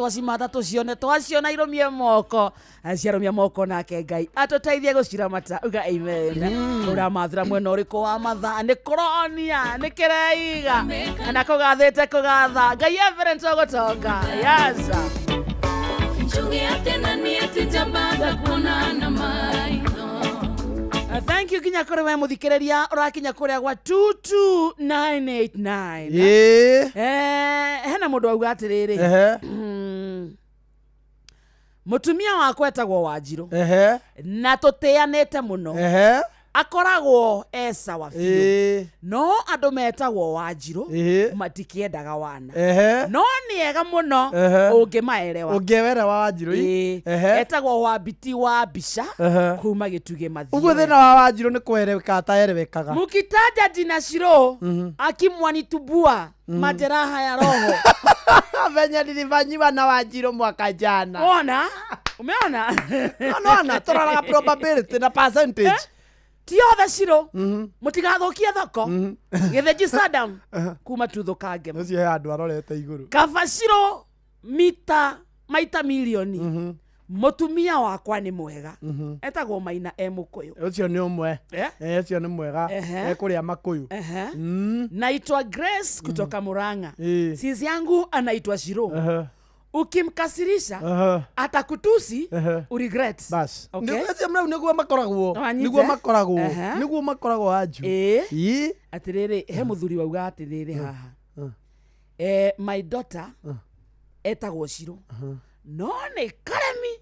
tũcione twaciona irũmie moko ciarũmia moko nake Ngai atũteithie gũciramata uga amen ũramathĩra mwena ũrĩkũ wa mathaa nĩ kũronia nĩ kĩreiga kana kũgathĩte kũgatha Ngai everent ũgũtonga yes. Thank you kinya kuri we muthikiriria urakinya kuria gwa 22989 hena mundu auga atiriri mutumia wakwa etagwo Wanjiru na tutianite muno akoragwo e sawa biũ no andũ metagwo Wanjiru matikiendaga wana no nĩ ega mũno ũngĩmaerewa ũngĩwerewa Wanjiru etagwo Wambiti wa Mbica kuma Gĩtugĩ Mathioya ũguo thĩna wa Wanjiru nĩ kwereweka ataerewekaga mukitaja jina Shiro akimwanitubua majeraha ya roho venye nilifanyiwa na Wanjiru mwaka jana ona umeona ona tũroraga probability na percentage ti othe Shiro mutigathukie thoko Gĩthĩnji Saddam kuma tuthukange ũcio he andũ arorete igũrũ kaba Shiro mita maita milioni mutumia wakwa nĩ mwega etagwo Maina e Mũkũyũ ũcio nĩ ũmwe ũcio nĩ mwega ekũrĩa makũyũ naitwa Grace kutoka Murang'a sisi yangu anaitwa Shiro ukimkasirisha atakutusi uregret bas okay niguo makoragwo niguo makoragwo niguo makoragwo anju atiriri he muthuri wauga atiriri haha my daughter etagwo Shiro no nĩ karemi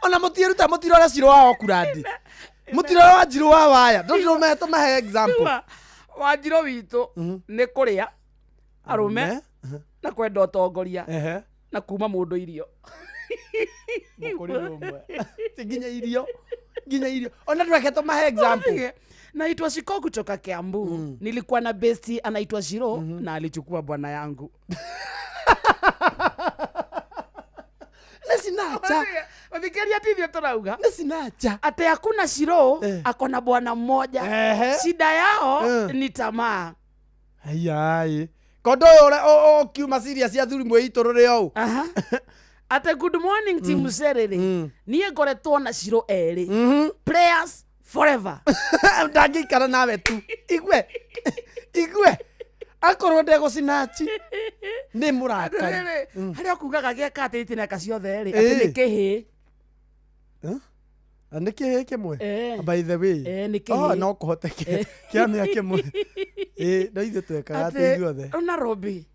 ona mutiruta mutirora Shiro wa Okurandi mutirora Wanjiru wa waya ndũrũme tũmahe example Wanjiru witũ nĩ kũrĩa arũme na kwenda ũtongoria na kuma mũndũ irio mũkũrĩ ũmwe ti nginya irio ona ndũreke tũmahe example naitwa Shiko kutoka Kiambu nilikuwa na besti anaitwa Shiro na alichukua bwana yangu Sinacha. Wathikeria tithio turauga. Ni sinacha. Ate hakuna Shiro akona bwana mmoja. Shida yao ni tamaa. Ai. Kondo o kiuma serious ya thuri mwe iturure o. Ate good morning team Serere. Niĩ ngoretwo na Shiro erĩ. Players forever. Ndangĩikara nawe tu. Igwe. Igwe. Akorwo ndegũcinachi nĩ mũrakari harĩa ũkugaga gĩeka atĩ itineka ciothe rĩ atĩ nĩ kĩhĩ nĩ kĩhĩ kĩmwe by the way nĩ kĩhĩ no kũhoteke kĩamĩa kĩmwe no ithuĩ twekaga atĩ ithuothe ona Robi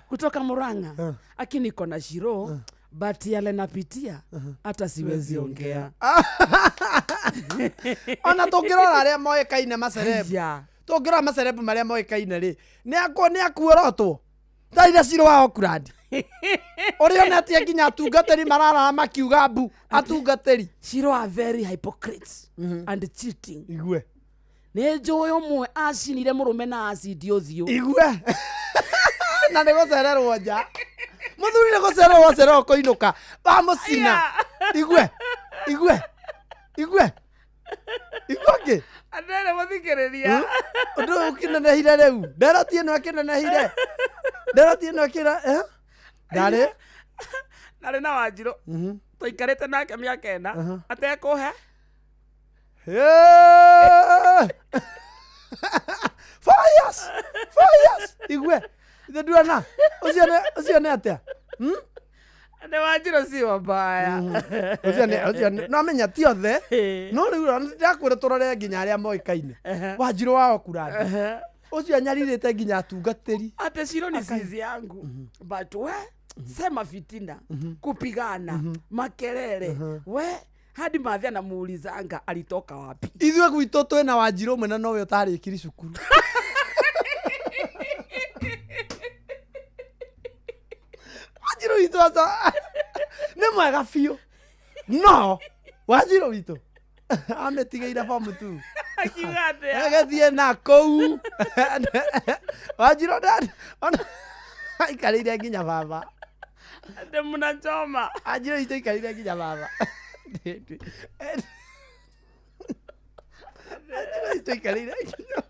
kutoka Murang'a akiniko na Shiro but yale napitia hata siwezi ongea ona tũngĩrora arĩa moĩkaine macerebu tũngĩrora macerebu marĩa moĩkaine rĩ nĩ akuorotwo tarire Shiro wa Okurandi ũrĩa onetie nginya atungatĩri mararara makiuga mbu atungatĩri Shiro are very hypocrites and cheating igue nĩ njũĩ ũmwe acinire mũrũme na acidi ũthiũ igue na nĩ gũcererwo nja mũthuri nĩ gũcererwo acererwo kũinũka wamũcina igue igue igue igue ngĩ andere muthikiriria undu uyu kinenehire riu nderoti ino kinenehire nderoti ino kira ndari nari na Wanjiru tuikarite nake miaka 4 atekuhe 4 years igue ithe nduona ucio nĩ atia nĩ Wanjiru si wabaya ucio nĩ no amenya ti othe no rĩu ndakwĩra tũrore nginya arĩa moĩkaine Wanjiru wa Okurandi ucio anyarirĩte nginya atungatĩri ate Shiro ni sizi yangu but we sema fitina kupigana makelele we Hadi mathe anamuulizanga alitoka wapi. Ithuĩ gwitũ twĩna Wanjirũ ũmwe na nowe ũtarĩkiri cukuru. Wanjirũ witũ aca nĩ mwega biũ, no Wanjirũ witũ amĩtigĩire form 2. Akiuga atĩa? Agĩthiĩ na kũu. Wanjirũ ona aikarĩire nginya baba. Ati mnachoma. Wanjirũ witũ aikarĩire nginya baba. Wanjirũ witũ aikarĩire nginya.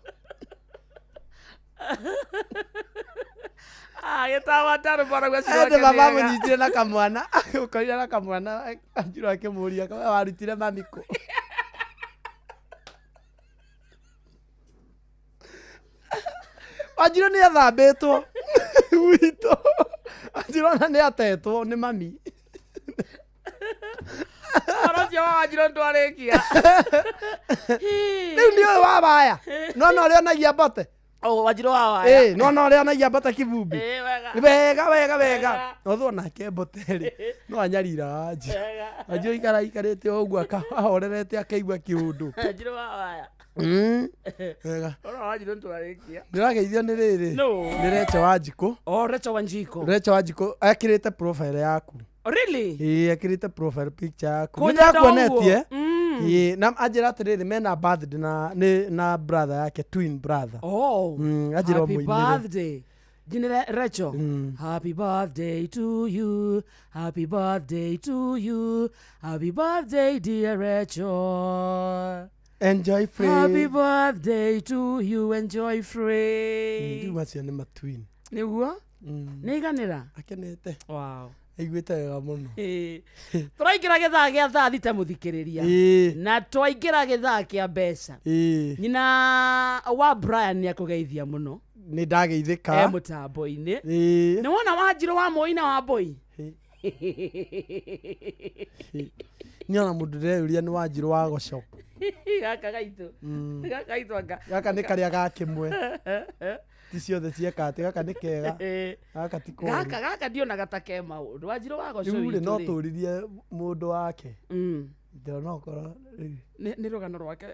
Ah, gĩtawa tarũbara gwa Ende baba amũnyitire na kamwana, ũkorire na kamwana, Wanjirũ akĩmũria, "We warutire mami kũ?" Wanjirũ nĩ athambĩtwo gwitũ. Wanjirũ ona nĩ atetwo nĩ mami. Ũhoro ũcio wa Wanjirũ ndwarĩkia. Rĩu nĩ ũyũ wa waya, nona ũrĩa onagia mbote. Oh, Wanjirũ wa waya. Ĩĩ, nona ũrĩa onagia mbote kibumbi. Ĩĩ, wega. Wega wega wega. Nothwo nake mbote rĩ, no anyariraga Wanjirũ. Wega. Wanjirũ ikara aikarĩte o ũguo ahorerete akaigua kĩũndũ. Wanjirũ wa waya. Wega. Ũhoro wa Wanjirũ ndwarĩkia. Ndĩrageithio nĩ rĩrĩ. No. Nĩ Recho Wanjikũ. Oh, Recho Wanjikũ. Recho Wanjikũ ekĩrĩte profile yaku. Oh, really? Ĩĩ, ekĩrĩte profile picture yaku. Nĩ Kũnyenda ndakuonetie. ũguo? Ĩĩ, na anjĩra atĩrĩrĩ mena birthday na nĩ na brother yake, twin brother. Oh. Anjĩra Happy ũmũinĩre. birthday. Jinire Recho. Happy birthday to you. Happy birthday to you. Happy birthday dear Recho. Enjoy free. Happy birthday to you. Enjoy free. Rĩu acio nĩ matwin. Nĩguo? Nĩiganĩra? Akenete. Wow. Aiguĩte wega mũno. Tũraingĩra gĩthaa gĩa thaa thita mũthikĩrĩria. Ĩĩ. Na twaingĩra gĩthaa kĩa mbeca. Ĩĩ. Nyina wa Brian nĩ akũgeithia mũno. Nĩ ndageithĩka. E mũtambo-inĩ. Ĩĩ. Nĩ wona Wanjirũ wa Moi na wa Mboi? Niĩ ona mũndũ ndĩreyũria nĩ Wanjirũ wa Goco. Gaka gaitũ. Gaka gaitũ anga. Gaka nĩ karĩa ga kĩmwe. Ti ciothe cieka atĩ gaka nĩ kega. Gaka ti koru. Gaka gaka ndionaga ta ke maũndũ. Wanjirũ wa Goco Rĩu rĩ witũ no rĩ. tũririe mũndũ wake. Ndĩrona okorwo rĩu. Nĩ rũgano rwake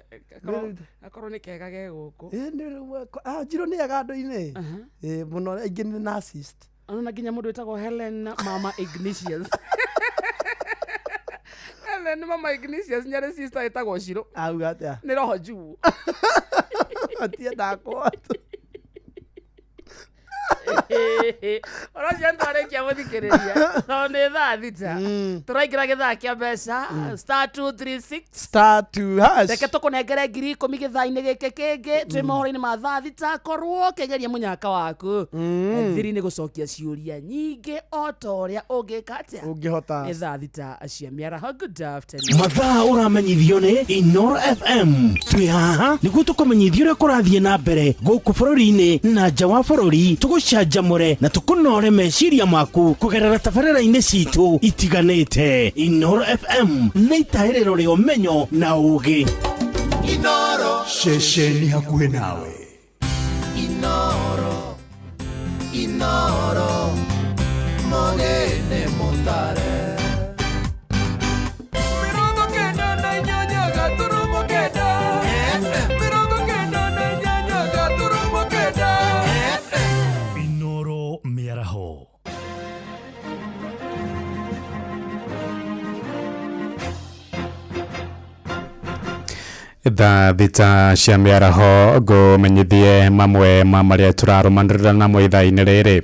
akorwo nĩ kega ge gũkũ. Ĩĩ, nĩ Wanjirũ nĩ ega andũ-inĩ. Ĩĩ, mũno aingĩ nĩ narcissist. Ona nginya mũndũ wĩtagwo Helen Mama Ignatius. Helen Mama Ignatius nĩ arĩ sister ĩtagwo Shiro. Auga atĩa? Nĩ roho juu. Matiendaga kũhotwo. Ũhoro ũcio nĩtwarĩkia mũthikĩrĩria tondũ nĩ thaa thita. Tũraingĩra gĩthaa kĩa mbeca *236 Star 2 hash. Reke tũkũnengere 10,000 gĩthaa-inĩ gĩkĩ kĩngĩ twĩ mohoro-inĩ ma thaa thita korwo ũkĩgeria mũnyaka waku. Thiri nĩ gũcokia ciũria nyingĩ o ta ũrĩa ũngĩka atĩa. Ũngĩhota. Nĩ thaa thita cia mĩaraho. Good afternoon. Mathaa ũramenyithio nĩ Inoro FM. Twĩ haha nĩguo tũkũmenyithia ũrĩa kũrathiĩ na mbere gũkũ bũrũri-inĩ na nja wa bũrũri, tũgũcanjamũre na tũkũnore meciria maku kũgerera tabarĩra-inĩ citũ itiganĩte. Inoro FM nĩ itahĩrĩro rĩa ũmenyo na ũũgĩ. Inoro. Ceceni hakuhĩ nawe. Inoro. Inoro. Mogene mutare. 98 gaturumo kenda. 98 gaturumo kenda. Inoro mĩaraho. Thaa thita cia mĩaraho ngũmenyithie mamwe ma marĩa tũrarũmanĩrĩra namo ithaa-inĩ rĩrĩ.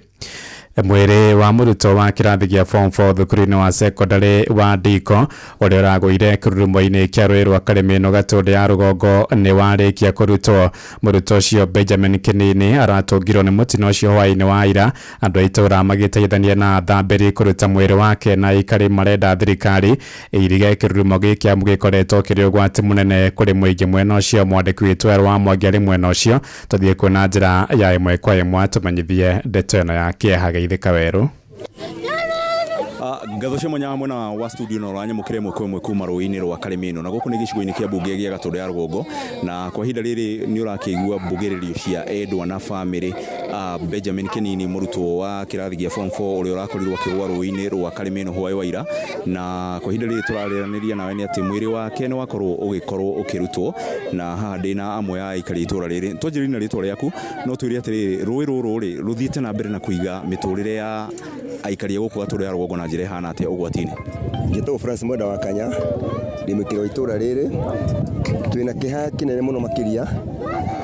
Mwĩrĩ wa mũrutwo wa kĩrathi gĩa form 4 thukuru-inĩ wa secondary wa Ndiko ũrĩa ũragũire kĩrurumo-inĩ kĩa rũĩ rwa Karĩmĩno Gatũndũ ya rũgongo nĩ warĩkia kũrutwo. Mũrutwo ũcio Benjamin Kĩnini aratũngirwo nĩ mũtino ũcio hwaĩ-inĩ wa ira, andũ a itũũra magĩteithania na athambĩri kũruta mwĩrĩ wake na aikari marenda thirikari ĩirige kĩrurumo gĩkĩ amu gĩkoretwo kĩrĩ ũgwati mũnene kũrĩ mũingĩ mwena ũcio. Mwandĩki witũ Erwa wa Mwangi arĩ mwena ũcio, tũthiĩ kuo na njĩra ya ĩmwe kwa ĩmwe tũmenyithie ndeto ĩno ya kĩeha. Geithĩka werũ. Ngatho cia mwanya mwena wa studio na ũranyamũkĩra ĩmwe kwa ĩmwe kuma rũĩ-inĩ rwa Karĩmĩno, na gũkũ nĩ gĩcigo-inĩ kĩa mbunge gĩa Gatũndũ ya Rũgongo, na kwa ihinda rĩrĩ nĩ ũrakĩigua mbugĩrĩrio cia endwa na bamĩrĩ. Benjamin Kĩnini, mũrutwo wa kĩrathi gĩa form 4 ũrĩa ũrakorirwo akĩgwa rũĩ-inĩ rwa Karĩmĩno hwaĩ wa ira, na kwa ihinda rĩrĩ tũraranĩria nawe nĩ atĩ mwĩrĩ wake nĩ wakorwo ũgĩkorwo ũkĩrutwo, na haha ndĩna amwe a aikari a itũũra rĩrĩ. Twanjĩrĩrie na rĩtwa rĩaku, no twĩre atĩrĩrĩ, rũĩ rũrũ rĩ rũthiĩte na mbere na kũiga mĩtũrĩre ya aikari a gũkũ Gatũndũ ya Rũgongo na njĩra ĩhana atĩa ũgwati-inĩ? Njĩtagwo Francis Mwenda wa Kanya, ndĩ mũikari wa itũra rĩrĩ. Twĩna kĩeha kĩnene mũno makĩria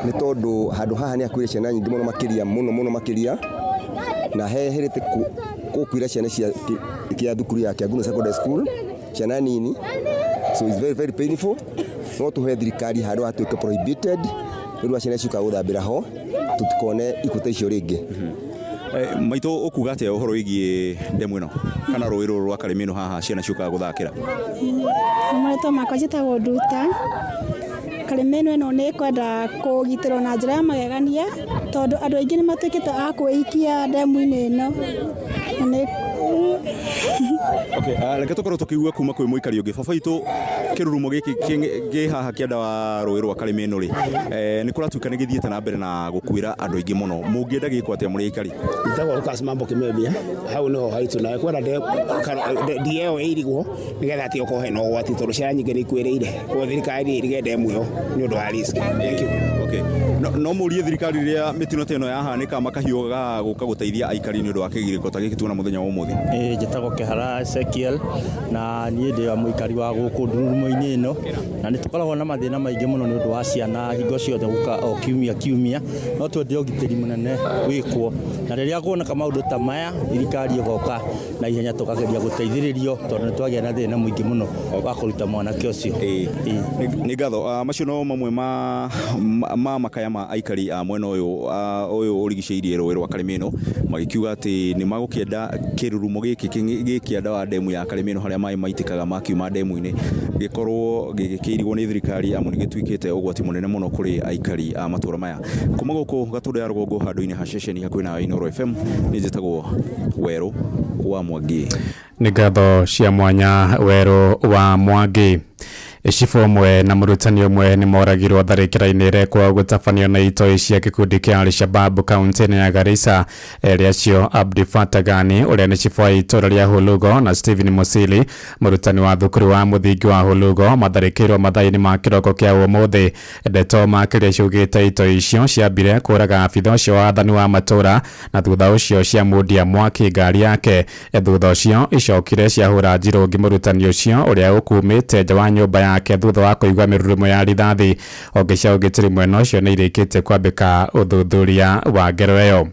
nĩ tondũ handũ haha nĩ hakuire ciana nyingĩ mũno makĩria, mũno mũno makĩria, na heherete gũkuira ciana cia kĩa thukuru ya Kianguno Secondary School, ciana nini, so it's very very painful. No tũhe thirikari handũ hatuĩke prohibited nĩ ũndũ wa ciana ciũkaga gũthambĩra ho, tũtikone ikuũ ta icio rĩngĩ. Maitũ, ũkuga atĩa ũhoro wĩgiĩ ndemu ĩno kana rũĩ rũrũ rwa Karĩmĩno haha ciana ciũkaga gũthakĩra? Marĩtwa makwa njĩtagwo Nduta. Karĩmĩno ĩno nĩ ĩkwenda kũgitĩrwo na njĩra ya magegania, tondũ andũ aingĩ nĩ matuĩkĩte a kwĩikia ndemu-inĩ ĩno. Na nĩ Okay, reke tũkorwo tũkĩigua kuma kwĩ mũikari ũngĩ. Baba witũ, kĩrurumo gĩkĩ kĩ haha kĩanda wa rũĩ rwa Karĩmĩno rĩ, nĩ kũratuĩka nĩ gĩthiĩte na mbere na gũkuĩra andũ aingĩ mũno. Mũngĩenda gĩkwo atĩa mũrĩ aikari? Njĩtagwo Lucas Mambo Kĩmemia, hau nĩho haitũ, na kwenda ndia ĩyo ĩirigwo nĩgetha atĩ okorwo hena ũgwati, tondũ ciana nyingĩ nĩ ikuĩrĩire, koguo thirikari ĩirige ndemu ĩyo nĩ ũndũ wa risk. Thank you. Okay. No mũrie thirikari rĩrĩa mĩtino ta ĩno yahanĩka makahiũga gũka gũteithia aikari nĩ ũndũ wa kĩgirĩko ta gĩkĩ tuona mũthenya wa ũmũthĩ. Ĩĩ, njĩtagwo Kĩhara Ezekiel, na niĩ ndĩ wa mũikari wa gũkũ ndururumo-inĩ ĩno, na nĩ tũkoragwo na mathĩna maingĩ mũno nĩ ũndũ wa ciana hingo ciothe gũka o kiumia kiumia, no twende ũgitĩri mũnene wĩkwo, na rĩrĩa kuoneka maũndũ ta maya thirikari ĩgoka na ihenya tũkageria gũteithĩrĩrio, tondũ nĩ twagĩa na thĩna mũingĩ mũno wa kũruta mwanake ũcio. Nĩ ngatho. Macio no mamwe ma makaya ma aikari a mwena ũyũ ũyũ ũrigicĩirie rũĩ rwa Karĩmĩno, magĩkiuga atĩ nĩ magũkĩenda kĩrurumo gĩkĩ gĩ kĩanda wa ndemu ya Karĩmĩno harĩa maĩ maitĩkaga makiuma ndemu-inĩ gĩkorwo gĩgĩkĩirigwo nĩ thirikari, amu nĩ gĩtuĩkĩte ũgwati mũnene mũno kũrĩ aikari a matũra maya. Kuma gũkũ Gatũndũ ya Rũgongo handũ-inĩ ha ceceni hakuhĩ na Inooro FM, nĩ njĩtagwo Werũ wa Mwangi. Nĩ ngatho cia mwanya Werũ wa Mwangi. Cibũ ũmwe na mũrutani ũmwe nĩ moragirwo tharĩkĩra-inĩ ĩrekwo gũtabanio na itoi cia gĩkundi kĩa Al-Shabab kaunti-inĩ ya Garissa. Erĩ acio, Abdi Fatah Gani ũrĩa nĩ cibũ wa itũũra rĩa Hulugo na Stephen Musili mũrutani wa thukuru wa mũthingi wa Hulugo, matharĩkĩirwo mathaa-inĩ ma kĩroko kĩa ũmũthĩ. Ndeto makĩria ciugĩte itoi icio ciambire kũraga abitha ũcio wa athani wa matũũra na thutha ũcio ciamundia mwaki ngari yake. Thutha ũcio icokire ciahũra njirũngi mũrutani ũcio ũrĩa ũkumĩte nja wa nyũmba yake thutha wa kũigua mĩrurumo ya rithathi. Honge cia ũgitĩri mwena ũcio nĩ irĩkĩtie kwambĩka ũthuthuria wa ngero ĩyo.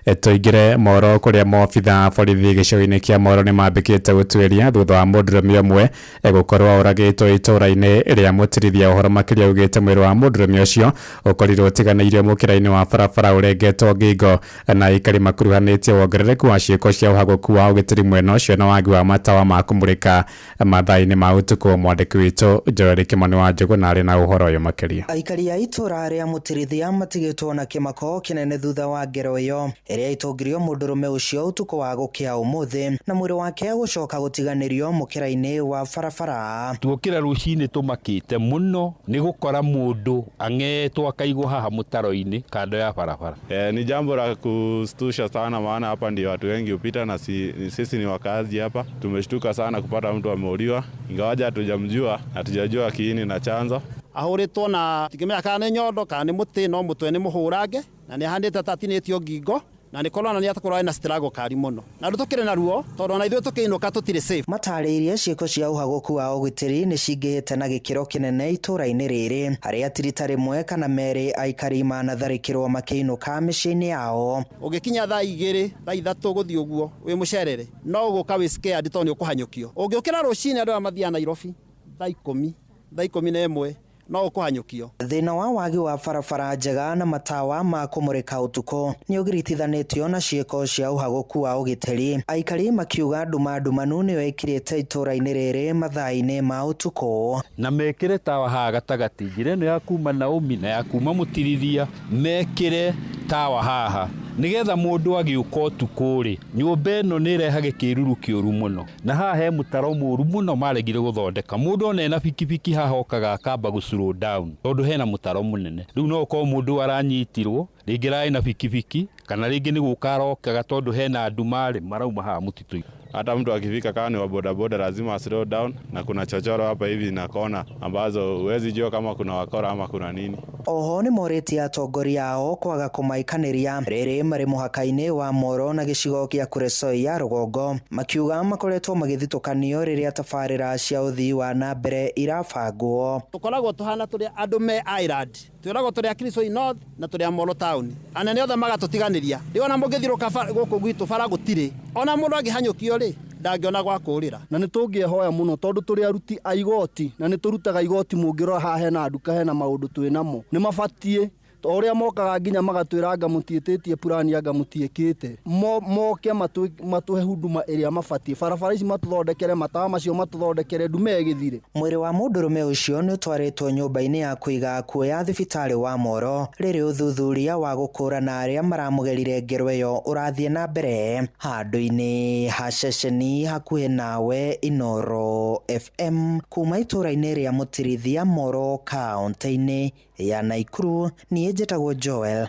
Tũingĩre Moro kũrĩa maobitha a borithi gĩcigo-inĩ kĩa Moro nĩ mambĩkĩte gũtuĩria thutha wa mũndũrũme ũmwe gũkorwo oragĩtwo itũũra-inĩ rĩa Mũtirithia. Ũhoro makĩria ugĩte mwĩrĩ wa mũndũrũme ũcio ũkorirwo ũtiganĩirio mũkĩra-inĩ wa barabara ũrengetwo ngingo, na aikari makuruhanĩtie wongerereku wa ciĩko cia ũhagũku wa ũgitĩri mwena ũcio na wagi wa matawa ma kũmũrĩka mathaa-inĩ ma ũtukũ. Mwandĩki witũ Joel Kĩmani wa Njũgũ arĩ na ũhoro ũyũ makĩria. Aikari a itũũra rĩa Mũtirithia matigĩtwo na kĩmako kĩnene thutha wa ngero ĩyo ĩrĩa ĩtũngirio mũndũrũme ũcio ũtukũ wa gũkĩa ũmũthĩ, na mwĩrĩ wake gũcoka gũtiganĩrio mũkĩra-inĩ wa barabara. Tuokĩra rũcinĩ tũmakĩte mũno nĩ gũkora mũndũ ang'etwo akaigwo haha mũtaro-inĩ kando ya barabara. Ni jambo la kustusha sana, maana hapa ndio watu wengi hupita na sisi ni wakazi hapa. Tumeshtuka sana kupata mtu ameuliwa, ingawaje hatujamjua, hatujajua kiini na chanzo. Ahũrĩtwo na tigimenya kana nĩ nyondo kana nĩ mũtĩ, no mũtwe nĩ mũhũrange na nĩ ahandĩte ta atinĩtio ngingo, na nĩ korwo nĩ atakorwo ena struggle kari mũno, na rĩu tũkĩrĩ na ruo tondũ ona ithuĩ tũkĩinũka tũtirĩ safe. Matarĩirie ciĩko cia ũhagũku wa ũgitĩri nĩ cingĩhĩte na gĩkĩro kĩnene itũũra-inĩ rĩrĩ, harĩa ti rita rĩmwe kana merĩ aikari manatharĩkĩrwo makĩinũka mĩciĩ-inĩ yao. Ũngĩkinya thaa 2 thaa 3 gũthiĩ ũguo wĩ mũcerere, no ũgũka wĩ scared tondũ nĩ ũkũhanyũkio. Ũngĩũkĩra rũcinĩ andũ aya mathiaga Nairobi thaa 10 thaa 11 no ũkũhanyũkio. Thĩna wa wagi wa barabara njega na matawa ma kũmũrĩka ũtukũ nĩ ũgiritithanĩtio na ciĩko cia ũhagũku wa ũgitĩri, aikari makiuga nduma ndumanu nĩyo ĩkirĩte itũũra-inĩ rĩrĩ mathaa-inĩ ma ũtukũ. Na mekĩre tawa haha gatagatĩ, njĩra ĩno ya kuma Naomi na ya kuma Mũtirithia, mekĩre Tawa haha nigetha mundu agiuka utuku ri nyumba ino ni irehage kiruru kiuru muno na haha he mutaro muru muno maregire guthondeka mundu ona ena bikibiki haha okaga akamba gu slow down tondu hena mutaro munene riu no ukorwo mundu aranyitirwo ringi rai na bikibiki kana ringi ni guka arokaga tondu hena andu mari marauma haha mutitu. Hata mtu akifika kama ni wa bodaboda lazima slow down, na kuna chochoro hapa hivi na kona ambazo huwezi jua kama kuna wakora ama kuna nini. Oho nĩ morĩtie atongoria ao kwaga kũmaikanĩria rĩrĩ marĩ mũhaka-inĩ wa Moro na gĩcigo kĩa Kuresoi ya rũgongo, makiuga makoretwo magĩthitũkanio rĩrĩa tabarĩra cia ũthii wa na mbere irabangwo. Tũkoragwo tũhana tũrĩ andũ me island, twĩragwo tũrĩ a Kuresoi North na tũrĩ a Moro town, anene othe magatũtiganĩria. Rĩu ona mũngĩthiũrũka gũkũ gwitũ bara gũtirĩ, ona mũndũ angĩhanyũkio rĩ ndangĩona gwa kũrĩra. Na nĩ tũngĩehoya mũno tondũ tũrĩ aruti a igoti na nĩ tũrutaga igoti, mũngĩrora haha hena nduka hena maũndũ twĩ namo, nĩ mabatiĩ o ũrĩa mokaga nginya magatwĩra anga mũtiĩtĩtie purani anga mũtiĩkĩte, moke matũhe huduma ĩrĩa mabatiĩ, barabara ici matũthondekere, matawa macio matũthondekere, ndume ĩgĩthire. Mwĩrĩ wa mũndũrũme ũcio nĩ ũtwarĩtwo nyũmba-inĩ ya kũiga akuũ ya thibitarĩ wa Moro rĩrĩ ũthuthuria wa gũkũrana arĩa maramũgerire ngero ĩyo ũrathiĩ na mbere. Handũ-inĩ ha ceceni hakuhĩ nawe Inoro FM kuma itũũra-inĩ rĩa Mũtirithia Moro kaũntĩ-inĩ ya Naikuru, niĩ njĩtagwo Joel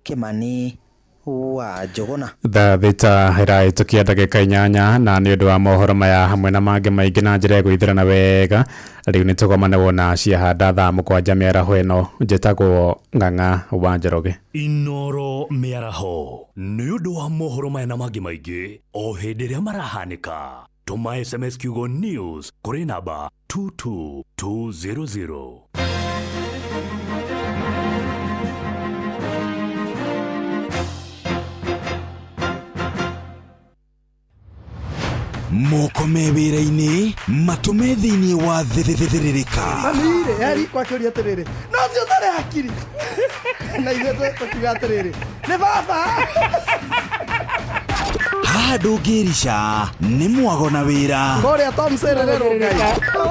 Kimani wa Njũgũna. Thaa thita ĩrahĩtũkia ndagĩka 8 na nĩ ũndũ wa mohoro maya hamwe na mangĩ maingĩ na njĩra ĩgũithĩrana wega, rĩu nĩ tũgomane wona ciahanda thaa 7 mĩaraho ĩno. Njĩtagwo Ng'ang'a wa Njoroge. Inoro mĩaraho nĩ ũndũ wa mohoro maya na mangĩ maingĩ o hĩndĩ ĩrĩa marahanĩka. Tũma SMS kiugo news kũrĩ namba 22200. Moko me wĩra-inĩ matũme thĩinĩ wa thĩthĩrĩrĩka. Mami-rĩ, eri kwakĩũria atĩrĩrĩ, no ũcio ũtarĩ hakiri na ithuĩ tũkiuga atĩrĩrĩ, nĩ baba. Haha ndũngĩrica nĩ mwago na wĩra. Kũrĩa Tom Serere Ngai,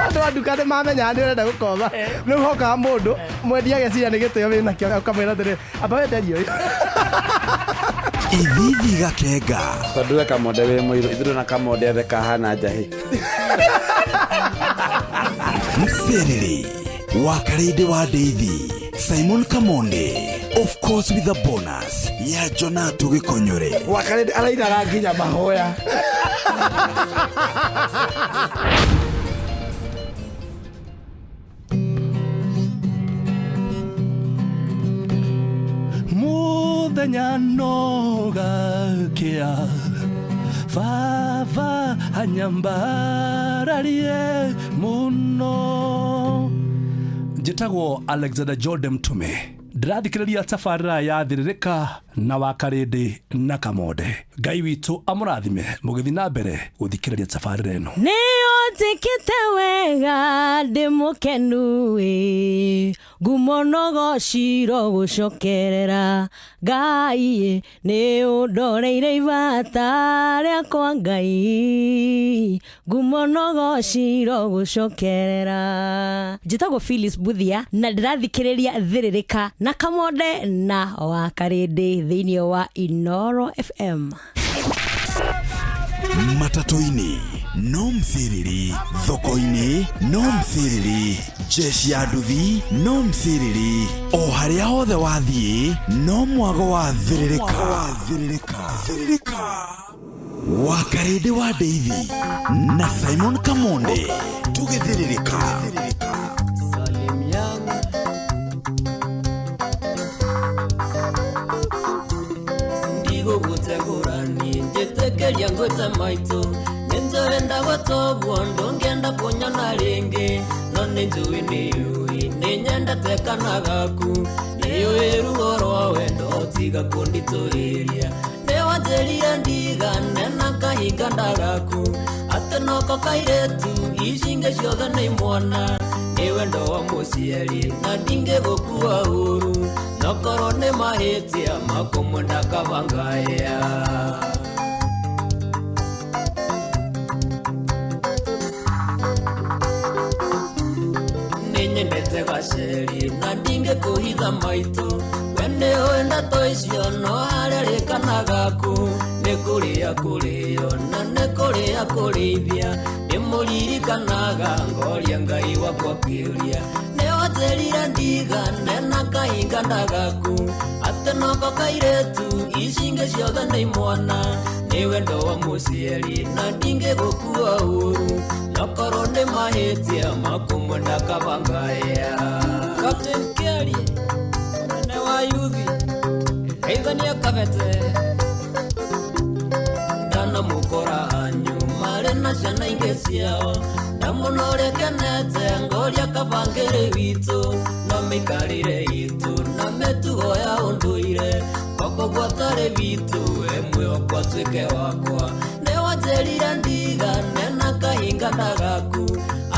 andũ a nduka nĩ mamenyaga nĩ ũrenda gũkoma, rĩu hokaga mũndũ mwendia ageciria nĩ gĩtĩo wĩnakĩo, ũkamwĩra atĩrĩrĩ, amba wenderie ũyũ. Ithithi gakenga tondu we Kamonde wĩ mũirũ, ithuĩ na Kamonde othe kahana njahĩ. Mserere wa Karĩndĩ wa Ndeithi, Simon Kamonde, of course with a bonus ya Jonatu Gĩkonyore. Wa Karĩndĩ arainaga nginya mahoya. Muthenya no gakia baba anyambararie muno. Njĩtagwo Alexander Jordan Mtume, ndĩrathikĩrĩria tabarĩra ya Thĩrĩrĩka na wa Karĩndĩ na Kamonde. Ngai witũ amũrathime mũgĩthiĩ na mbere gũthikĩrĩria tabarĩra ĩno. Nĩ ũnjĩkĩte wega ndĩ mũkenu ĩ, ngumo no gociro gũcokerera Ngai, nĩ ũndoreire ibata rĩakwa Ngai, ngumo no gociro gũcokerera. Njĩtagwo Phyllis Buthia na ndĩrathikĩrĩria Thĩrĩrĩka na Kamonde na wa Karĩndĩ thĩinĩ wa Inoro FM. Matatũ-inĩ no msiriri, thoko-inĩ no msiriri, jeshi ya nduthi no msiriri, o harĩa hothe wathiĩ no mwago wa Thĩrĩrĩka. Wa Karĩndĩ wa Ndeithi na Simon Kamonde, tũgĩthĩrĩrĩka. Ndigũgũtegũrani njĩtĩkĩria ngwĩte maitũ, nĩnjũĩ ndagwĩtũguo ndũngĩenda kũnyona rĩngĩ, no nĩnjũĩ nĩũĩ nĩnyendete kana gaku, nĩũĩ ruo rwa wendo tiga kũnditũhĩria, nĩwanjĩrire ndigane na kahinga ndagaku, atĩ noko kairĩtu ici ingĩ ciothe nĩ imwana, nĩ wendo wa mũciari na ndingĩgũkua ũru, nokorwo nĩ mahĩtia makũmwenda kabangaya. Nĩnyendete gaceri na ndingĩkũhitha maitũ, we nĩ Nĩũĩ ndeto icio no harĩa rĩkana gaku nĩ kũrĩa kũrĩo na nĩ kũrĩa kũrĩithia ndĩmũririkanaga ngoria Ngai wakwa kĩũria nĩwanjĩrire ndigane na kahinga ndagaku atĩ noko kairĩtu ici ingĩ ciothe nĩ imwana nĩ wendo wa mũciari na ndingĩgũkua ũru nokorwo nĩ mahĩtia makumwenda kabangaya. Captain Kiarie mũnene wa yuthi geithania Kabete ndanamũkora hanyu marĩ na ciana ingĩ ciao ndamũna ũrĩa kenete ngoria kabangĩrĩ witũ no mĩikarĩre itũ na mĩtugo ya ũndũire kwakwa gwatarĩ witũ we mwĩhoko atuĩke wakwa nĩwanjĩrire ndigane na kahinga ndagaku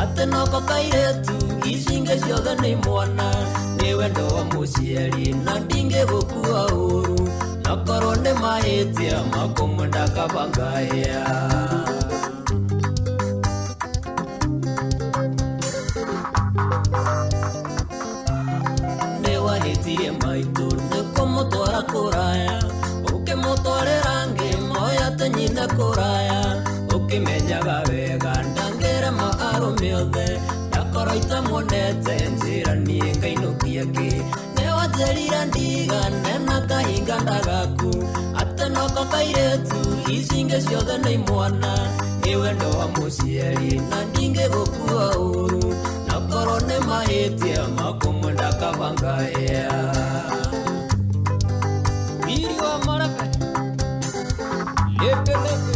atĩ noko kairĩtu ici ingĩ ciothe nĩ imwana nĩ wendo wa mũciari na ndingĩgũkua ũru nokorwo nĩ mahĩtia makumwenda kabangaya. Nĩwahĩtirie maitũ nĩ kũmũtwara kũraya ũkĩmũtwarĩra ngĩmoya atĩ nyina kũraya ũkĩmenyaga wega ndangĩrema arũme othe ndakorwo itamuonete njĩra niĩ ngainũkia kĩ nĩwanjĩrire ndigane na kahinga ndagaku atĩ noko kairĩtu ici ingĩ ciothe nĩ imwana nĩ wendo wa mũciari na ndingĩgũkua ũru nokorwo nĩ mahĩtia makumwenda kabangaya. Wiri wa Marebe lepe lepe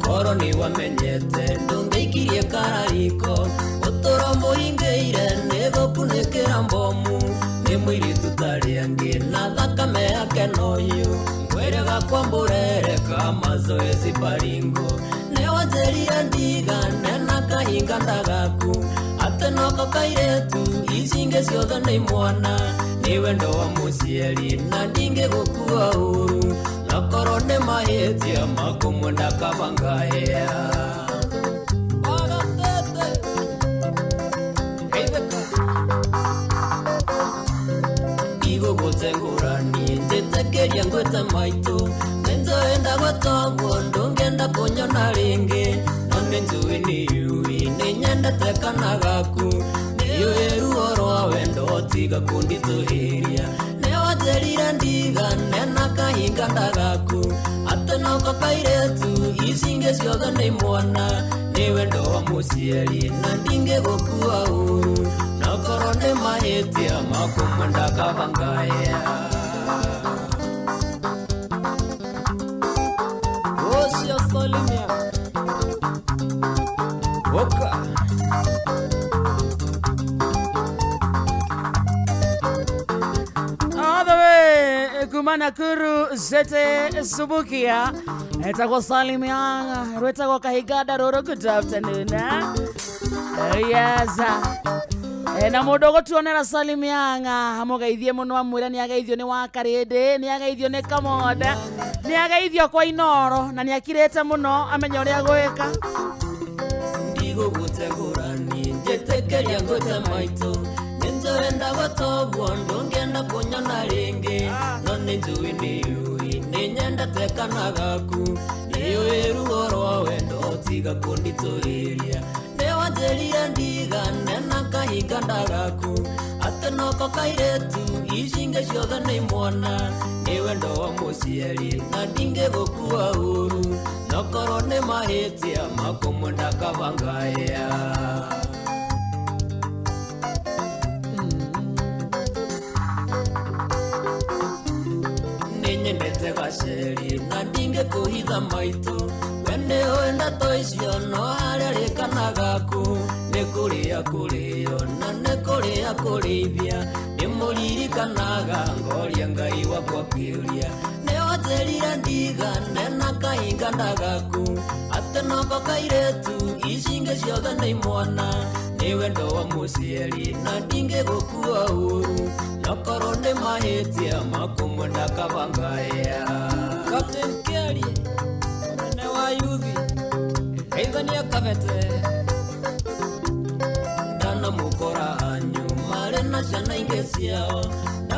korwo nĩwamenyete ndũngĩikirie karariko ũtũro mũhingĩire nĩgũkunĩkĩra mbomu nĩ mũirĩtu tarĩ angĩ na thakame yake nohiũ ngwĩrĩga kwambũrereka mazoezi baringo nĩwanjĩrire ndigane na kahinga ndagaku atĩ noko kairĩtu ici ingĩ ciothe nĩ imwana nĩ wendo wa mũciari na ndingĩgũkua ũru nokorwo nĩ mahĩtia makumwenda kabangaya. Ndigũgũtengũrani njĩtĩkĩria ngwĩte maitũ nĩnjũĩ ndagwĩtoguo ndũngĩenda kũnyona rĩngĩ no nĩnjũĩ nĩyũĩ nĩnyendete kana gaku nĩyũĩ ruo rwa wendo tiga kũnditũhĩria nĩwanjĩrire ndigane na kahinga ndagaku atĩ noko kairĩtu ici ingĩ ciothe nĩ imwana nĩ wendo wa mũciari na ndingĩgũkua ũru nokorwo nĩ mahĩtia makumwenda kabangaya. Ũcio Salimia Oka All the way kuma Nakuru Zete Subukia etagwo Salimia rwetagwo Kahigada Roro. Good afternoon. Yes. Na mundu ugutuonera Salimianga amugeithie muno amwire ni ageithio ni wa Karindi ni ageithio ni Kamonda ni ageithio kwa Inoro na ni akirite muno amenya uria gwika ndigũgũtegũrani njĩtĩkĩria ngwĩte maitũ nĩnjũĩ ndagwĩtoguo ndũngĩenda kũnyona rĩngĩ no nĩnjũĩ nĩyũĩ nĩnyendete kana gaku nĩyũĩ ruo rwa wendo tiga kũnditũhĩria nĩwanjĩrire ndigane na kahinga ndagaku atĩ noko kairĩtu ici ingĩ ciothe nĩ imwana nĩ wendo wa mũciari na ndingĩgũkua ũru nokorwo nĩ mahĩtia makumwenda kabangaya. Nĩnyendete gaceri na ndingĩkũhitha maitũ we nĩũĩ ndeto icio no harĩa rĩkana gaku nĩ kũrĩa kũrĩo na nĩ kũrĩa kũrĩithia ndĩmũririkanaga ngoria Ngai wakwa kĩũria nĩwanjĩrire ndigane na kahinga ndagaku atĩ noko kairĩtu ici ingĩ ciothe nĩ imwana nĩ wendo wa mũciari na ndingĩgũkua ũru nokorwo nĩ mahĩtia makumwenda kabangaya. Captain Kiarie mũnene wa yuthi geithania Kabete ndanamũkora hanyu marĩ na ciana ingĩ ciao.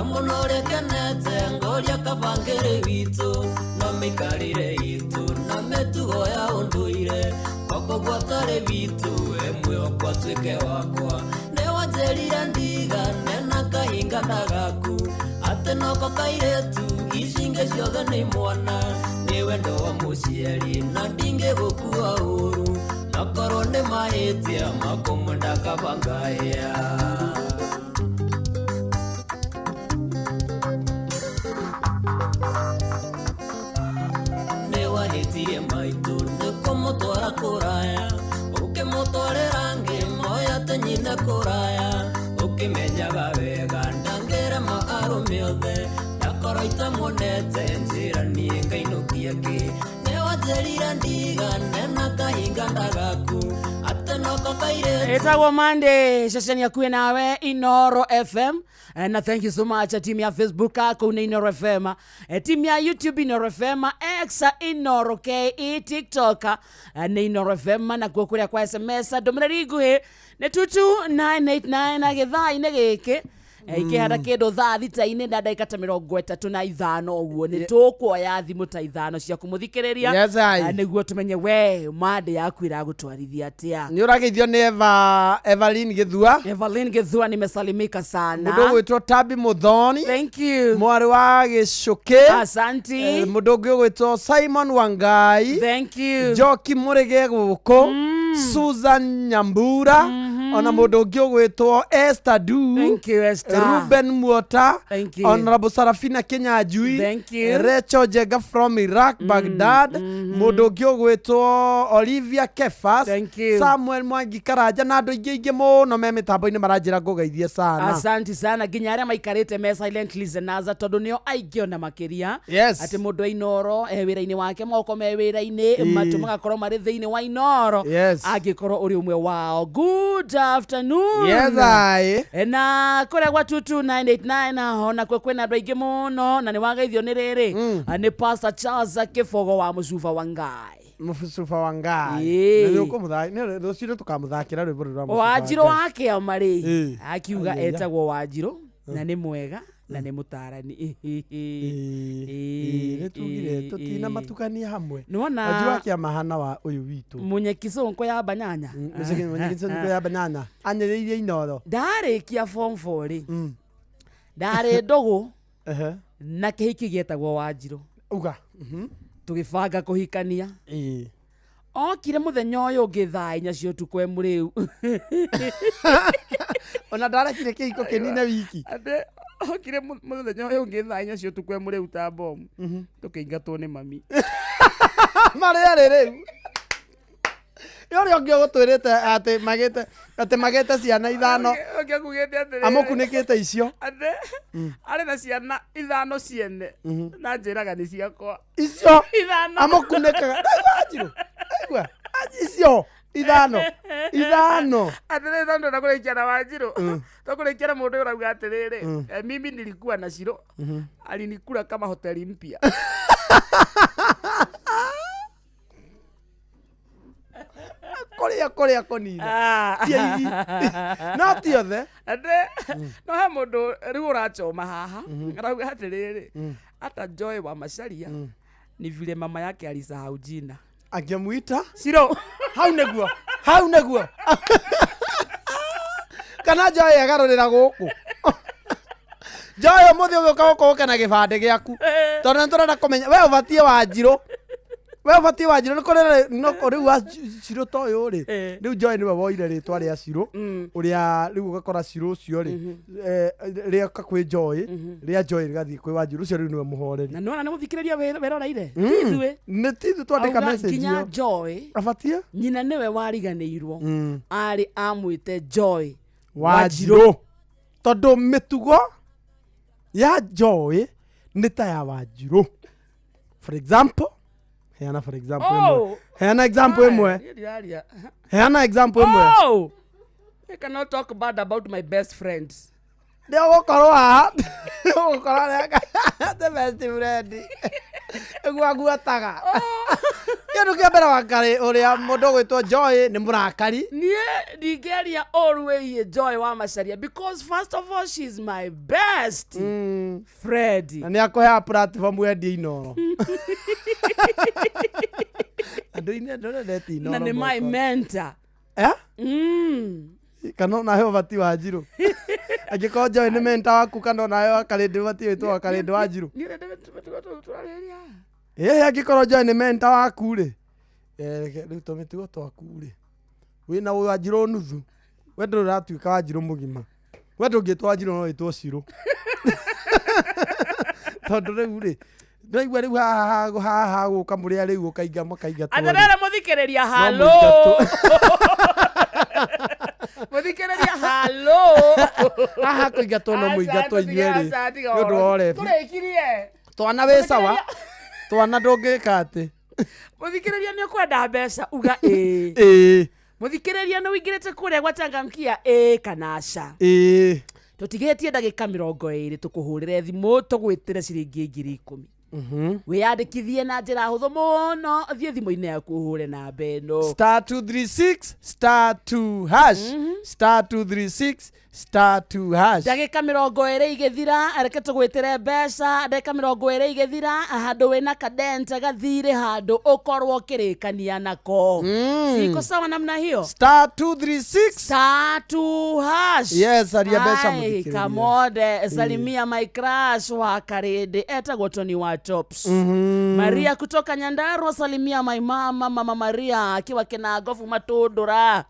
Ndamuona ũrĩa kenete ngoria kabangĩrĩ witũ no mĩikarĩre itũ na mĩtugo ya ũndũire kwakwa gwatarĩ witũ we mwĩhoko atuĩke wakwa nĩwanjĩrire ndigane na kahinga ndagaku atĩ noko kairĩtu ici ingĩ ciothe nĩ mwana nĩ wendo wa mũciari na ndingĩgũkua ũru nakorwo nĩ mahĩtia makũmwenda kabangahĩa. Nĩwahĩtirie maitũ nĩkũmũtwara kũraya ũkĩmũtwarĩra ngĩmoya atĩ nyina kũraya ũkĩmenyaga wega ndangĩrema arũme othe ndakorwo itamuonete njĩra niĩ ngainũkia kĩ nĩwanjĩrire ndigane na kahinga ndagaku atĩ noko kairĩtu. Etagwo Monday ceceni yakuĩ nawe Inoro FM. Na thank you so much team ya Facebook kũu nĩ Inoro FM, team ya YouTube Inoro FM, X Inoro KE, TikTok nĩ Inoro FM, nakuo kũrĩa kwa SMS ndũmĩrĩri nguhĩ nĩ 22989 na gĩthaa-inĩ gĩkĩ ikĩhanda kĩndũ thaa thita-inĩ na ndagĩka ta 35 ũguo nĩ tũkuoya thimũ ta 5 cia kũmũthikĩrĩria. Yes, I. Nĩguo tũmenye we mande yaku ĩragũtwarithia atĩa. Nĩ ũrageithio nĩ Eva Evelyn Gĩthua. Evelyn Gĩthua, nimesalimika sana. Mũndũ ũgwĩtwo Tabi Muthoni. Thank you. Mwarĩ wa Gĩcũkĩ. Asanti. Mũndũ ũngĩ ũgwĩtwo Simon Wangai. Thank you. Njoki Mũrĩge gũkũ. Susan Nyambura. Ona mũndũ ũngĩ ũgwĩtwo Esther Du. Thank you, Esther. Ruben Muota. Thank you. Honorable Sarafina Kinyanjui. Thank you. Rachel Jenga from Iraq, Baghdad. Mũndũ ũngĩ ũgwĩtwo Olivia Kefas. Thank you. Samuel Mwangi Karanja na andũ aingĩ aingĩ mũno me mĩtambo-inĩ maranjĩra ngũgeithie sana. Asante sana nginya arĩa maikarĩte me silent listeners tondũ nĩo aingĩ ona makĩria. Yes. Atĩ mũndũ wa Inoro wĩra-inĩ wake moko me wĩra-inĩ Ĩĩ. matũ magakorwo marĩ thĩinĩ wa Inoro. Yes. Angĩkorwo ũrĩ ũmwe wao. Good afternoon. Yes, I. Na kũrĩa gwa 22989 naho nakuo kwĩna andũ aingĩ mũno na nĩ wageithio nĩ rĩrĩ nĩ Pastor Charles Kĩbogo wa Mũcuba wa Ngai. Mũcuba wa Ngai. Ĩĩ. Na nĩũkũmũthakĩra rũciũ tũkamũthakĩra rwĩmbo rũrũ rwa Mũcuba wa Wanjirũ Ngai. wa kĩama rĩ Ĩĩ. akiuga Ai, ai, ai. etagwo Wanjirũ na nĩ mwega na nĩ mũtarani. Ĩĩ, nĩtugire tũtina matukania hamwe. Nĩwona Wanjirũ wa kĩama hana wa ũyũ witũ. Mũnyekicũnkũ ya banyanya. Mũnyekicũnkũ ya banyanya anĩrĩirie Inoro. Ndarĩkia form 4 rĩ ndarĩ ndũgũ na kĩhiki gĩetagwo Wanjirũ. Uga. Tũgĩbanga kũhikania. Okire mũthenya ũyũ ũngĩ thaa 4 cia ũtukũ e mũrĩu. Ona ndarekire kĩhiko kĩnine wiki. Ate okire mũthenya ũyũ ũngĩ thaa 4 cia ũtukũ e mũrĩu ta bomu. Tũkĩingatwo nĩ mami. Marĩ erĩ rĩu. Nĩ ũrĩa ũngĩ ũgũtwĩrĩte atĩ magĩte ciana 5. Ũngĩ akugĩte atĩrĩrĩ. Amũkunĩkĩte icio. Atĩ arĩ na ciana 5 ciene na njĩraga nĩ ciakwa. Icio 5. Amũkunĩkaga. Ndaigua Wanjirũ. Ndaigua. Icio 5. 5. Atĩrĩrĩ tondũ ndakũrĩkia na Wanjirũ. Tũkũrĩkia na mũndũ ũyũ ũrauga atĩrĩrĩ, mimi nilikuwa na Shiro. Alinikula kama hoteli mpya. Kũrĩa kũrĩa kũnina. Ti aigi. No ti othe. Ate no he mũndũ rĩu ũrachoma haha arauga atĩrĩrĩ hata Joy wa Macharia ni vile mama yake alisahau jina. Angĩmwita Shiro. Hau nĩguo. Hau nĩguo. Kana Joy agarũrĩra gũkũ. Joy ũmũthĩ ũgĩũka gũkũ ũke na gĩbandĩ gĩaku. Tondũ nĩtũrenda kũmenya we ũbatiĩ Wanjirũ. We ũbatiĩ Wanjirũ nĩ kũrĩ no rĩu wa Shiro ta ũyũ rĩ. Rĩu Joy nĩwe woire rĩtwa rĩa Shiro. Ũrĩa rĩu ũgakora Shiro ũcio rĩ, rĩoka kwĩ Joy, rĩa Joy rĩgathiĩ kwĩ Wanjirũ ũcio rĩu nĩwe mũhoreri. Na nĩwona nĩ mũthikĩrĩria weroreire. Ti ithuĩ. Nĩ ti ithuĩ twandĩka Auga message nginya ĩyo. Joy Abatiĩ? nyina nĩwe wariganĩirwo. Arĩ amwĩte Joy Wanjirũ. Tondũ mĩtugo ya Joy nĩ ta ya Wanjirũ. For example, heana for example ĩmwe. Heana example ĩmwe. Heana example ĩmwe. Oh! I cannot talk bad about my best friends. Nĩ ũgũkorwo haha. Nĩ ũgũkorwo the best friend. Nĩguo aguotaga. Kĩndũ kĩa mbere wakarĩ ũrĩa mũndũ ũgwĩtwo Joy nĩ mũrakari. Niĩ ndingĩaria ũru wĩgiĩ Joy wa Macharia because first of all she's my best friend. Na nĩ akũheaga platform wendie Inoro. Andũ-inĩ andũ endete Inoro. Na nĩ my mwaka. Mentor. Eh? Mm. Kana onawe ũbati wa Njirũ. Angĩkorwo Joy nĩ mentor waku kana onawe wakarĩndĩ ũbatiĩ gwĩtwo wakarĩndĩ wa Njirũ. Niĩ ndĩmĩtugo tũu tũrarĩrĩria. Ĩĩ angĩkorwo Joy nĩ mentor waku rĩ. Reke rĩu tũmĩtugo twaku rĩ. Wĩna Wanjirũ nuthu. We ndũrĩ ũratuĩka Wanjirũ mũgima. We ndũngĩtwo Wanjirũ no wĩtwo Cirũ. Tondũ rĩu rĩ ndĩraigua rĩu haha haha gũka mũrĩa rĩu ũkainga makaingatwo rĩ. Atĩrĩrĩ mũthikĩrĩria No halo. mũingatwo. Mũthikĩrĩria halo. Haha kũingatwo no mũingatwo inyuĩ rĩ. Nĩ ũndũ wa ũrebi. Tũrĩkirie. Twana wĩ sawa. Twana ndũngĩka atĩ. Mũthikĩrĩria nĩ ũkwenda mbeca uga ĩĩ. Ĩĩ. Mũthikĩrĩria nĩ ũingĩrĩte kũrĩa gwa changamkia ĩĩ kana aca. Ĩĩ. Tũtigĩtie ndagĩka 20 tũkũhũrĩre thimũ tũgwĩtĩre ciringi 10,000. Wĩyandĩkithie na njĩra hũthũ mũno thiĩ thimũ-inĩ yaku ũhũre namba ĩno. Star 236 star 2 hash star 236 star 2 hash. Ndagĩka 20 igĩthira reke tũgwĩtĩre mbeca ndagĩka 20 igĩthira handũ wĩna kadenta gathirĩ handũ ũkorwo ũkĩrĩkania nako. Siko sawa namna hiyo. Star 236 star 2 hash. Yes, aria mbeca Ai, mũthikĩrĩria. Kamode salimia my crush wa Karĩndĩ etagwo Tony wa Tops. Maria kutoka Nyandarua salimia my mama mama Maria akiwa Kinagofu Matundura.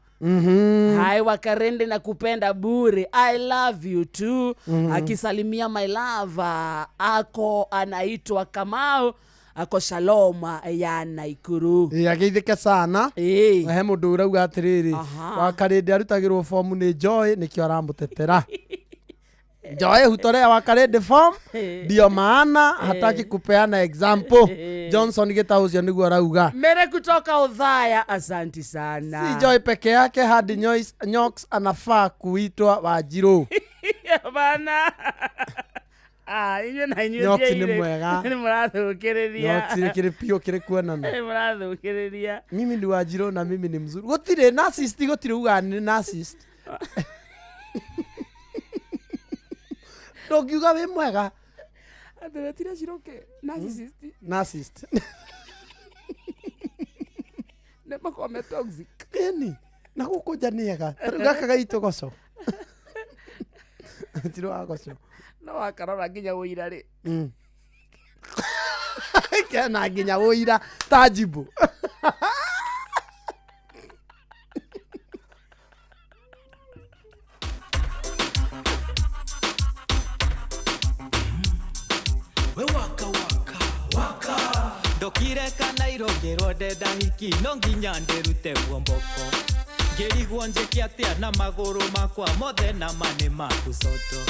Hai Wakarende na kupenda bure I love you too. Akisalimia my lover ako anaitwa Kamau ako Shalom ya Naikuru. Ĩĩ ageithĩke sana. Ĩĩ. He mũndũ ũrauga atĩrĩrĩ Wakarĩndĩ arutagĩrwo fomu nĩ Joy nĩkĩo aramũtetera. Joy hutolea Wakarĩndĩ form ndio maana hataki kupeana example. Johnson Gitau ũcio nĩguo arauga. Mere kutoka Udhaya asanti sana. Si Joy peke yake hadi Nyox anafaa kuitwa Wanjirũ. Bana. Ah, inyuĩ na inyuĩ Nyox nĩ ndiaire. mwega. Nĩ mũrathũkĩrĩria. Nyox nĩ kĩrĩ piũ kĩrĩ kuonana. Nĩ mũrathũkĩrĩria. Mimi ni Wanjirũ na mimi ni mzuri. Gũtirĩ narcissist gũtirĩ ugaga nĩ narcissist. Ndũngiuga wĩ mwega. Atĩretire ciroke narcissist. Narcissist. Nĩ makoragwo me toxic. Ĩni na gũkũ nja nĩ ega. Ta rĩu gaka gaitũ goco. Wanjirũ wa goco. No wakarora nginya ũira rĩ. Kena nginya ũira ta njimbo. We waka waka waka ndokire kana irongĩrwo ndenda hiki no nginya ndĩrute muomboko ngĩrigwo njĩke atĩa na magũrũ makwa mothe na ma nĩ maku soto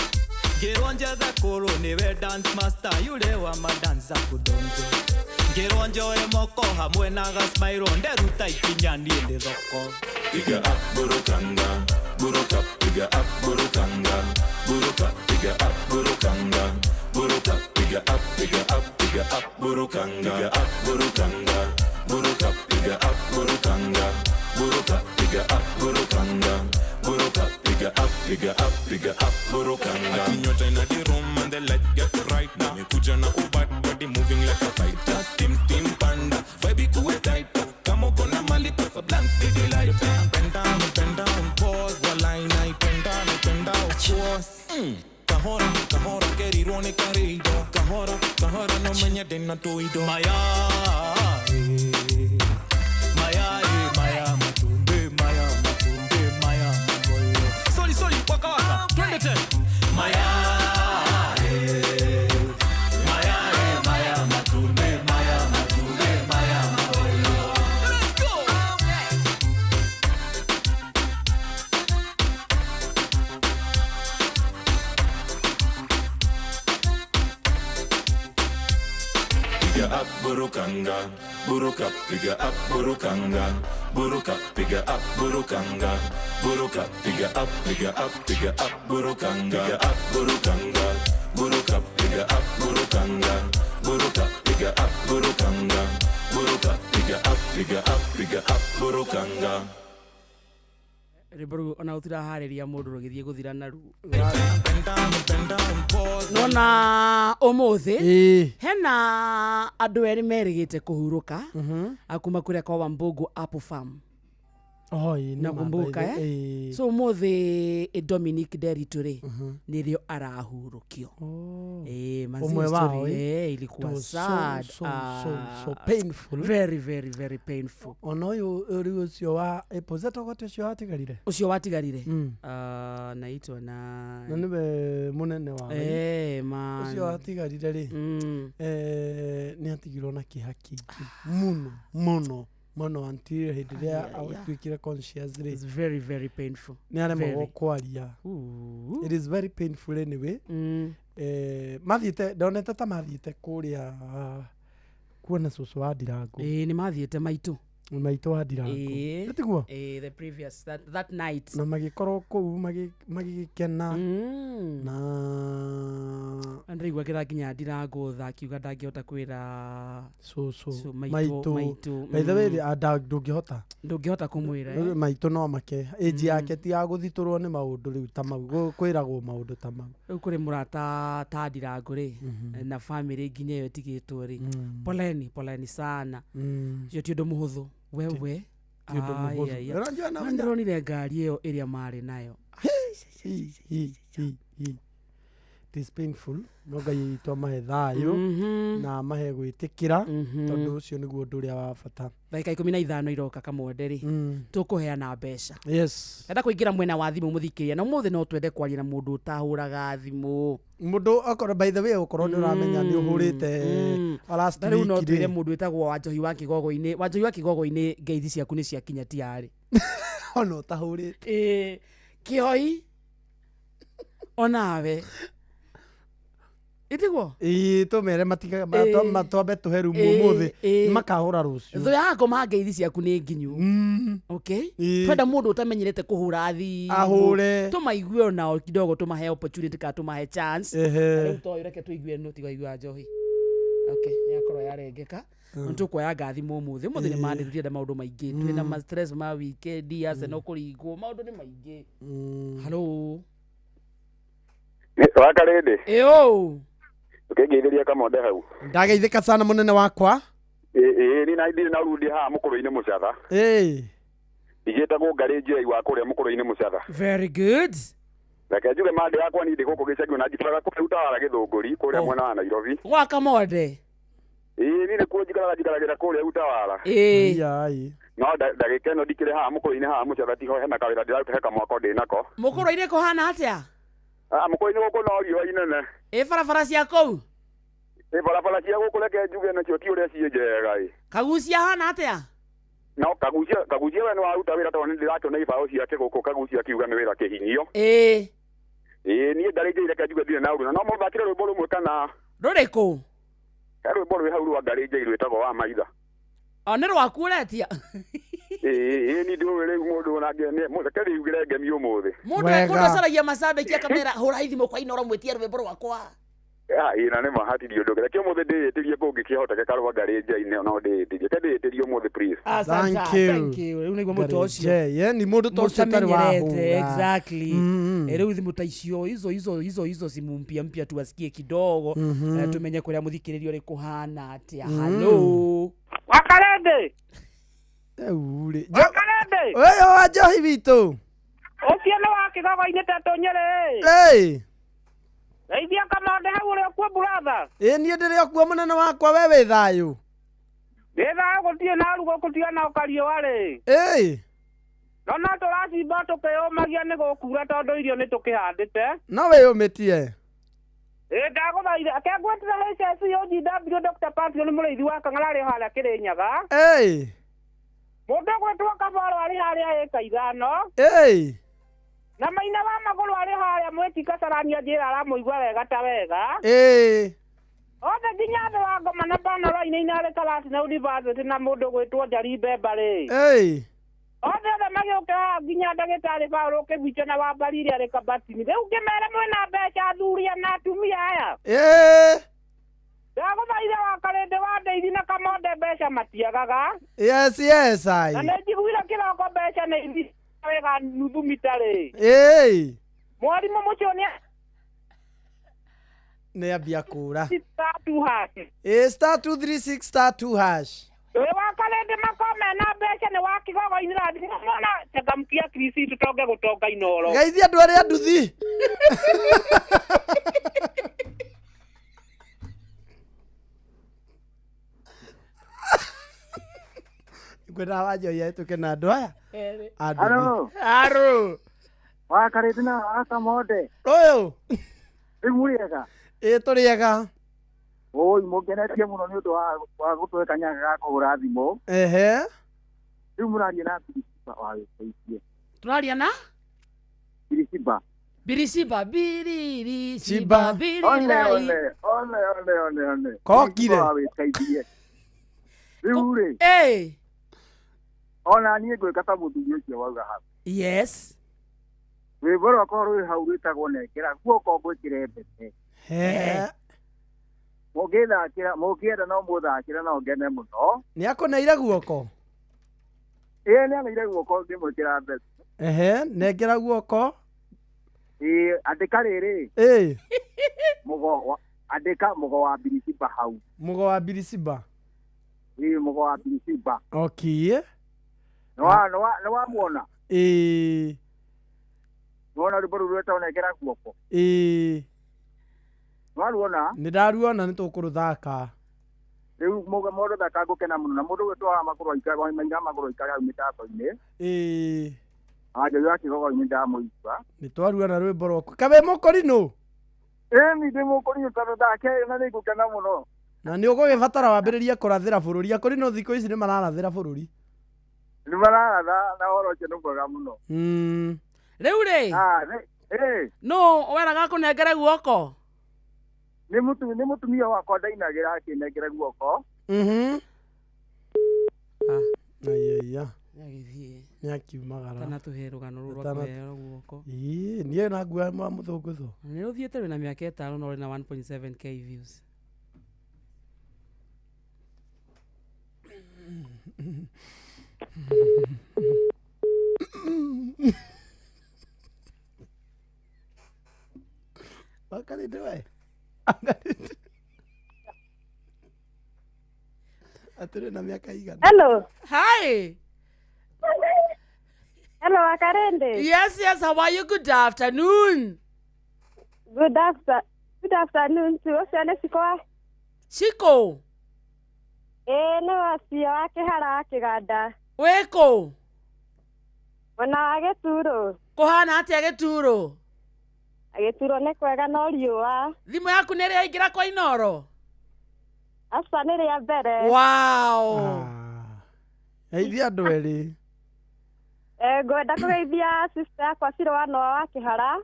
ngĩrwo njethe kũrũ nĩwe dance master yule wa madansa kudonjo ngĩrwo njoe moko hamwe na gasmairo nderuta ikinya niĩ ndĩ thoko. Piga up burukanga buruka piga up burukanga buruka piga up burukanga buruka piga up piga up piga up burukanga piga up burukanga buruka piga up burukanga buruka piga up burukanga buruka piga up piga up piga up burukanga. Ati nyota ina the room and the lights get bright. Nimekuja na ubad body moving like a fighter. Steam steam panda vibe ikuwe tight. Kama uko na mali pesa blank city light. Penda penda pause walai naipenda naipenda of course. Kahora kahora kerirwo ni karido kahora kahora no menye dena tuido. Maya maya maya matumbe maya matumbe maya maboyo. Sorry sorry waka waka twende tena. Maya maya maya matumbe maya matumbe maya maboyo. Let's go. Piga up burukanga buruka piga up burukanga buruka piga up burukanga buruka piga up piga up piga up burukanga piga up burukanga buruka, piga up, burukanga, buruka, piga up, burukanga, buruka, piga up, piga up, piga up, burukanga. Rwĩmbo rũu ona ũtiraharĩria mũndũ rũgĩthiĩ gũthira naruo nona ũmũthĩ hena andũ erĩ merĩgĩte kũhurũka akuma kũrĩa kwa Wambugu Apple Farm. Oh, ĩĩ, nĩ ma, nakumbuka by the- eh? ĩĩ. So umuthi Dominic Nderitu ri nirio arahurukio. Eh, manzi Ũmwe story, wao, eh? eh, ilikuwa It was so, sad. so, so, so painful. Very, very, very painful. Ona ũyũ rĩu ũcio wa Apple zetagwo atĩa ũcio watigarire? Ucio watigarire. Ah, naitwa na Na nĩwe mũnene wao. Eh, man. Ũcio watigarire rĩ, nĩ atigirwo na kĩeha kĩingĩ mũno mũno mũno until hĩndĩ ĩrĩa atuĩkire conscious rĩ. It's very, very painful. Nĩ aremagwo Very. kwaria. It is very painful anyway. Mathiĩte ndonete ta mathiĩte kũrĩa kuona cũcũ wa Ndirango. Ĩĩ, nĩ mathiĩte maitũ. Maitũ wa Ndirango. Ĩĩ. Nĩ tiguo? Ĩĩ, the previous that night. Na magĩkorwo kũu magĩgĩkena na ndĩraigua kĩrakinya Ndirango tha akiuga ndangĩhota kwĩra cũcũ maitũ maitũ. By the way ndũngĩhota. Ndũngĩhota kũmwĩra, eh? Maitũ no make ĩnji yake ti ya gũthitũrwo nĩ maũndũ rĩu ta mau kwĩragwo maũndũ ta mau. Rĩu kũrĩ mũrata ta Ndirango rĩ na family nginya ĩyo ĩtigĩtwo rĩ, poleni poleni sana. Ũcio ti ũndũ mũhũthũ wewe. Ti ũndũ Ai, mũhũthũ. ai, ai. Ũrajua na Na ndĩronire ngari ĩyo ĩrĩa marĩ nayo. Hi, hi, hi, hi. It is painful no Ngai witũ amahe thayũ na amahe gwĩtĩkĩra tondũ ũcio nĩguo ũndũ ũrĩa wa bata. Ndagĩka 15 iroka Kamwende rĩ, tũkũheana mbeca. Yes. Enda kũingĩra mwena wa thimũ mũthikĩria na ũmũthĩ no twende kwaria na mũndũ ũtahũraga thimũ. Mũndũ okorwo by the way okorwo nĩ ũramenya nĩ ũhũrĩte last Ta rĩu no week twĩre rĩ. mũndũ wĩtagwo Wanjohi wa Kĩgogo-inĩ, Wanjohi wa Kĩgogo-inĩ ngeithi ciaku nĩ ciakinya tiarĩ. Ona ũtahũrĩte. Ĩĩ, Kĩoi onawe itiguo. Ĩĩ, tũmere matiga twambe tũhe rumu ũmũthĩ makahũra rũciũ. Thũ ya ngoma ngeithi ciaku nĩ nginyu. Okay. Twenda mũndũ ũtamenyerete kũhũra thimũ Ahũre. tũmaigue onao kidogo tũmahe opportunity kana tũmahe chance. Ehe. Rĩu toyũ reke tũigue no tiga igua njohi. Okay, yakorwo yarengeka. Nĩ tũkuoya ngathimũ ũmũthĩ. Ũmũthĩ nĩ Monday, tũtirenda maũndũ maingĩ. Twĩna ma stress ma weekend, Arsenal kũringwo, maũndũ nĩ maingĩ. Hello. Wakarĩndĩ. Ĩũ. Ũkĩngeithĩria Kamonde hau. Ndageithĩka sana mũnene wakwa. Ĩĩ, niĩ na ndirĩ na rundi haha mũkũrũ-inĩ mũcatha. Ĩĩ. Njĩtagwo Ngarĩ Njei wa kũrĩa mũkũrũ-inĩ mũcatha. Very good. Reke njuge mande yakwa niĩ ndĩ gũkũ gĩcagi na njikaraga kũrĩa Utawala Gĩthũngũri kũrĩa mwena wa Nairobi. Gwa Kamonde. Ĩĩ, niĩ nĩkuo njikaraga njikaragĩra kũrĩa Utawala. Ĩĩ. No ndagĩka ĩno ndikĩrĩ haha mũkũrũ-inĩ haha mũcatha tiho hena kawĩra ndĩraruta he kamwako ndĩ nako. Mũkũrũ-inĩ kũhana atĩa? Ah, mũkũrũ-inĩ gũkũ no riũa inene. Ĩ barabara cia kũu? Ĩ barabara cia gũkũ reke njuge nacio ti ũrĩa ciĩ njega ĩ. Kagucia hana atĩa? No Kagucia Kagucia we nĩ waruta wĩra tondũ nĩ ndĩrakĩona ibaũ ciake gũkũ Kagucia akiuga nĩ wĩra kĩhinyio. Ĩĩ. Ĩĩ, niĩ ngarĩ Njei reke njuge ndirĩ na ũru na no mũthakĩre rwĩmbo rũmwe kana Rũrĩkũ? he rwĩmbo rwĩ hau rwa Ngarĩ Njei rwĩtagwo wa maitha. O nĩ rwaku ũretia? Ĩĩ, ĩĩ, niĩ ndiũĩ rĩu mũndũ onake reke rĩugĩre ngemi ũmũthĩ. Mũndũ mũndũ acaragia macambĩki akamera hũra ithimũ kwa Inooro mwĩtie rwĩmbo rwakwa. Ah, ĩĩ, na nĩ ma hatirĩ ũndũ. Reke ũmũthĩ ndĩĩtĩrie kũngĩkĩhotekeka rwa Ngarĩ Njei no ndĩĩtĩrie. Reke ndĩĩtĩrie ũmũthĩ please. Asante, Thank you. thank you. Rĩu nĩguo mũndũ Ngarĩ ũcio. Njei, yani mũndũ ta ũcio ũtarĩ Mũtamenyerete, wahũra. exactly. Rĩu thimũ ta icio hizo hizo hizo hizo simu mpya mpya tuwasikie kidogo. Tumenye kũrĩa mũthikĩrĩrio rĩ kũhana atĩa. Hello. Wakarende. Rĩu rĩ. Wakarende. Ũyũ wa njohi witũ. Ũcio nĩ wa Kĩgogo-inĩ Tetũ Nyĩrĩ. Ĩĩ. Geithia Kamonde hau ũrĩ okuo buratha. Ĩĩ, niĩ ndĩrĩ okuo mũnene wakwa we wĩ thayũ. Ndĩ thayũ gũtirĩ na rugo gũtiga na ũkariũa rĩ. Ĩĩ. No no tũracimba tũkĩyũmagia nĩ gũkura tondũ irio nĩ tũkĩhandĩte. No wĩyũmĩtie. Ĩĩ, ndagũthaitha ke ngwĩtĩra HSOGW Dr. Patrick nĩ mũrĩithi wa Kang'ara arĩ o harĩa Kĩrĩnyaga. Ĩĩ. Mũndũ ũgwĩtwo Kaboro arĩ harĩa ĩka 5. Ĩĩ. Na maina wa magũrũ arĩ harĩa mwĩti Kasarania njĩra aramũigua wega ta wega. Ĩĩ. Othe nginya thĩ wa ngoma na panoro-inĩ arĩ Karatina University na mũndũ ũgwĩtwo Njari Mbemba rĩ. Ĩĩ. Othe othe magĩũka haha nginya ndagĩtarĩ Paul Kĩbicho na Wambarire arĩ Kabatini. Rĩu ngĩmere mwĩna mbeca athuri na atumia aya. Ĩĩ. Ndagũthaitha wa Karĩndĩ wa Ndeithi na Kamonde mbeca matiagaga. Yes, yes, ai. Na nĩ njiguire kĩroko mbeca nĩ ithi wega nuthu mita rĩ. Ĩĩ. Mwarimũ mũcio nĩ Nĩ ambia kũra. star 2 hash. Ĩĩ, star 236 star 2 hash. Ĩ wa Karĩndĩ makorwo mena mbeca nĩ wa Kĩgogo-inĩ rathima mona changamkia Kristi tũtonge gũtonga Inoro. Geithia andũ arĩa nduthi. Ngwendaga wanjohia hĩtũke na andũ aya. A nduthi. Halo. Haro. Wa Karĩndĩ na wa Kamonde. Ũyũ. Rĩu mũrĩega? Ĩĩ tũrĩega. Oi, mũngenetie mũno nĩ ũndũ wa gũtũhe kanya ga kũhũra thimũ. Ehe. Rĩu mũraria na Birisiba wa Gĩcaitie. Tũraria na Birisiba. Birisiba Shiba. birisiba One, birirai. one, one, one, one, one. Kokire. Birisiba wa Gĩcaitie. Rĩu rĩ, Ĩĩ. ona niĩ ngwĩka ta mũthuri ũcio wauga hau. Yes. Rwĩmbo rwakwa rwĩ hau rwĩtagwo nengera guoko ngwĩkĩre mbete. He. Mũngĩthakĩra, mũngĩenda no mũthakĩre no ngene mũno. Nĩ akũneire guoko. Ĩĩ nĩaneire guoko ngĩmwĩkĩra mbete. Ehe, nengera guoko. Ĩĩ, andĩka rĩrĩ. Ĩĩ. Mũgo wa andĩka mũgo wa Birisiba hau. Mũgo wa Birisiba. Ĩĩ mũgo wa Birisiba. Okay. Nĩwamuona? Ĩĩ. Nĩwona rwĩmbo rũu rwĩtagwo nengera guoko? Ĩĩ. Nĩwaruona? Nĩ ndaruona nĩ tũkũrũthaka. Rĩu mũndũ thaka ngũkena mũno na mũndũ ũyũ wa magũrũ aikare wa maina magũrũ aikare hau mĩtambo-inĩ. Ĩĩ. Anjũĩ wa Kĩgogo-inĩ ndamũigua. Nĩ twaruona rwĩmbo rwaku. Kabe mũkũrinũ. Ĩĩ ni ndĩ mũkũrinũ tondũ thake na nĩ ngũkena mũno. Na nĩ ũgũgĩbatara wambĩrĩrie kũrathĩra bũrũri. Akũrinũ thikũ ici nĩ mararathĩra bũrũri. Nĩ mararatha na ũhoro ũcio nĩ mwega mũno. Rĩu rĩ. Ah, ĩĩ. Nũ weraga kũnengere guoko? Nĩ mũtumia wakwa ndainagĩra akĩnengere guoko. Aiya. Nĩagĩthiĩ. Nĩ akiumagara. Atanatũhe rũgano rũu rwa kũheo guoko. Ĩĩ, niĩ na ngua mwa mũthũngũtho. Nĩ ũthiĩte wĩna mĩaka 5 na ũrĩ na 1.7k views. Wakarĩndĩ we. Atĩrĩ na mĩaka igana. Hello. Hi. Hello, Wakarende. Yes, yes. How are you? Good afternoon. Good afternoon to ũcio nĩ Ciko wa Ciko. Ĩĩ nĩ wacia wa Kĩhara wa Kĩganda. Wĩkũ? Mwena wa Gĩturo. Kũhana atĩa Gĩturo? Gĩturo nĩ kwega no riũa. Thimũ yaku nĩ ĩrĩa kwa Inoro? Aca nĩ rĩa mbere. Wow. Geithia andũ erĩ. Ngwenda kũgeithia sister yakwa Ciro wa Noa wa Kĩhara.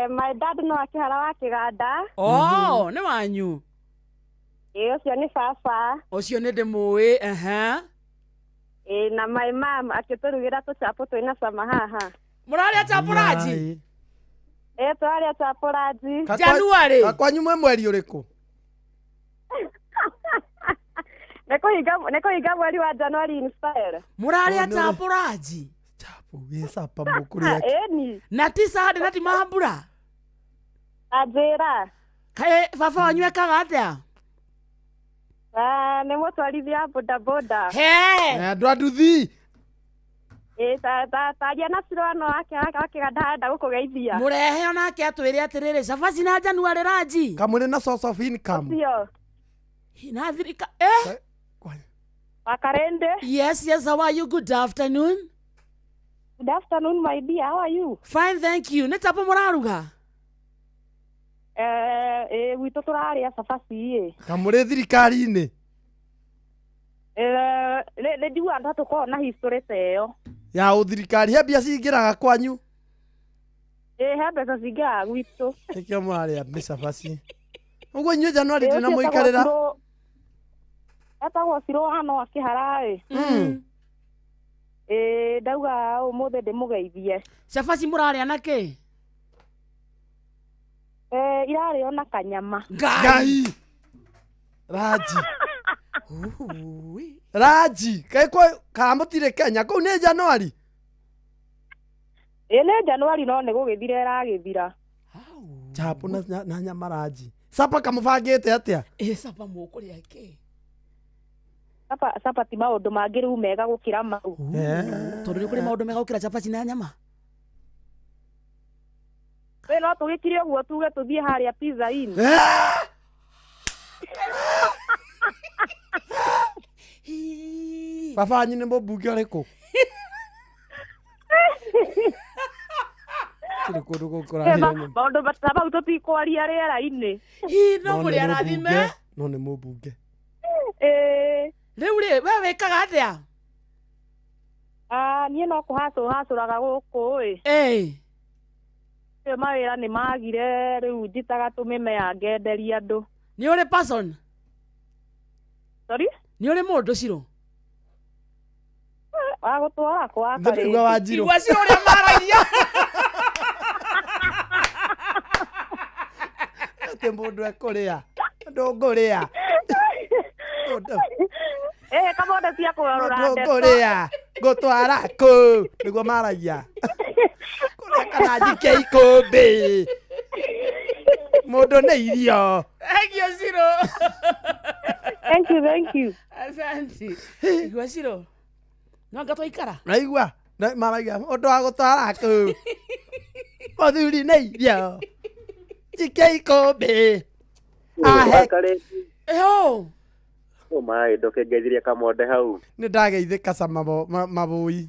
My dad no wa Kĩhara wa Kĩganda. Oh, nĩ wanyu. Ĩĩ ũcio nĩ baba. Ũcio nĩ ndĩmũĩ, ehe. Ĩĩ na my mom akĩtũrugĩra tũchapo twĩna cama haha. Mũrarĩa chapo ranji? Ĩĩ tũrarĩa chapo ranji. January. Kwanyu mwĩ mweri ũrĩkũ? Nĩ kũhinga mweri wa January in style. Mũrarĩa chapo ranji? Chapo wĩ capa mũkũrĩa. Ĩni. Na ti sande na ti mambura? Anjĩra. Kaĩ baba wanyu ekaga atĩa? Nĩ mũtwarithia bodaboda. He. Andũ a nduthi. Ĩĩ taria na Ciro wa Kĩganda arenda gũkũgeithia. Mũrehe onake atwĩre atĩrĩrĩ cabaci na January ranji. Kamũrĩ na source of income. Ũcio. Na thirika eh. Wakarende. Yes, yes, how are you? Good afternoon. Good afternoon, my dear. How are you? Fine, thank you. Nĩ chapo mũraruga? Gwitũ tũrarĩa cabaci ĩ. Kamũrĩ thirikari-inĩ. Nĩ njiguaga ta tũkoragwo na history ta ĩyo. Ya ũthirikari he mbia cingĩraga kwanyu? Ĩĩ he mbeca cingĩraga gwitũ. Nĩkĩo mũrarĩa mĩcabaci. Ũguo inyuĩ January ndĩna mũikarĩra. Etagwo Ciro wa Noa Kĩhara ĩ. Ĩĩ ndauga ũmũthĩ ndĩmũgeithie. Cabaci mũrarĩa na kĩ? Irarĩo na kanyama. Ngai. Raji. Raji, kaĩ kwa kana mũtirĩ Kenya kũu nĩ January. Ĩĩ nĩ January no nĩ gũgĩthira ĩragĩthira. Chapo na nyama Raji. Sapa kamũbangĩte atĩa? Ĩ sapa mũkũrĩa kĩ? Sapa ti maũndũ mangĩ rĩu mega gũkĩra mau. Tondũ nĩ kũrĩ maũndũ mega gũkĩra cabaci na nyama. We no tũgĩkire ũguo tuge tũthiĩ harĩa Pizza Inn. Baba wanyu nĩ mũmbunge ũrĩkũ? Tirĩ kũndũ gũkũrarĩo nyama. Maũndũ ta mau tũtikwaria rĩera-inĩ. No mũrĩ arathime. No nĩ mũmbunge. Rĩu rĩ, we wĩkaga atĩa? Niĩ no kũhacũhacũraga gũkũ ĩ. Rĩu mawĩra nĩ magire rĩu njitaga tũmĩmea ngenderia andũ. Nĩ ũrĩ person? Sorry? Nĩ ũrĩ mũndũ Ciro? Wa gũtwara kwa Ndĩraigua Wanjirũ. Igua Ciro ũrĩa maragia. Atĩ mũndũ ekũrĩa. Ndũngũrĩa. Kamonde cia kũgarũra ndeto. Ndũngũrĩa. Ngũtwara kũ? Nĩguo maragia. Kũrĩa kana njike ikũmbĩ. Mũndũ nĩ irio. Thank you, Ciro. Thank you, thank you. Asante. Igua Ciro. No anga twaikara. Naigua. Maragia ũndũ wa gũtwara kũ? Mũthuri nĩ irio. Njike ikũmbĩ. Ahe. Eho. Ũmaĩ ndũkĩngeithirie Kamonde hau. Nĩ ndageithĩka cama mabũi.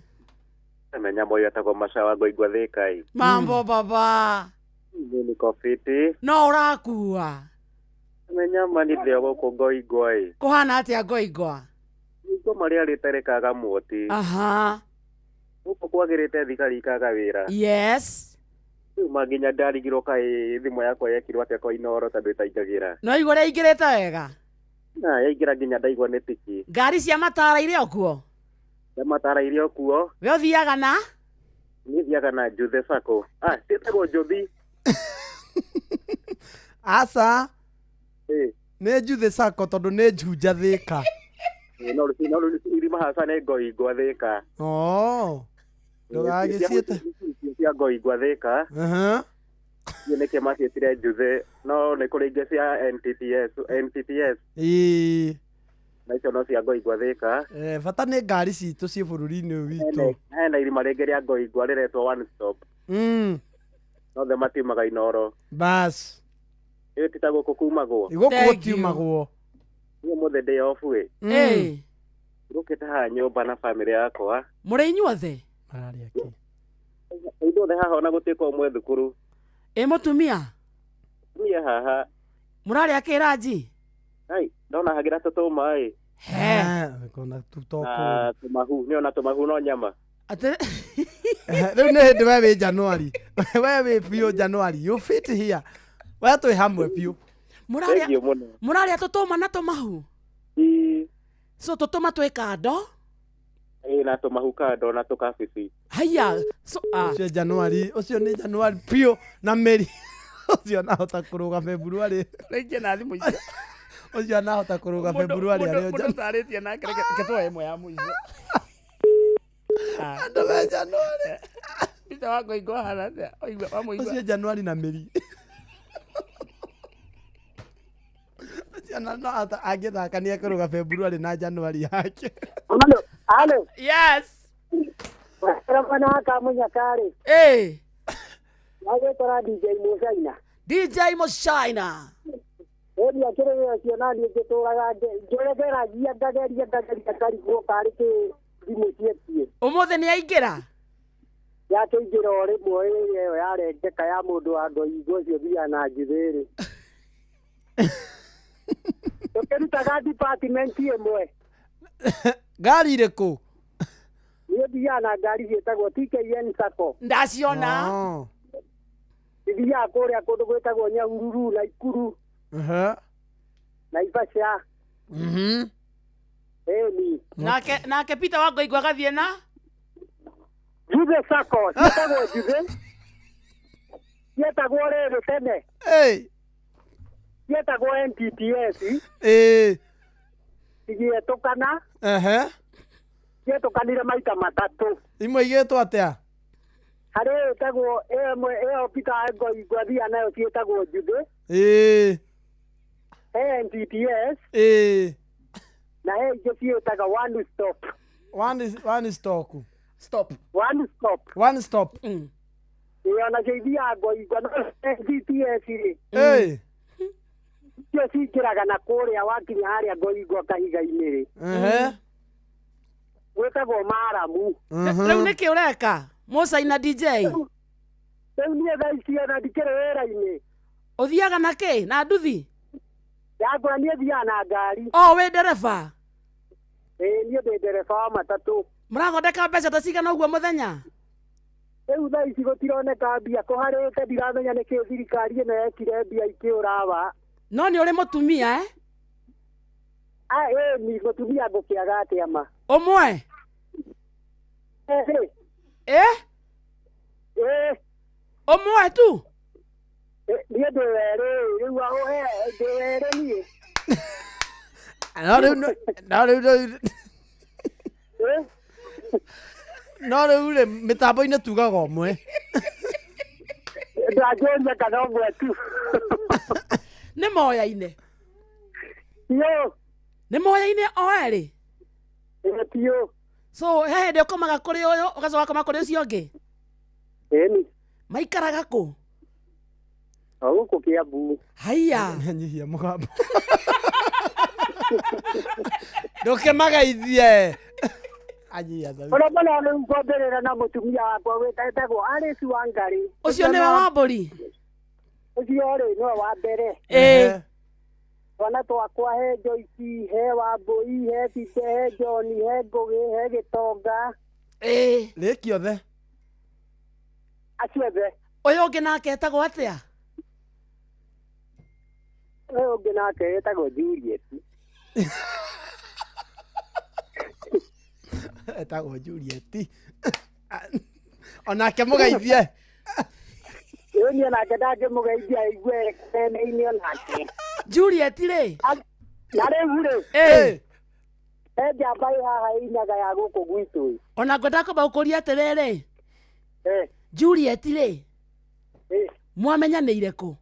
Menya moyo etagwo Macawa ngoigua thĩka ĩ. Mambo baba. Niĩ niko fiti. No ũrakua. Menya mani thĩ gũkũ ngoigua ĩ. Kũhana atĩa ngoigua? Ngo marĩa rĩterekaga muoti. Aha. Gũkũ kwagĩrĩte thigari ikaga wĩra. Yes. Rĩu ma nginya ndarigirwo kaĩ thimũ yakwa yekirwo atĩa kwa Inooro tondũ ĩtaingagĩra. No igua ũrĩa ingĩrĩte wega. Na yaingĩra nginya ndaigua nĩ tiki. Ngari cia matara irĩ o kuo? Cia matara irĩ o kuo. We ũthiaga na? Niĩ thiaga na Njuthe Sacco. Ciĩtagwo Njuthi. Aca. Nĩ Njuthe Sacco tondũ nĩ Njunja Thĩka. No irima haca nĩ Ngoingwa Thĩka. Oh. Ndũgagĩciĩte. Cia Ngoingwa Thĩka. Niĩ nĩkĩo maciĩtire Njuthe no nĩ kũrĩ ingĩ cia NTTS. Ĩĩ. Na icio no cia Ngoingwa Thĩka. Bata nĩ ngari citũ ciĩ bũrũri-inĩ ũyũ witũ. Hena irima rĩngĩ rĩa Ngoingwa rĩretwo One Stop. Othe matiumaga Inooro. Bas. Ĩĩ ti ta gũkũ kumagwo. Gũkũ gũtiumagwo. Niĩ ũmũthĩ ndĩ off ĩ. Ngũkĩte haha nyũmba na bamĩrĩ yakwa. Mũrĩ inyuothe? Mararĩa kĩ? Ithuothe haha ona gũtuĩka ũmwe thukuru. Ĩ mũtumia? Mũtumia haha. Mũrarĩa kĩ Raji? Ai, ndona hagĩra tũtũma ĩ. Kona Na tũmahu, nĩ ona tũmahu no nyama. Atĩ Rĩu nĩ hĩndĩ we wĩ January. We wĩ biũ January. You fit here. We twĩ hamwe biũ. Mũrarĩa tũtũma na tũmahu? So tũtũma twĩ kando? Ĩĩ na tũmahu kando na tũkabici. Haiya. So ũcio January, ũcio nĩ January biũ na mĩri. Ũcio anahota kũrũga February. Rĩngĩ na thimũ icio. Ũcio anahota kũrũga February arĩ o Mũndũ ũtarĩtie nake reke tuoe ĩmwe ya mũico. Andũ me January. Peter wa Ngoingwa ahana atĩa? Oigua wa mũigua. Ũcio January na mĩri. Ũcio no angĩthaka nĩ ekũrũga February na January yake. Halo. Yes. Mwena wa Kamunyakarĩ. Ĩĩ. Wagĩtwara DJ Mũcaina. DJ Mũcaina. Ĩni akĩrĩ wĩra ũcio naniĩ ngĩtũraga ngĩgeragia ngageria ngageria ngarigwo karĩ kĩ thimũ ciĩtie. Ũmũthĩ nĩ aingĩra? Yakĩingĩra o rĩmwe ĩrĩa ĩyo yarengeka ya mũndũ wa Ngoingwa ũcio ũthiaga na njuthĩrĩ. Tũkĩrutaga department ĩmwe. Ngari irĩkũ? Niĩ thiaga na ngari ciĩtagwo TKN Sacco. Ndaciona. Ithiaga kũrĩa kũndũ gwĩtagwo Nyahururu na Ikuru. Naivasha. Ĩni. Nake Peter wa Ngoingwa agathiĩ na? Njuthĩ Sacco ciĩtagwo Njuthĩ. Cietagwo rĩrĩ tene. Cietagwo NTTS. Igĩetũkana. Cietũkanire maita matatũ. Imwe igĩtwo atĩa? Harĩ ĩtagwo ĩmwe ĩyo Peter Ngwathia nayo ciĩtagwo Njuthĩ. He NTTS. Na he ingĩ ciĩtaga One Stop. One stop. Stop. One stop. One stop. Ĩĩ onacio ithiaga Ngoingwa no NTTS rĩ. Icio cingĩraga na kũrĩa wakinya harĩa Ngoingwa kahiga-inĩ rĩ. Gwĩtagwo Maramu. Rĩu nĩkĩ ũreka? Musa na DJ. Rĩu niĩ thaa ici ona ndikĩrĩ wĩra-inĩ. Ũthiaga na kĩ? Na nduthi? Yakwa niĩ thiaga na ngari. O wĩ ndereba? Ĩĩ niĩ ndĩ ndereba wa matatũ. Mũrathondeka mbeca ta cigana ũguo mũthenya? Rĩu thaa ici gũtironeka mbia kũharĩte ndiramenya nĩkĩ thirikari ĩno yekire mbia ikĩũra wa. No nĩ ũrĩ mũtumia eh? Ĩĩ ni mũtumia ngũkĩaga atĩa ma? Ũmwe? Ũmwe tu? Niĩ ndĩ werĩ rĩu ndĩ werĩ niĩ. No rĩu rĩ mĩtambo-inĩ tugaga ũmwe. Ndangĩũria kana ũmwe tu. Nĩ moyaine? Biũ. Nĩ moyaine o erĩ? Ĩĩ biũ. So he hĩndĩ ũkomaga kũrĩ ũyũ ũgacoka ũgakoma kũrĩ ũcio ũngĩ? Ĩni. Maikaraga kũ? O gũkũ Kĩambu. Haiya. Nyihia mũgambo. Ndũkĩmageithie. Anyihia thauti. Ũrĩa mũno rĩu ngwambĩrĩra na mũtumia wakwa wĩtagwo Alice Wangari. Ũcio nĩwe wa mbũri? Ũcio rĩ nĩwe wa mbere. Twana twakwa he Joyce, he Wambũi, he Tite, he John, he Ngũgĩ, he Gĩtonga. Rĩki othe. Acio othe. Ũyũ ũngĩ nake etagwo atĩa? Ũyũ ũngĩ nake etagwo Juliet. Etagwo Juliet. Onake mũgeithie. Ĩĩ niĩ onake ndangĩmũgeithia aigue ene-inĩ onake. Juliet rĩ? Na rĩu rĩ? He njamba ĩ haha ĩinaga ya gũkũ gwitũ. Ona ngwendaga kwamba gũkũria atĩrĩrĩ. Juliet rĩ? Mwamenyanĩire kũ?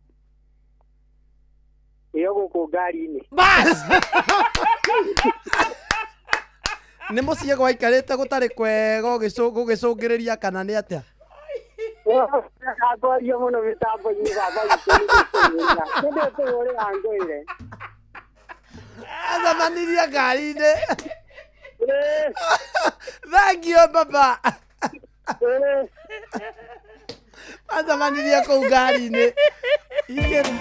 Ĩyo gũkũ ngari-inĩ. Bas! Nĩ mũciĩ gwaikarĩte gũtarĩ kwega gũgĩcũngĩrĩria kana nĩ atĩa? Ngwaria mũno mĩtambo-inĩ baba witũ nĩ ndĩkũhũrĩra ngwĩre. Acemanirie ngari-inĩ. Thank you baba. Acemanirie kũu ngari-inĩ. Ingĩra.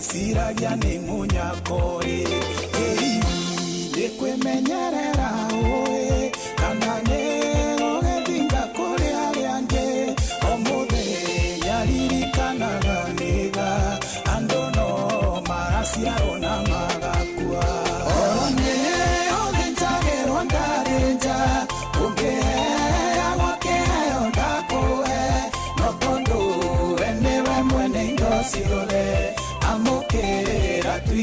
Ciragia nĩ mũnyakori nĩ kwĩmenyerera ũĩ kana nĩ ũgĩthinga kũrĩ arĩa angĩ o mũthenya ririkanaga nĩga andũ no maraciarwo na magakua. Nĩ ũthĩnjagĩrwo ndarĩ nja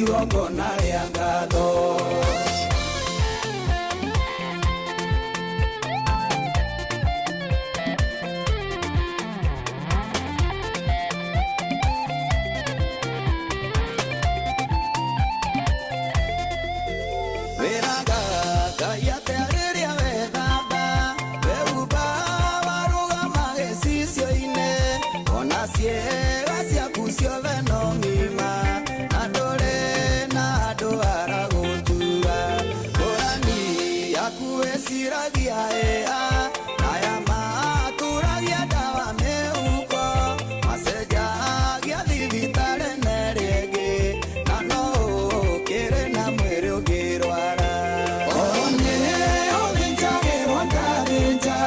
Igongona rĩa ngatho. Wĩraga Ngai atĩa rĩrĩa wethamba, wehumba warũgama gĩcicio-inĩ, ona ciĩga ciaku ciothe no ng'ima, na ndũrĩ na andũ aragũtua. Ngũrani yaku ĩciragia ĩa, na aya maturagia ndawa mĩhuko, macenjagia thibitarĩ na ĩrĩa ĩngĩ, na no ũkĩrĩ na mwĩrĩ ũngĩrwara. Korwo nĩ ũthĩnjagĩrwo ndathĩnja,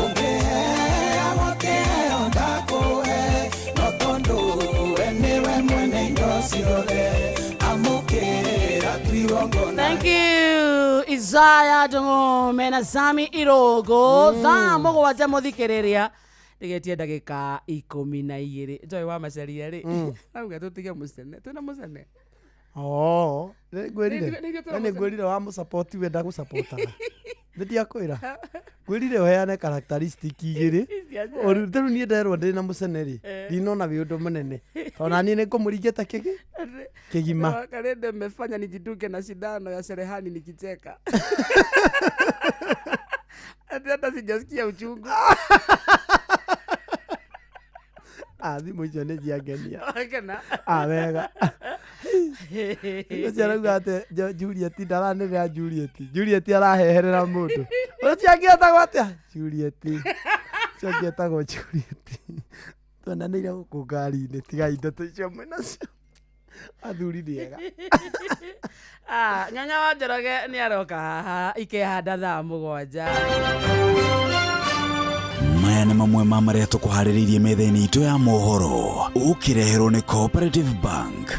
ũngĩheagwo kĩheo ndakũhe, no tondũ we nĩwe mwene indo ciothe, amũkĩra tu igongona. Thank you Isaya Ndung'ume na Sami Irogo. Thaa 7 mũthikĩrĩria ndigetie ndagĩka 12. Njoĩ wa macaria rĩ, auga tũtige mũcene, twĩna mũcene. Oh, nĩ ngwĩrire. Nĩ ithuĩ tũra Nĩ ngwĩrire wa mũsupport we ndagũsupportaga. Nĩ ndiakwĩra. Ngwĩrire ũheane characteristic igĩrĩ. Rĩu niĩ nderwo ndĩ na mũcene rĩ, ndinona wĩ ũndũ mũnene. Tondũ na niĩ nĩ ngũmũringĩte kĩgi kĩgima. Karende mmefanya nijidunge na sindano ya cherehani nikicheka. Ati hata sijasikia uchungu. Ah, thimũ icio nĩ ciangenia. Wakena. Ah, wega. Ũcio arauga atĩ Juliet ndaranĩrĩra Juliet. Juliet araheherera mũndũ. Ũcio angĩ etagwo atĩa? Juliet. Ũcio angĩ etagwo Juliet. Twendanĩire gũkũ ngari-inĩ, tigai ndeto icio mwĩnacio. Athuri nĩ ega. Ah, Ng'ang'a wa Njoroge nĩ aroka haha ikehanda thaa 7. Maya nĩ mamwe ma marĩa tũkũharĩrĩirie metha-inĩ itũ ya mohoro, ũkĩreherwo nĩ Cooperative Bank.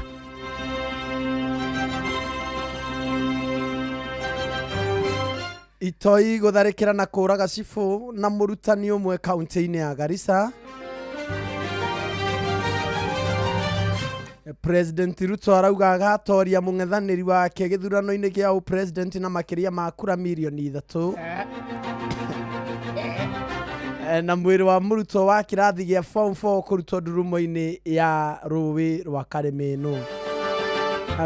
Itoi gũtharĩkĩra na kũũraga cibũ na mũrutani ũmwe kaunti-inĩ ya Garissa. President Ruto arauga agatoria mũng'ethanĩri wake gĩthurano-inĩ kĩa ũpresident na makĩria ma kura mirioni 3. Na mwĩrĩ wa mũrutwo wa kĩrathi gĩa form 4 kũrutwo ndurumo-inĩ ya rũĩ rwa Karĩmĩnũ.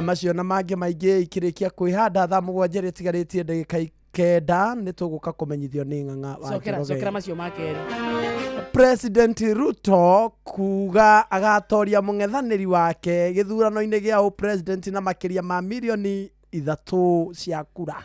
Macio na mangĩ maingĩ ikĩrĩkia kwĩhanda thaa 7 ĩrĩa ĩtigarĩtie ndagĩka 9 nĩ tũgũka kũmenyithio nĩ Ng'ang'a wa Cokera, Njoroge. cokera macio ma kerĩ. President Ruto kuga agatoria mũng'ethanĩri wake gĩthurano-inĩ gĩa ũpresident na makĩria ma mirioni 3 cia kura.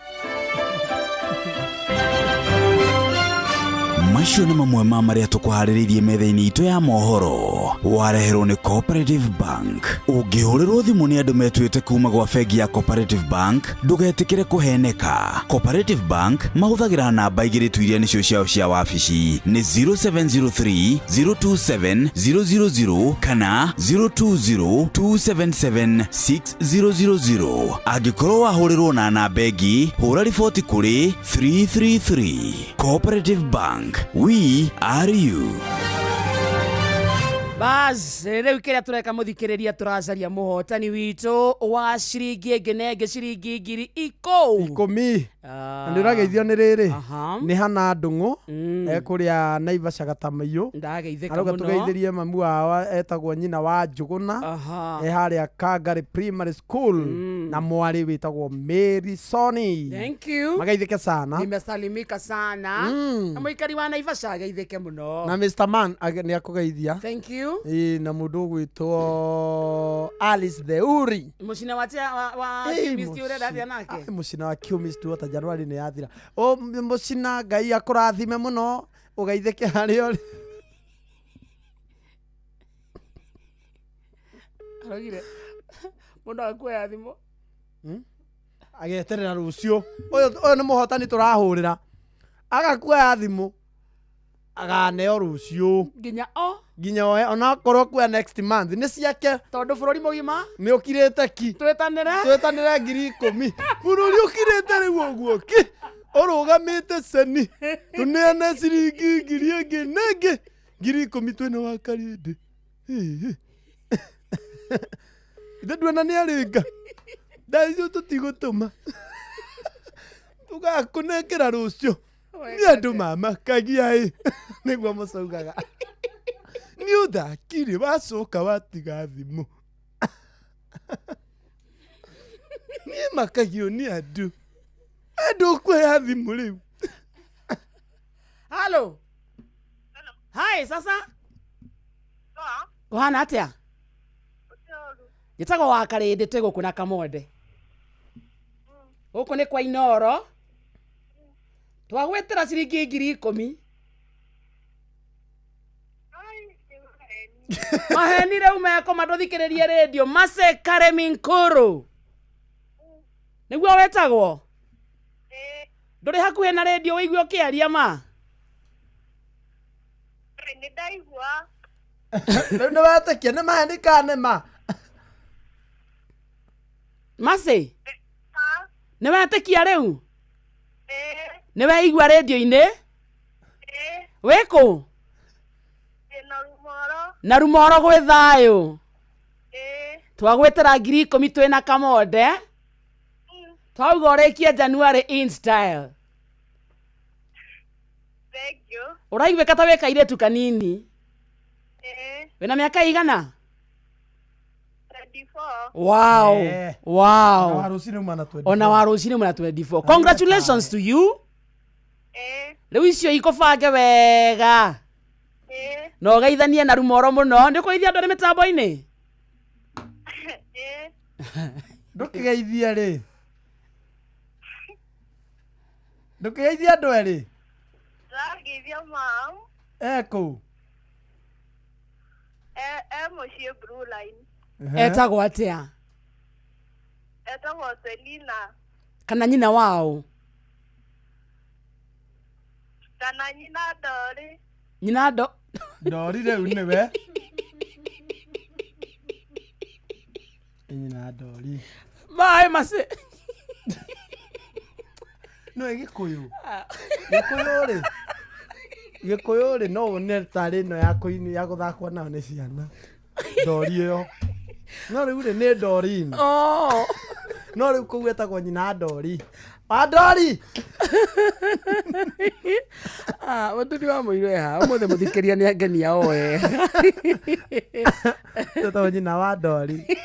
Macio nĩ mamwe ma marĩa tũkũharĩrĩirie metha-inĩ itũ ya mohoro, wareherwo nĩ Cooperative Bank. Ũngĩhũrĩrwo thimũ nĩ andũ metuĩte kuma gwa bengi ya Cooperative Bank, ndũgetĩkĩre kũheneka. Cooperative Bank mahũthagĩra namba 2 tu iria nĩcio ciao cia wabici, nĩ 0703 027 000 kana 020 277 6000. Angĩkorwo wahũrĩrwo na namba ĩngĩ, hũra riboti kũrĩ 333. Cooperative Bank, we are you. Bas, rĩu kĩrĩa tũreka mũthikĩrĩria tũracaria mũhotani witũ wa ciringi ĩngĩ na ĩngĩ ciringi ngiri 10. Na nĩ ũrageithio nĩ rĩrĩ, nĩ Hana Ndung'u ekũrĩa Naivasha Gatamaiyũ. Ndageithĩka Arauga mũno. tũgeithĩrie mamu wao etagwo nyina wa Njũgũna, e harĩa Kangari Primary School, na mwarĩ wĩtagwo Mary Soni. Thank you. Mageithĩke sana. Nimesalimika sana. Na mũikari wa Naivasha ageithĩke mũno. Na Mr. Man nĩ akũgeithia. Thank you. Ĩĩ, na mũndũ ũgwĩtwo Alice Theuri. Mũcina wa wa chemist ũrĩa ndathia nake. Mũcina wa chemist wota January nĩ yathira. O mũcina Ngai akũrathime mũno, ũgeithĩke harĩa ũrĩ. Araugire mũndũ agakuoya thimũ. Ageterera rũciũ. Ũyũ nĩ mũhotani tũrahũrĩra. Agakuoya thimũ aganeo rũciũ. Nginya o Nginya oe onakorwo kuoya next month nĩ ciake. Tondũ bũrũri mũgima nĩ ũkirĩte ki. Twĩtanĩre. Twĩtanĩre ngiri 10. Bũrũri ũkirĩte rĩu ũguo ki. Ũrũgamĩte ceni. Tũneane ciringi ngiri ĩngĩ na ĩngĩ. Ngiri 10 twĩna wa Karĩndĩ. Ithe nduona nĩ arĩnga. Ndacio tũtigũtũma. Tũgakũnengera rũciũ. Nĩ andũ mamakagia ĩ. Nĩguo mũcaugaga. Nĩ ũthakire wacoka watiga thimũ. Niĩ makagio nĩ andũ. Andũ ũkuoya thimũ rĩu. Halo. Hi, sasa. Ũhana atĩa? Njĩtagwo wa Karĩndĩ twĩ gũkũ na Kamonde. Gũkũ nĩ kwa Inoro. Twagwĩtĩra ciringi 10,000. Maheni rĩu meko mandũthikĩrĩrie rĩndio Mase Karemi Nkuru. Nĩguo wetagwo? Ndũrĩ hakuhĩ na rĩndio wĩigue ũkĩaria ma? Nĩ ndaigua. Rĩu nĩ wetĩkia nĩ maheni kana nĩ ma? Mase? Nĩ wetĩkia rĩu? Nĩ weigua rĩndio-inĩ? Wĩ kũ? Na Rumoro gwĩ thayũ. Twagwĩtĩra 10,000 twĩna Kamonde. Twauga ũrĩkie January in style. Ũraiguĩka ta wĩ kairĩtu kanini. Wĩna mĩaka igana? 24. Wow. Wow. Ona wa rũcinĩ uma na 24. Ona wa rũcinĩ uma na 24. Congratulations to you. Rĩu icio ikũbange wega. Na ũgeithanie na Rumoro mũno. Nĩ ũkũgeithia andũ arĩ mĩtambo-inĩ? Ndũkĩgeithie rĩ. Ndũkĩgeithie andũ erĩ. Ndĩrageithia mam. E kũu. E mũciĩ Blue Line. Etagwo atĩa? Etagwo Selina. Kana nyina wao? Kana nyina Ndori. Nyina ndo Ndori rĩu nĩwe. Nyina Ndori. Maĩ maci. No Gĩkũyũ. Gĩkũyũ rĩ. Gĩkũyũ rĩ no wone tarĩ ĩno ya kũini ya gũthakwo nayo nĩ ciana. Ndori ĩyo. No rĩu rĩ nĩ Doreen. Oh. No rĩu kũu etagwo nyina Ndori. Wa Ndori. Ah, mũturi wa mũirũ eha ũmũthĩ mũthikĩria nĩ angenia oe. Etagwo nyina wa Ndori.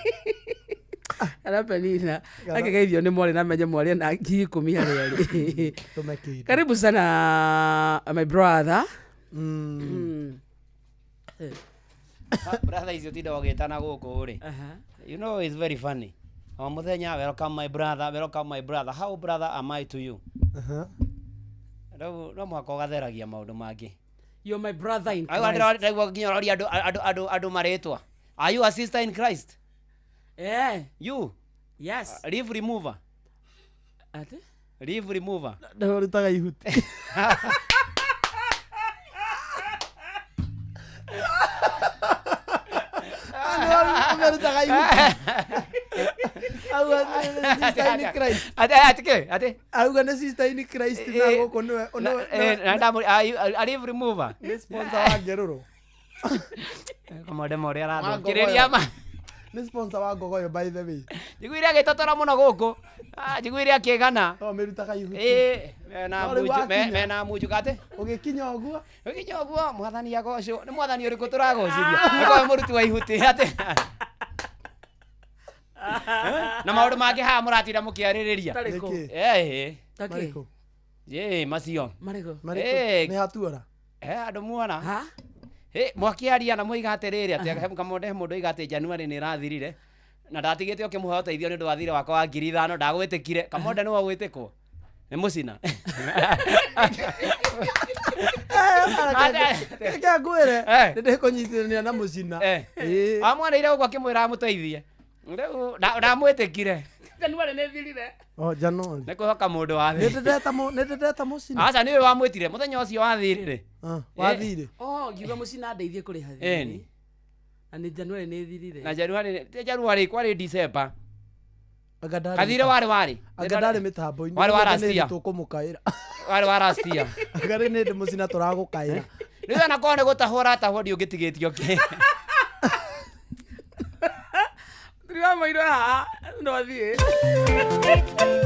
Ara Penina akĩgeithio nĩ mwarĩ na menye mwarĩ na 10,000 harĩa arĩ. Tũme kĩndũ. Karibu sana my brother. Brother icio tinda ũgĩtana gũkũ rĩ. You know it's very funny. O mũthenya welcome my brother, welcome my brother. How brother am I to you? Rĩu no mũhaka ũgatheragia maũndũ mangĩ. You're my brother in Aigua Christ. ndĩraigua nginya ũroria andũ andũ andũ andũ marĩtwa. Are you a sister in Christ? Eh. You? Yes. Leaf remover. Ate? Leaf remover. Ndĩrutaga ihuti. Ũmerutaga ihuti. Auga nĩ sister in Christ. Ate ate kĩ? Ate? Auga nĩ sister in Christ na gũkũ nĩwe nĩwe Na ndamũri are you a leaf remover? Nĩ sponsor wa Ngerũrũ. Kamode more Wa arathũkĩrĩria ma. Nĩ sponsor wa Ngogoyo by the way. Njiguire agĩtotora mũno gũkũ. Ah, njiguire akĩgana. No mĩrutaga ihuti. Ĩĩ, mena No rĩu munju, wakinya. mena munju gate. Ũgĩkinya ũguo. Ũgĩkinya ũguo mwathani agocwo. Nĩ mwathani ũrĩkũ tũragocithia? Nĩkorwo mũruti wa ihuti atĩ. Na maũndũ mangĩ haha mũratinda mũkĩarĩrĩria. Tarĩkũ? Ĩĩ. Takĩ? Ĩĩ, macio. Marĩkũ? Ĩĩ. Nĩ hatuora. Eh, andũ muona. Ĩ, mwakĩaria na mwoiga atĩrĩrĩ atĩ he kamũndũ he mũndũ oiga atĩ January nĩ ĩrathirire na ndatigĩte ũkĩmũhe ũteithio nĩ ũndũ wa thirĩ wakwa wa 5,000 ndagwĩtĩkire. Kamonde nĩwe ũgwĩtĩkwo. Nĩ mũcina. Reke ngwĩre nĩ ndĩkũnyitithania na mũcina. Amwanĩire gũkũ akĩmwĩra amũteithie. Rĩu ndamwĩtĩkire. January nĩ thirire. Oh, January. Nĩ kwĩhoka mũndũ wa Nĩ thĩ. ndĩndeta mũcina. Aca nĩwe wamwĩtire mũthenya ũcio wa thirĩ rĩ. Wa thirĩ. Oh, ngiuga mũcina ndeithie kũrĩha thirĩ. Ĩni. Na nĩ January nĩ thirire. Na January, ti January kwarĩ December. Anga ndarĩ Kathirĩ warĩ warĩ. Anga ndarĩ mĩtambo-inĩ. Warĩ wa Nĩ last hĩndĩ year. tũkũmũkaĩra. Warĩ wa last year. Anga nĩ hĩndĩ mũcina tũragũkaĩra. Rĩu ona korwo nĩ gũtahwo ũratahwo ndiũngĩtigĩtio kĩ. Mũturi wa mũirũ haha. Ndwathiĩ.